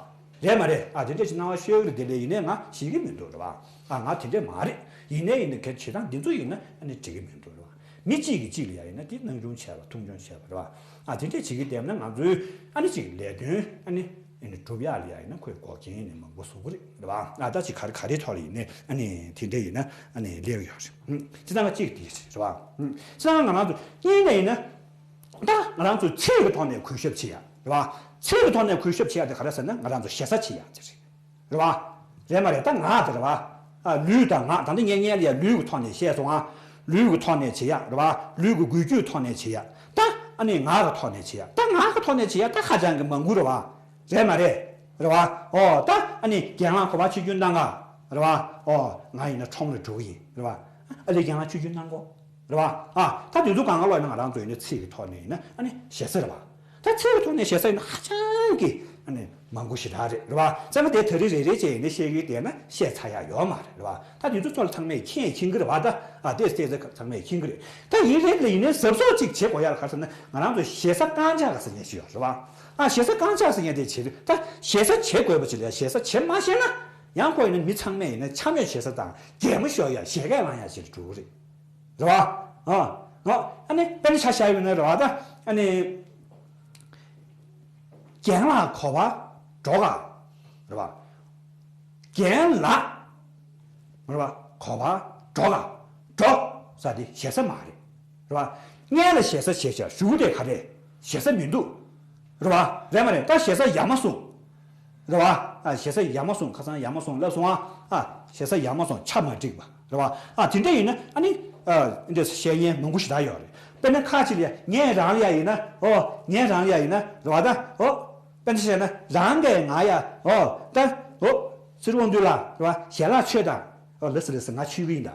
རེད་མ་རེད། ཨ་དེ་འདྲ་ཞིག་སྣང་བ་ཤོར་གི་རེད། དེ་ལས་ཡིན་ནའི་ང་ཤེས་ཀྱི་མི་འདུག་རེད་བ། ཨ་ང་དེ་འདྲ་མ་རེད། ཡིན་ནའི་ཡིན་ན་གལ་བྱེད་སྟངས་འདི་ཚོ་ཡིན་ན་ཨ་ནི་འགྲིག་གི་མི་འདུག་རེད་བ། མི་གཅིག་གིས་གཅིག་ལ་ཡ་ཡིན་ན་དེ་སྣང་ཆུང་བྱས་པ་མཐོང་ཆུང་བྱས་པ་རེད་བ། ཨ་དེ་འདྲ་བྱེད་ཀྱི་བསྡད་ན་ང་ཚོའི་ཨ་ནི་ཅིག་ལས་དོན་ཨ་ནི་ཨ་ནི་སྒྲུབ་ཡག་ལ་ཡ་ཡིན་ན་ཁོས་འགོག་རྐྱེན་ནི་མང་པོ་བཟོ་གི་རེད་རེད་བ། ཨ་ད་ཅིག་ག་རེ་ག་རེའི་ཐོག་ལ་ཡིན་ནའི་ཨ་ནི་དེ་འདྲ་ཡིན་ན་ཨ་ནི་སླེབས་ཡོད་རེད། ཨུམ། སྤྱིར་བཏང་གཅིག་དེ་རེད་བ། ཨུམ། སྤྱིར་བཏང་ང་རང་ཚོ་གཉིས་ནས་ཡིན་ན་ད་ང་རང་ཚོ་ཚིག་གི་ཐོག་ནས་གུས་ཞབས་བྱེད་ཡ་རེད་བ། ཚིག་གི་ཐོག་ནས་གུས་ཞབས་བྱེད་ཡ་དེ་ག་རེ་ཟེར་ན་ང་རང་ཚོ་ཞེ་ས་བྱེད་ཡ་དེ་རེད། རེད་བ། རེད་མ་རེད། ད་ང་དེ་རེད་བ། ཨ་ལུས་དང་ངག་ད་ལྟ་ངས་ངས་ལ་ཡ་ལུས་ཀྱི་ཐོག་ནས་བཤད་སོང་ཨ། ལུས་ཀྱི་ཐོག་ནས་བྱེད་ཡ་རེད་བ། ལུས་ཀྱི་འགུལ་སྐྱོད་ཐོག་ནས་བྱེད་ཡ། ད་ཨ་ནི་ངག་གི་ཐོག་ནས་བྱེད་ཡ། ད་ངག་གི་ཐོག་ནས་བྱེད་ཡ་ད་ཧ་ཅང་གི་མང་པོ་རེད་བ། རེད་མ་རེད། རེད་བ། ཨོ་ད་ཨ་ནི་རྒན་ལགས་ག་པར་ཆིབས་བསྒྱུར་གནང་ག་རེད་བ། ཨོ་ང་ཡིན་ན་ཁྲོམ་ལ་འགྲོ་གི་ཡིན་རེད་བ། ཨ་ལས་རྒན་ལགས་ཆིབས་བསྒྱུར་གནང་གོ་རེད་བ། ཨ་ད་དེ་ཚོ་གང་ག་ལོག་ཡིན་ན་ང་རང་ཚོ་ཡིན་ན་ཚིག་གི་ཐོག་ནས་ཡིན་ན་ཨ་ནི་ཞེ་ས་རེད་བ། ད་ཚིག་གི་ཐོག་ནས་ཞེ་ས་ཡིན་ན་ཧ་ཅང་གི་ཨ་ནི་མང་པོ་ཞེ་དྲག་རེད་རེད་བ། ཙང་ཀ་དེ་ད་རེས་རེ་རེ་བྱས་ཡིན་ན་བཤད་ཀྱི་བསྡད་ན་བཤད་ཚར་ཡག་ཡོད་མ་རེད་རེད་བ། ད་དེ་ཚོ་ཚོ་ལ་ཚང་མས་མཁྱེན་མཁྱེན་གི་རེད་བ། ད་ཨ་དེ་དེ་ཚོ་ཚང་མས་མཁྱེན་གི་རེད། ད་ཡིན་རེད་ལ་ཡིན་ནའི་གཟབ་གཟབ་ཅིག་བྱེད་དགོས་ཡག་ག་རེ་ཟེར་ན་ང་རང་ཚོ་ཞེ་ས་རྐང་ཆག་ཟེར་མཁན་ཞིག་ཡོད་རེད་བ། ཨ་ཞེ་ས་རྐང་ཆག་ཟེར་མཁན་དེ་བྱེད་རེད། ད་ཞེ་ས་བྱེད་དགོས་པ་ཅིག་ལ་ཞེ་ས་བྱེད་མ་ཤེས་ན་ཡང་ཁོ་ཡིན་ན་མི་ཚང་མས་ཡིན་ན་འཕྱ་སྨོད་བྱེད་ས་དང་གད་མོ་ཤོར་ཡག་བཞད་གད་ལངས་ཡག་ཅིག་ལ་འགྲོ་གི་རེད། རེད་བ། ཨ། ཨ་ནི་དཔེར་ན་ཆ་བཞག་ཡོད་ན་རེད་བ། ད་ཨ་ནི་རྒན་ལགས་ག་པར་འགྲོ་ག་རེད་བ། རྒན་ལགས་རེད་བ། ག་པར་འགྲོ་ག་འགྲོ་ས་དེ་ཞེ་ས་མ་རེད། རེད་བ། སྔོན་ལ་ཞེ་ས་བྱས་བྱས་གཞུག་གུ་དེ་ག་རེ་ཞེ་ས་མི་འདུག་རེད་བ། རེད་མ་རེད། ད་ཞེ་ས་ཡ་མ་གསུངས། རེད་བ། ཨ་ཞེ་ས་ཡ་མ་གསུངས། ཁ་སང་ཡ་མ་གསུངས་ལབ་སོང་ཨ། ཨ་ཞེ་ས་ཡ་མ་གསུངས། ཆ་མ་འགྲིག་པ་རེད་བ། ཨ་དེ་འདྲ་ཡིན་ན་ཨ་ནི་ཨ་འདི་འདྲ་བཤད་མཁན་མང་པོ་ཞེ་དྲག་ཡོད་རེད། དཔེར་ན་ཁ་ཅིག་ལ་ཡ་ངས་རང་ལ་ཡ་ཡིན་ན་ཨོ་ངས་རང་ལ་ཡ་ཡིན་ན་རེད་བ། ད་ཨོ་དཔེར་ན་བཤད་ན་རང་གིས་ང་ཡ་ཨོ་ད་ཨོ་ཚེ་རིང་དབང་འདུས་ལགས་རེད་བ། ཞལ་ལག་མཆོད་དང་། ཨོ་ལགས་སོ་ལགས་སོ། ང་མཆོད་གི་ཡིན་ད།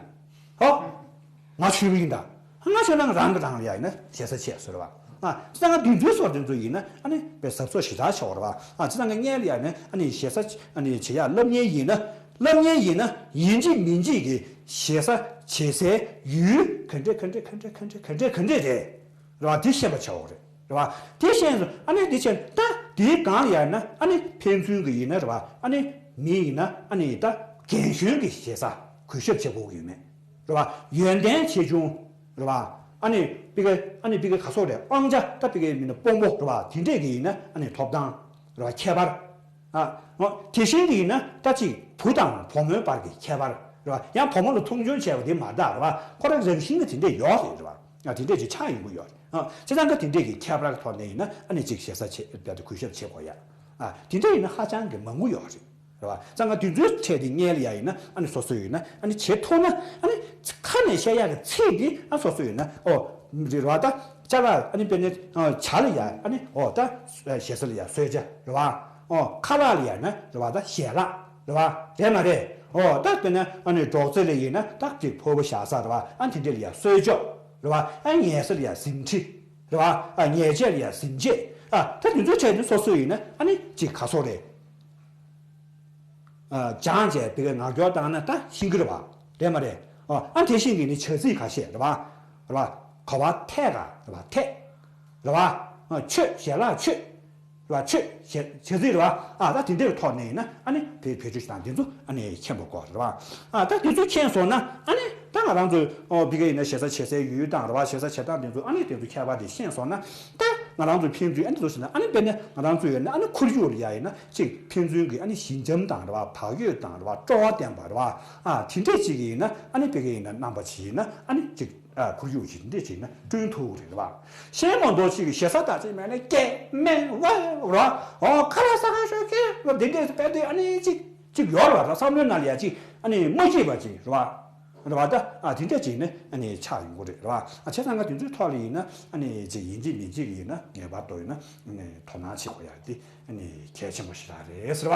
ཨོ་ང་མཆོད་གི་ཡིན་ད། ང་མཆོད་ན་རང་གིས་རང་ལ་ཡ་ཡིན་ན་ཞེ་ས་ཆེ་ཟེར་བ། ཨ། སྤྱིར་བཏང་འདི་ཚོའི་སོགས་དེ་ཚོ་ཡིན་ན་ཨ་ནི་དཔེ་གཟབ་གཟབ་ཞེ་དྲག་བྱེད་དགོས་རེད་བ། ཨ། སྤྱིར་བཏང་གི་སྔོན་ལ་ཡ་ནི་ཨ་ནི་ཞེ་ས་ཨ་ནི་བྱེད་ཡག་སློབ་གཉེར་ཡིན་ན། སློབ་གཉེར་ཡིན་ན་ཡིན་གཅིག་མིན་གཅིག་གི་ཞེ་ས་བྱེད་སའི་ཡུལ་ག་འདྲས་ག་འདྲས་ག་འདྲས་ག་འདྲས་ག་འདྲས་ག་འདྲས་རེད། རེད་བ། དེ་ཤེས་པ་བྱེད་དགོས་རེད། རེད་བ། དེ་ཤེས་སོང་། ཨ་ནི་དེ་བྱས་ད་དེའི་སྒང་ལ་ཡ་ན་ཨ་ནི་ཕན་ཚུན་གྱི་ཡིན་ན་རེད་བ། ཨ་ནི་མི་ཡིན་ན་ཨ་ནི་ད་རྒན་གཞོན་གྱི་ཞེ་ས་གུས་ཞབས་བྱེད་དགོས་ཀྱི་ཡོད་མེད། རེད་བ། ཡོན་ཏན་ཆེ་ཆུང་། རེད་བ། ཨ་ནི་པི་ཀ་ཨ་ནི་པི་ཀ་ག་སོགས་རེད། དབང་ཆ་ད་པི་ཀ་མིན་ན་དཔོན་པོ་རེད་བ། དེ་འདྲས་ཀྱི་ཡིན་ན་ཨ་ནི་ཐོབ་ཐང་། རེད་བ། ཁྱད་པར། ཨ། འོ། དེ་བཞིན་དུ་ཡིན་ན་ད་ཅིག་བུ་དང་བུ་མོའི་བར་གྱི་ཁྱད་པར། རེད་བ། ཡང་བུ་མོ་ལ་མཐོང་ཆུང་བྱས་པ་དེ་མ་རེད་ད། རེད་བ། ཁོ་རང་རང་བཞིན་གྱི་དེ་འདྲས་ཡོད་རེད། རེད་བ། ཨ། དེ་འདྲས་ཅིག་ཆགས་ཡོང་གི་ཡོད་རེད། ཨ། བྱས་ཙང་ཀ་དེ་འདྲས་ཀྱི་ཁྱད་པར་གྱི་ཐོག་ནས་ཡིན་ན་ཨ་ནི་ཅིག་ཞེ་ས་བྱེད་ད་དེ་གུས་ཞབས་བྱེད་དགོས་ཡ། ཨ། དེ་འདྲས་ཡིན་ན་ཧ་ཅང་གི་མང་པོ་ཡོད་རེད། རེད་བ། ཙང་ཀ་དེ་ཚོའི་གྲས་དེ་སྔོན་ལ་ཡ་ཡིན་ན་ཨ་ནི་སོ་སོ་ཡིན་ན་ཨ་ནི་བྱེད་ཐུབ་ན། ཨ་ནི་ཁ་ནས་བཤད་ཡག་གི་ཚིག་འདི་ཨ་སོ་སོ་ཡིན་ན། ཨོ། རེད་བ། ད་ཅ་ལག་ཨ་ནི་དཔེར་ན་ཨ་ཇ་ལ་ཡ་ཨ་ནི། ཨོ། ད་ཞེ་ས་ལ་ཡ་གསོལ་ཇ། རེད་བ། ཨོ། ཁ་ལག་ལ་ཡ་ན་རེད་བ། ད་ཞལ་ལག། རེད་བ། རེད་མ་རེད། ཨོ། ད་དཔེར་ན་ཨ་ནི་སྒྲོག་ཙེ་ལ་ཡིན་ན་ད་ཅིག་ཕོར་པ་བཞག་ས། རེད་བ། ཨ་དེ་འདྲ་ལ་ཡ་གསོལ་ཇོ། རེད་བ། ཨ་ཉལ་ས་ལ་ཡ་གཟིམ་ཁྲི། རེད་བ། ཨ་ཉལ་ཆས་ལ་ཡ་གཟིམ་ཆས། ཨ་ད་དེ་ཚོའི་གྲས་ནི་སོ་སོ་ཡིན་ན་ཨ་ནི་ཅིག་ག་སོགས་རེད། ཨ་སྦྱངས་བྱས་དེ་གའི་ངག་སྐྱོར་བཏང་ན་ད་ཤེས་ཀྱི་རེད་བ། རེད་མ་རེད། ཨ་ཨ་དེ་བཞིན་གྱི་ནི་བྱ་ཚིག་ཁ་ཤས། རེད་བ། རེད་བ། ག་བ་ཐད་ག། རེད་བ། ཐད། རེད་བ། ཨ་མཆོད། ཞལ་ལག་མཆོད། རེད་བ། མཆོད། བྱ་བྱ་ཚིག། རེད་བ། ཨ་ད་དེ་འདྲའི་ཐོག་ནས་ཡིན་ན་ཨ་ནི་བེད་བེད་སྤྱོད་བྱེད་སྟངས་དེ་ཚོ་ཨ་ནི་མཁྱེན་པ་དགོས་རེད་བ། ཨ་ད་དེ་ཚོ་མཁྱེན་སོང་ན་ཨ་ནི་ད་ང་རང་ཚོ། ཨོ། བི་ག་ཡིན་ན་ཞེ་ས་བྱེད་སའི་ཡུལ་དང་། རེད་བ། ཞེ་ས་བྱེད་སྟངས་དེ་ཚོ་ཨ་ནི་དེ་ཚོ་ཁྱད་པར་དེ་ཤེས་སོང་ན། ད་ང་རང་ཚོ་ཕན་ཚུན་ཨ་ནི་འདུག་ཟེར་ན། ཨ་ནི་དཔེར་ན་ང་རང་ཚོ་ཡོད་ན་ཨ་ནི་ཁོར་ཡུག་ལ་ཡ་ཡིན་ན་ཅིག་ཕན་ཚུན་གྱི་ཨ་ནི་ཞི་འཇམ་དང་། རེད་བ། བག་ཡོད་དང་། རེད་བ། སྤྲོ་བ་ལྡན་པ། རེད་བ། ཨ་དེ་འདྲས་ཅིག་ཡིན་ན་ཨ་ནི་བི་ག་ཡིན་ན་རྣམ་པ་ཅིག་ཡིན་ན་ཨ་ནི་ཅིག་ཨ་ཁོར་ཡུག་ཅིག་འདྲས་ཅིག་ཡིན་ན་བསྐྲུན་ཐུབ་རེད། རེད་བ། གཞན་མང་པོ་ཅིག་གི་ཞེ་ས་དག་ཅིག་མེད་ན་སྐད་སྨྲེ་བ། རེད་བ། ཨོ། ཁ་ལག་ཟ་ག་ཤོག་ཁྱེད་རེད་བ། དེ་འདྲས་དཔེ་དེ་ཨ་ནི་ཅིག་ཅིག་ཡོད་རེད་བ། རེད། བསམ་བློའི་ནང་ལ་ཡ་ཅིག་ཨ་ནི་མ་སྐྱིད་པ་ཅིག། རེད་བ། རེད་བ། ད་ཨ་དེ་འདྲ་ཅིག་ནི་ཨ་ནི་ཆགས་ཡོང་གི་རེད། རེད་བ། ཨ་བྱས་ཙང་ཀ་དེ་ཚོའི་ཐོག་ལ་ཡིན་ན་ཨ་ནི་ཅིག་ཡིན་གཅིག་མིན་གཅིག་ཡིན་ན་ངེས་པར་དུ་ཡིན་ན་ཨ་ནི་དོ་སྣང་བྱེད་དགོས་ཡ་དེ་ཨ་ནི་གལ་ཆེན་པོ་ཞིག་རང་རེད་ཟེར་བ།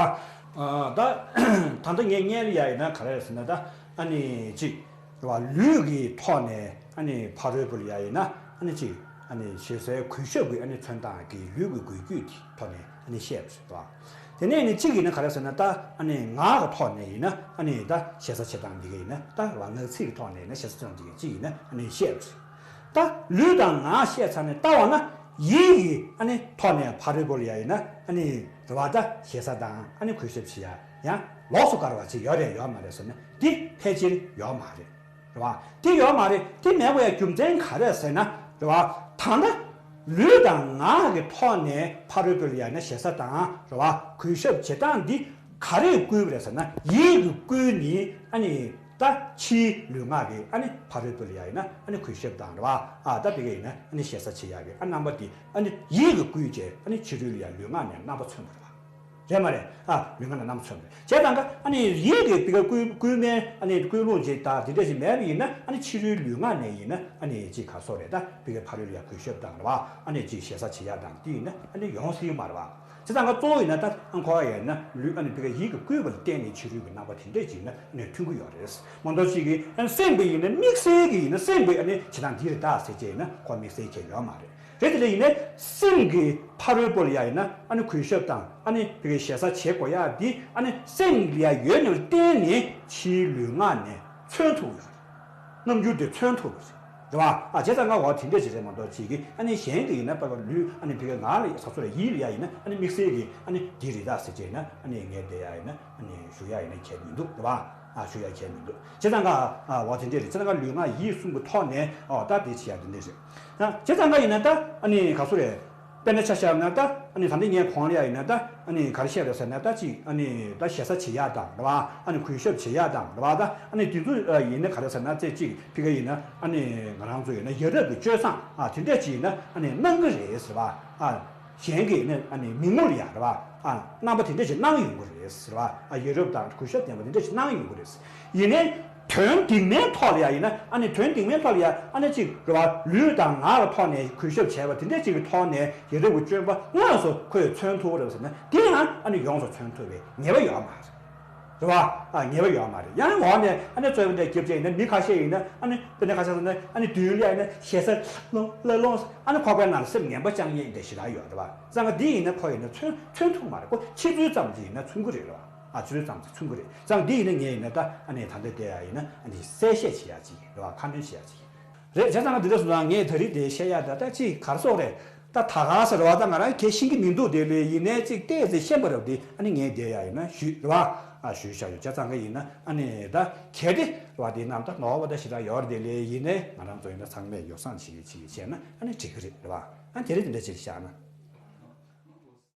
ཨ་ད་ད་ལྟ་ངས་སྔོན་ལ་ཡ་ཡིན་ན་ག་རེ་ཟེར་ན། ད་ཨ་ནི་ཅིག་རེད་བ། ལུས་ཀྱི་ཐོག་ནས་ཨ་ནི་ཕ་རོལ་པོ་ལ་ཡ་ཡིན་ན་ཨ་ནི་ཅིག་ཨ་ནི་ཞེ་སའི་གུས་ཞབས་ཀྱི་ཨ་ནི་མཚོན་སྟངས་ཀྱི་ལུས་ཀྱི་འགུལ་སྐྱོད་ཀྱི་ཐོག་ནས་ཨ་ནི་བཤད་པ་རེད་བ། དེ་ནས་ནི་གཅིག་ཡིན་ན་ག་རེ་ཟེར་ན། ད་ཨ་ནི་ངག་གི་ཐོག་ནས་ཡིན་ན་ཨ་ནི་ད་ཞེ་ས་བྱེད་སྟངས་འདི་ག་ཡིན་ན། ད་རེད་བ། ངག་ཚིག་གི་ཐོག་ནས་ཡིན་ན་ཞེ་ས་བྱེད་སྟངས་འདི་ག་གཅིག་ཡིན་ན་ཨ་ནི་བཤད་པ་རེད། ད་ལུས་དང་ངག་བཤད་ཚར་ནས་ལྟ་བ་ན་ཡིད་ཀྱི་ཨ་ནི་ཐོག་ནས་ཕ་རོལ་པོ་ལ་ཡ་ཡིན་ན་ཨ་ནི་རེད་བ། ད་ཞེ་ས་དང་ཨ་ནི་གུས་ཞབས་བྱེད་ཡ་ཡང་ལོགས་སུ་བཀར་བ་ཅིག་ཡོད་རེད་ཡོད་མ་རེད་ཟེར་ན་འདི་ཕལ་ཆེར་ཡོད་མ་རེད། རེད་བ། དེ་ཡོད་མ་རེད། དེ་མེད་པ་ཡ་རྒྱུ་མཚན་ག་རེ་ཟེར་ན། རེད་བ། ད་ལྟ་ལུས་དང་ངག་གི་ཐོག་ནས་ཕ་རོལ་པོ་ལ་ཡ་ཡིན་ན་ཞེ་ས་དང་། རེད་བ། གུས་ཞབས་བྱེད་སྟངས་འདི་ག་རེས་བསྐུལ་བ་རེད་ཟེར་ན། ཡིད་ཀྱིས་བསྐུལ་ནས་ཨ་ནི་ད་ཕྱིའི་ལུས་ངག་གིས་ཨ་ནི་ཕ་རོལ་པོ་ལ་ཡ་ཡིན་ན་ཨ་ནི་གུས་ཞབས་དང་། རེད་བ། ཨ་ད་བི་ག་ཡིན་ན་ཨ་ནི་ཞེ་ས་བྱེད་ཡ་གི་ཨ་རྣམ་པ་འདི་ཨ་ནི་ཡིད་ཀྱིས་བསྐུལ་བྱས་ཨ་ནི་ཕྱི་རོལ་ལ་ཡ་ལུས་ངག་ནས་རྣམ་པ་མཚོན་པ་རེད་བ། རེད་མ་རེད། ཨ་ལུས་ངག་ནས་རྣམ་པ་མཚོན་པ་རེད། བྱས་ཙང་ཀ་ཨ་ནི་ཡིད་ཀྱི་བི་ག་བསྐུལ་བསྐུལ་མའི་ཨ་ནི་བསྐུལ་ལུང་ཅིག་དང་དེ་འདྲ་ཞིག་མེད་པ་ཡིན་ན། ཨ་ནི་ཕྱི་རོལ་ལུས་ངག་ནས་ཡིན་ན་ཨ་ནི་ཅིག་ག་སོགས་རེད། ད་བི་གའི་ཕ་རོལ་ལ་ཡ་གུས་ཞབས་དང་། རེད་བ། ཨ་ནི་ཅིག་ཞེ་ས་བྱེད་ཡ་དང་དེ་ཡིན་ན་ཨ་ནི་ཡོང་སྲིད་མ་རེད་བ། བྱས་ཙང་ཀ་གཙོ་བོ་ཡིན་ན་ད་ཨ་ཁོ་ཡ་ཡིན་ན་ལུས་ཨ་ནི་བི་ག་ཡིད་ཀྱི་བསྐུལ་བ་ལ་བརྟེན་ནས་ཕྱི་རོལ་གྱི་རྣམ་པ་དེ་འདྲ་ཅིག་ཡིན་ན་ཨ་ནི་མཐུན་གྱི་ཡོད་རེད། མང་ཚོགས་ཤིག་གིས་ཨ་ནི་སེམས་པའི་ཡིན་ན་དམིགས་བསལ་གྱི་ཡིན་ན་སེམས་པའི་ཨ་ནི་བྱེད་སྟངས་འདི་རེད་ད་ཟེར་བྱས་ཡིན་ན་ཁོ་དམིགས་བསལ་གྱི་ཡོད་མ་རེད། རེད། དེ་ལས་ཡིན་ནའི་སེམས་ཀྱི་ཕ་རོལ་པོ་ལ་ཡ་ཡིན་ན་ཨ་ནི་གུས་ཞབས་དང་ཨ་ནི་བི་གའི་ཞེ་ས་བྱེད་དགོས་ཡ་འདི་ཨ་ནི་སེམས་ལ་ཡ་ཡོད་ནས་བརྟེན་ནས་ཕྱིའི་ལུས་ངག་ནས་མཚོན་ཐུབ་ཡོད་རེད། རྣམ་འགྱུར་དེ་མཚོན་ཐུབ་པ་རེད། རེད་བ། ཨ་བྱས་ཙང་ང་འོ་དེ་འདྲ་ཅིག་རེད་མ་གཏོགས་ཅིག་གིས་ཨ་ནི་གཞན་གྱི་ཡིན་ན་པ་པ་ལུས་ཨ་ནི་བི་གའི་ངག་ལ་ས་སོ་ལ་ཡིད་ལ་ཡ་ཡིན་ན་ཨ་ནི་དམིགས་བསལ་གྱི་ཨ་ནི་འདི་རེད་ད་ཟེར་བྱས་ན་ཨ་ནི་ངས་བསྡད་ཡ་ཡིན་ན་ཨ་ནི་ཞུ་ཡ་ཡིན་ན་ཁྱད་མི་འདུག། རེད་བ། ཨ་ཞུ་ཡ་ཁྱད་མི་འདུག། བྱས་ཙང་ཀ་ཨ་འོ་དེ་འདྲས་རེད། བྱས་ཙང་ཀ་ལུས་ངག་ཡིད་གསུམ་གྱི་ཐོག་ནས་ཨོ་ད་དེ་བྱེད་ཡ་དེ་འདྲས་རེད། ཨ་བྱས་ཙང་ཀ་ཡིན་ན་ད་ཨ་ནི་ག་སུ་རེད། དཔེར་ན་ཆ་བཞག་ན་ད་ཨ་ནི་ད་ལྟ་ངས་གོང་ལ་ཡ་ཡིན་ན་ད་ཨ་ནི་ག་རེ་བཤད་རེད་ཟེར་ན་ད་ཅིག་ཨ་ནི་ད་ཞེ་ས་བྱེད་ཡ་དང་། རེད་བ། ཨ་ནི་གུས་ཞབས་བྱེད་ཡ་དང་། རེད་བ། ད་ཨ་ནི་དེ་ཚོ་ཡིན་ན་ག་རེ་ཟེར་ན་ཚེ་གཅིག་བི་ག་ཡིན་ན་ཨ་ནི་ང་རང་ཚོ་ཡིན་ན་ཡ་རབས་ཀྱི་སྤྱོད་བཟང་ཨ་དེ་འདྲས་ཅིག་ཡིན་ན་ཨ་ནི་གནང་གི་རེད་ཟེར་བ། ཨ་གཞན་གྱིས་ནི་ཨ་ནི་མི་ངོ་ལ་ཡ། རེད་བ། ཨ་རྣམ་པ་དེ་འདྲ་ཞིག་གནང་ཡོང་གི་རེད་ཟེར་བ། ཨ་ཡ་རབས་དང་གུས་ཞབས་ལྡན་པ་དེ་འདྲ་ཞིག་གནང་ཡོང་གི་རེད། ཡིན་ནའི་དོན་སྟེང་མའི་ཐོག་ལ་ཡ་ཡིན་ན་ཨ་ནི་དོན་སྟེང་མའི་ཐོག་ལ་ཡ་ཨ་ནི་གཅིག་རེད་བ། ལུས་དང་ངག་གི་ཐོག་ནས་གུས་ཞབས་བྱས་པ་དེ་འདྲ་གཅིག་གི་ཐོག་ནས་ཡ་རབས་ཀྱི་སྤྱོད་པ་དངོས་སུ་ཁོས་མཚོན་ཐུབ་པ་རེད་ཟེར་ན་དེ་ཡང་ཨ་ནི་ཡོངས་སུ་མཚོན་ཐུབ་པའི་ངེས་པ་ཡོད་མ་རེད། རེད་བ། ཨ་ངེས་པ་ཡོད་མ་རེད། ཡང་འོག་ནས་ཨ་ནི་རྩོད་པ་འདྲ་རྒྱབ་བྱས་ཡིན་ན། མི་ཁ་ཤས་ཡིན་ན་ཨ་ནི་དཔེར་ན་ཁ་ཤས་ཡིན་ན་ཨ་ནི་མདུན་ལ་ཡིན་ན་ཞེ་ས་ལོང་ལ་ལོང་། ཨ་ནི་ཁོག་པའི་ནང་ལ་སེམས་ངན་པ་བཅངས་ཡས་འདྲ་ཞེ་དྲག་ཡོད་རེད་བ། བྱས་ཙང་འདི་ཡིན་ན་ཁོ་ཡིན་ན་མཚོན་མཚོན་ཐུབ་མ་རེད། ཁོ་ཕྱི་ཚུལ་ཙམ་ཅིག་ཡིན་ན་མཚོན་གི་རེད་རེད་བ། ཨ་ཕྱི་ཚུལ་ཙམ་ཅིག་མཚོན་གི་རེད། བྱས་ཙང་འདི་ཡིན་ན་ངས་ཡིན་ན་ད་ཨ་ནི་ད་ལྟ་དེ་ཡ་ཡིན་ན་ཨ་ནི་གསལ་བཤད་བྱེད་ཡ་ཅིག་རེད་བ། ཁ་སྣོན་བྱེད་ཡ་ཅིག་རེད། བྱས་ཙང་འདི་འདྲ་སོང་ཙང་ངས་ད་རེས་དེ་བཤད་ཡ་ད་ལྟ་ཅིག་ག་རེ་ཟེར་དགོས་རེད། ད་ད་ག་ཟེར་བ་ད་ང་རང་གས་ཤེས་ཀྱི་མི་འདུག་དེ་ལས་ཡིན་ནའི་ཅིག་ཏོག་ཙམ་ཤེས་པ་རེད་དེ། ཨ་ནི་ངས་དེ་ཡ་ཡིན་ན་ཞུས་རེད་བ། ཨ་ཞུས་བཞག་ཡོད། བྱས་ཙང་ག་ཡིན་ན་ཨ་ནི་ད་གལ་ཏེ་རེད་བ་དེ་རྣམས་ད་ནོར་བ་ད་ཞེ་དྲག་ཡོད་རེད། དེ་ལས་ཡིན་ནའི་ང་རང་ཚོ་ཡིན་ན་ཚང་མས་ཡོ་བསྲང་བྱེད་ཀྱི་བྱེད་ཀྱི་བྱས་ན་ཨ་ནི་འགྲིག་གི་རེད་རེད་བ། ཨ་དེ་རིང་དེ་འདྲ་ཅིག་བཞག་ན།